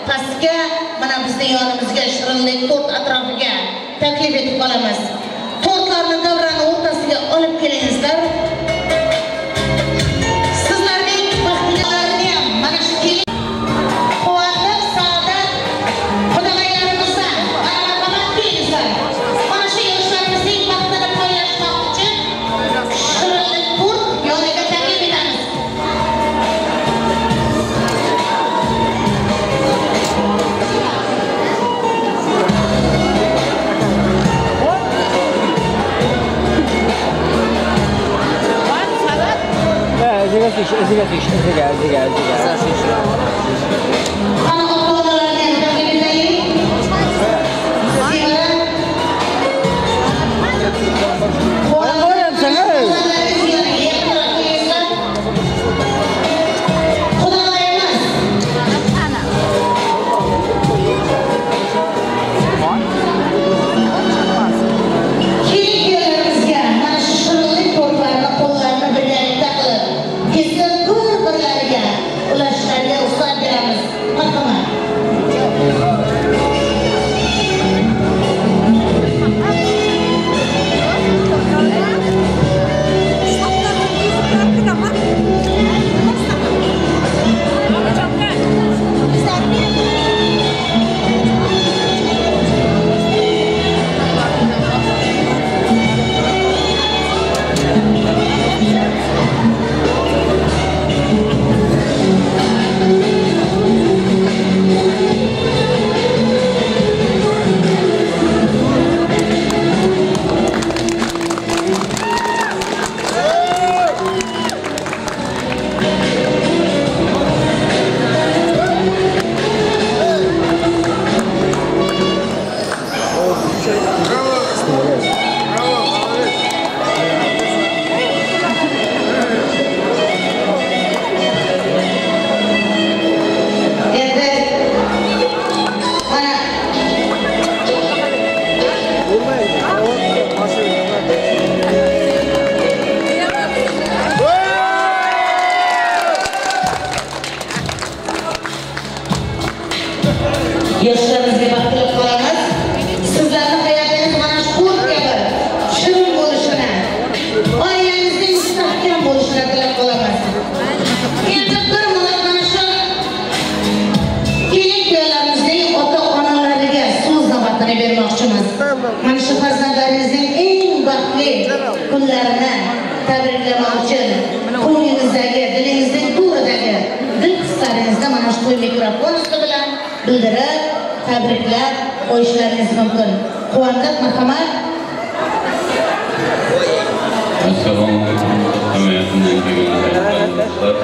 pastga, mana bizni yonimizga shirinlik to'rt atrofiga taklif etib qolamiz. Tortlarni davrani o'rtasiga olib kelingizlar. Sizlarning baxtlarini ham mana shu kelin quvonib, saodat xudog'aylarimizdan mana marhamat kelingizlar. Mana shu yoshlarimizning baxtini poylashmoq uchun shirinlik to'rt yoniga taklif etamiz. Eziga tish, eziga, eziga, eziga. Qani ota-onalarni taklif etaylik. Sevara. Xudoyimiz. Kelin kuyovlarimizga mana shu shirinlik tortlarni qo'llarini birgalikda qilib kesib bir-birlariga Yoshlarimizga baxt tilab qolamiz. Sizlarning hayotingiz mana shu qurt kabi shirin bo'lishini, oilangizning mustahkam bo'lishini tilab qolamiz. Endi bir minut mana shu kelin kuyovlarimizning ota-onalariga so'z navbatini bermoqchimiz. Mana shu farzandlaringizning eng baxtli kunlarini tabriklamoq uchun ko'nglingizdagi, dilingizning to'ridagi dil hislaringizni mana shu to'y mikrofon usti bilan bildirib, tabriklab qo'yishlaringiz mumkin. Quvondiq, marhamat. Assalomu alaykum. Hamma yaqindan kelgan do'stlar.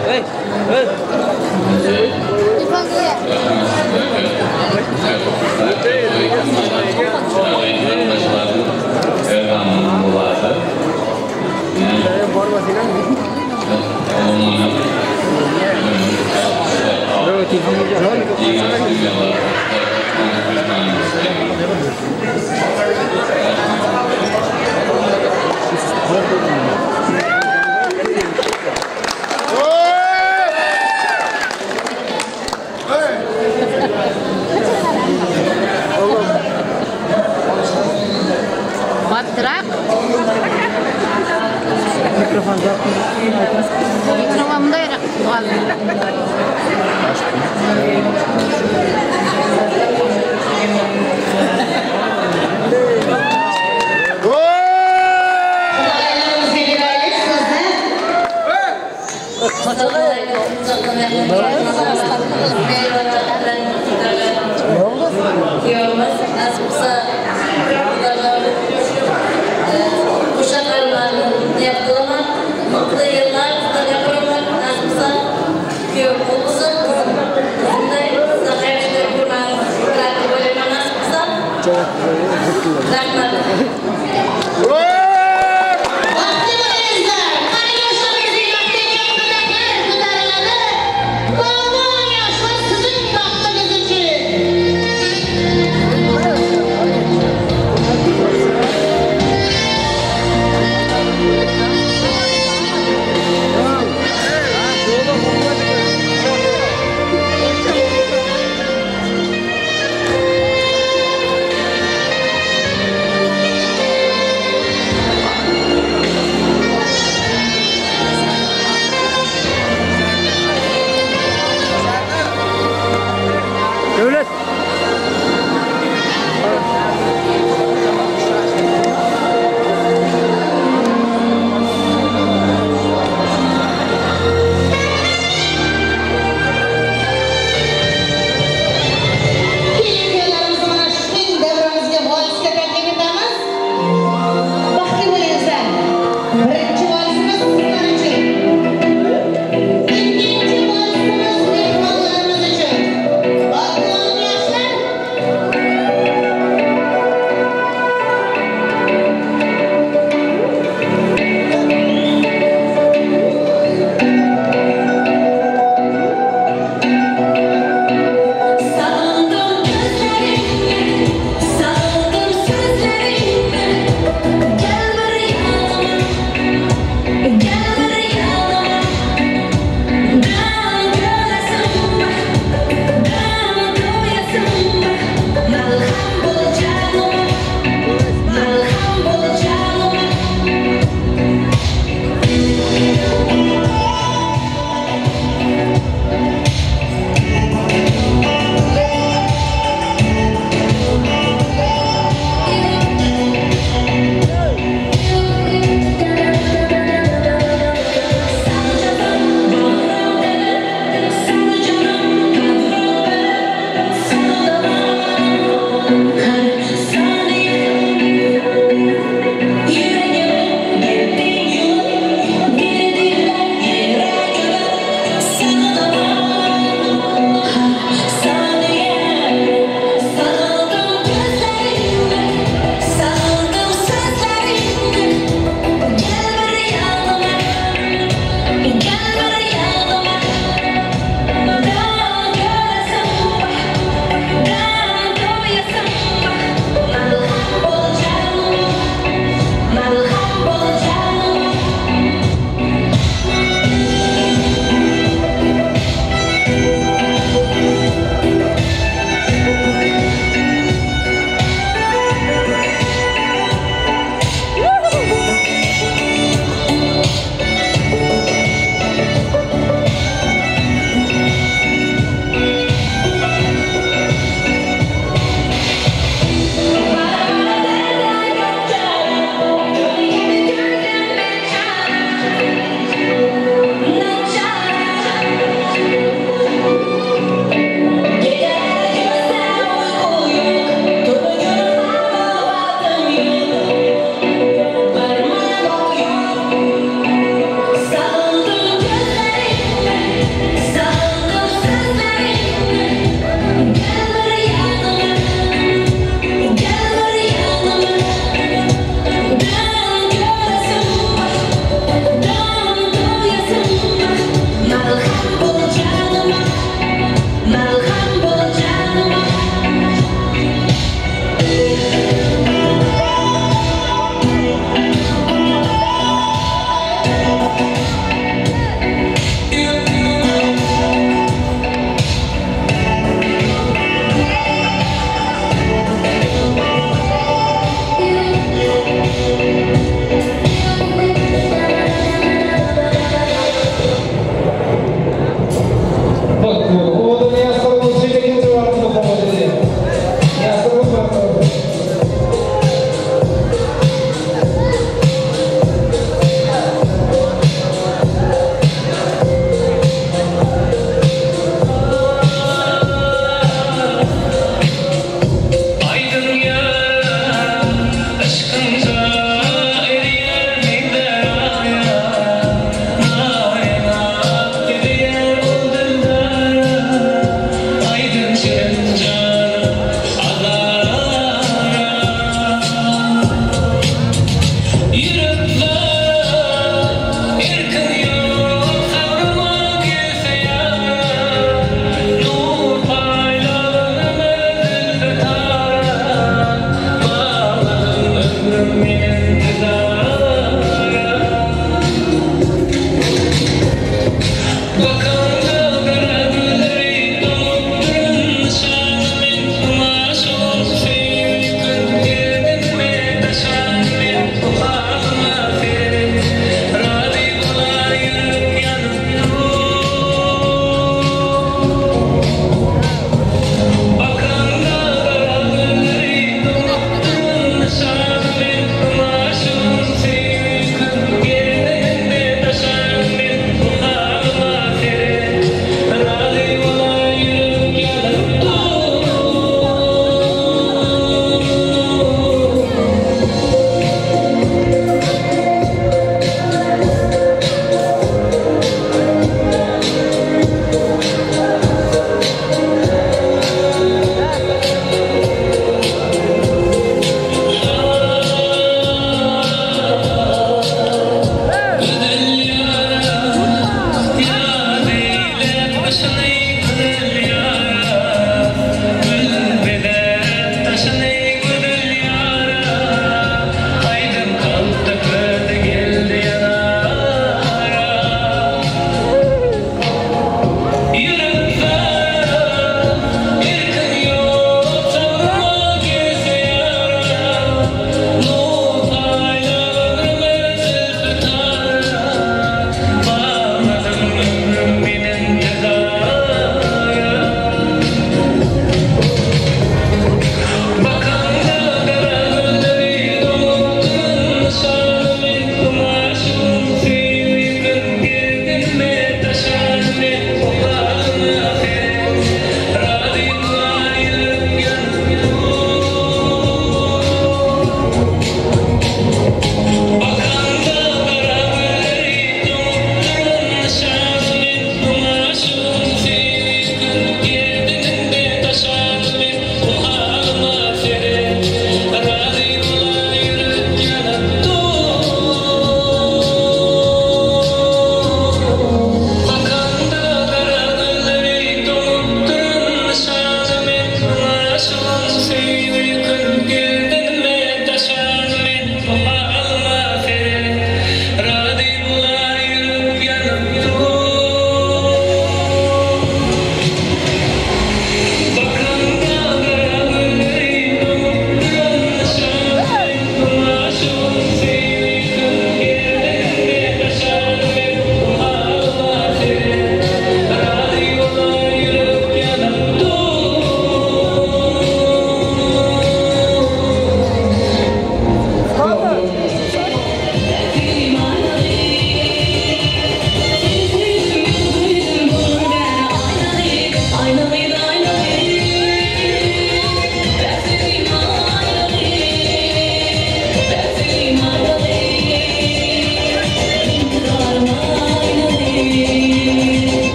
Batrak. Mikrofon Mikrofon bunday Mutlu yıllar, Birinchi valsimiz sizlar uchun. Ikkinchi valsimiz mehmonlarimiz uchun.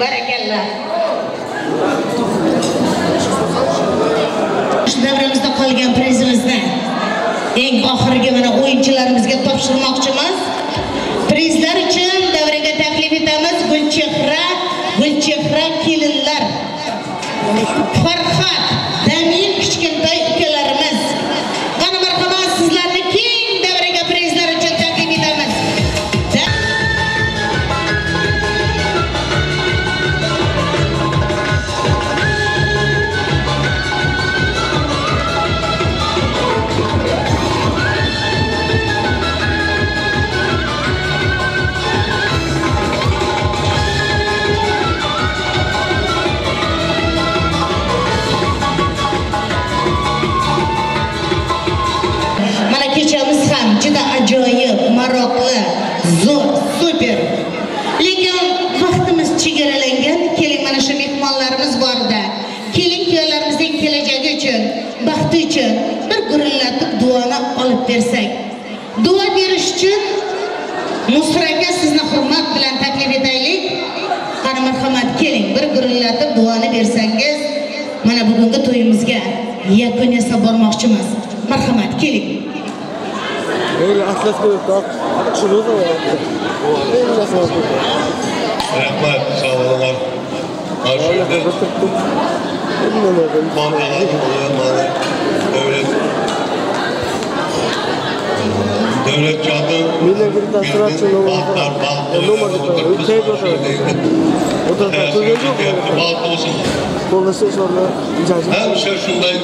Barakalla. Shu davramizda qolgan prizimizni eng oxirgi mana o'yinchilarimizga topshirmoqchimiz. Prizlar uchun davraga taklif etamiz Gulchehra, Gulchehra kelinlar. Farhad, Damir kichkintoy ukalarimiz. Qani marhamat, sizlarni keng davraga prizlar uchun taklif etamiz. Kechamiz ham juda ajoyib, maroqli, zo'r, super. Lekin vaqtimiz chegaralangan. Keling mana shu mehmonlarimiz borda. Keling kuyovlarimizning kelajagi uchun, baxti uchun bir gurillatib duoni olib bersak. Duo berish uchun Nusra aka sizni hurmat bilan taklif etaylik. Qani marhamat, keling bir gurillatib duoni bersangiz, mana bugungi to'yimizga yakun yasab bormoqchimiz. Marhamat, keling. Rahmat, sağ olun. Devlet canlı Hemşe şunday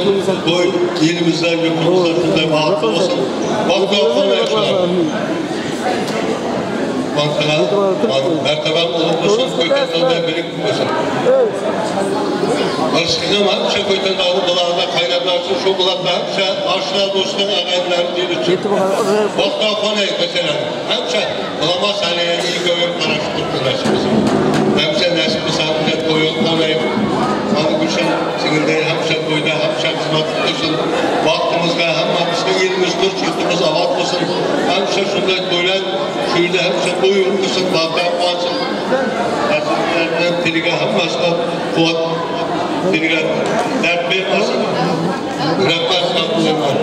toy yerimizden yurtumuzdan şunday bahtlı olsun. Mertebem olsun, koytandan birlik olsun. Barışkınım hemşe koytandan bulağına kaynaklarsın, şu bulakta hemşe arşına dostuna ağaylar değil için. Bakta konayı mesela hemşe bulamaz haneye iyi göğüm karıştırdı nasibimizi. Hemşe nasibi sahibine koyun konayı. Hani Gülşen singilde hemşe koyda hemşe hizmet olsun. Vaktımızda hemmemizde yerimiz dur, yurtumuz avat olsun. Hemşe şunday koylan, şurada hemşe koyun olsun, bakta olsun. Nasiblerden tiliga hemmesine kuvvet, tiliga dert vermesin. Rahmet sağlıklar.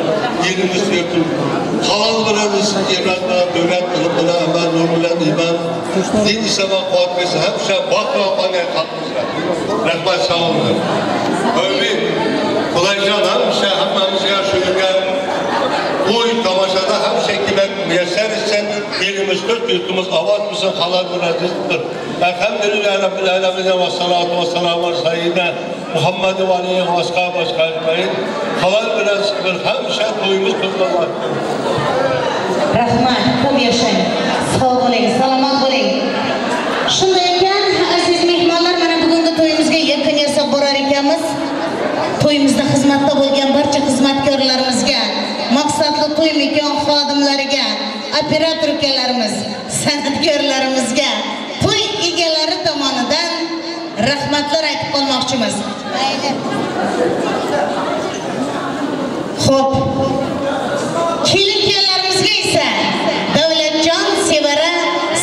Yerimiz yurtum. Halal bilen, evlat bilen, devlet bilen, amal, nur bilen, iman. Din İslam'a kuvvet versin. Hemşe bakta olmaya kalkmışlar. Rahmet sağ olun. Öyle kolayca hemşe hemmemizge şuraya bu tamaşada hemşe kime müyesser etsen yerimiz dört yurtumuz avat mısın halal bilen rızıktır. Elhamdülillahi Rabbil alemin ve salatu ve selamu ala seyyidina Muhammed ve aleyhi ve ashabi ecmaîn. Halal bilen rızıktır. Hemşe toyumuz kutlu. Rahmat, ko'p yashang. Sog' bo'ling, salomat bo'ling. Shunday ekan, aziz mehmonlar, mana bugungi to'yimizga yakun yasab borar ekanmiz. To'yimizda xizmatda bo'lgan barcha xizmatkorlarimizga, maqsadli to'y makon xodimlariga, operator ukalarimiz, san'atkorlarimizga, to'y egalari tomonidan rahmatlar aytib qolmoqchimiz. Xo'p. Kelin kuyovlarimizga esa Davlatjon, Sevara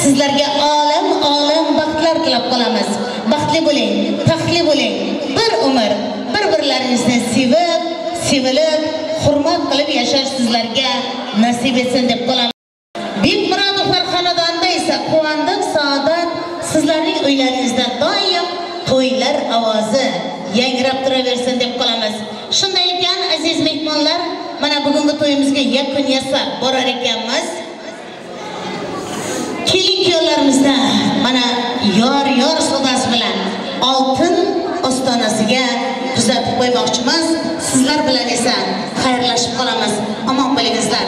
sizlarga olam olam baxtlar tilab qolamiz. Baxtli bo'ling, taxtli bo'ling. Bir umr bir-birlaringizni sevib, sevilib, hurmat qilib yashash sizlarga nasib etsin deb qolamiz. Bekmurodovlar xonadonida esa quvondiq, saodat sizlarning uylaringizda doim to'ylar ovozi yangrab turaversin deb qolamiz. Shunday ekan, aziz mehmonlar, mana bugungi to'yimizga yakun yasab borar ekanmiz. Kelin kuyovlarimizni mana yor yor sodasi bilan oltin ostonasiga kuzatib qo'ymoqchimiz. Sizlar bilan esa xayrlashib qolamiz. Omon bo'lingizlar.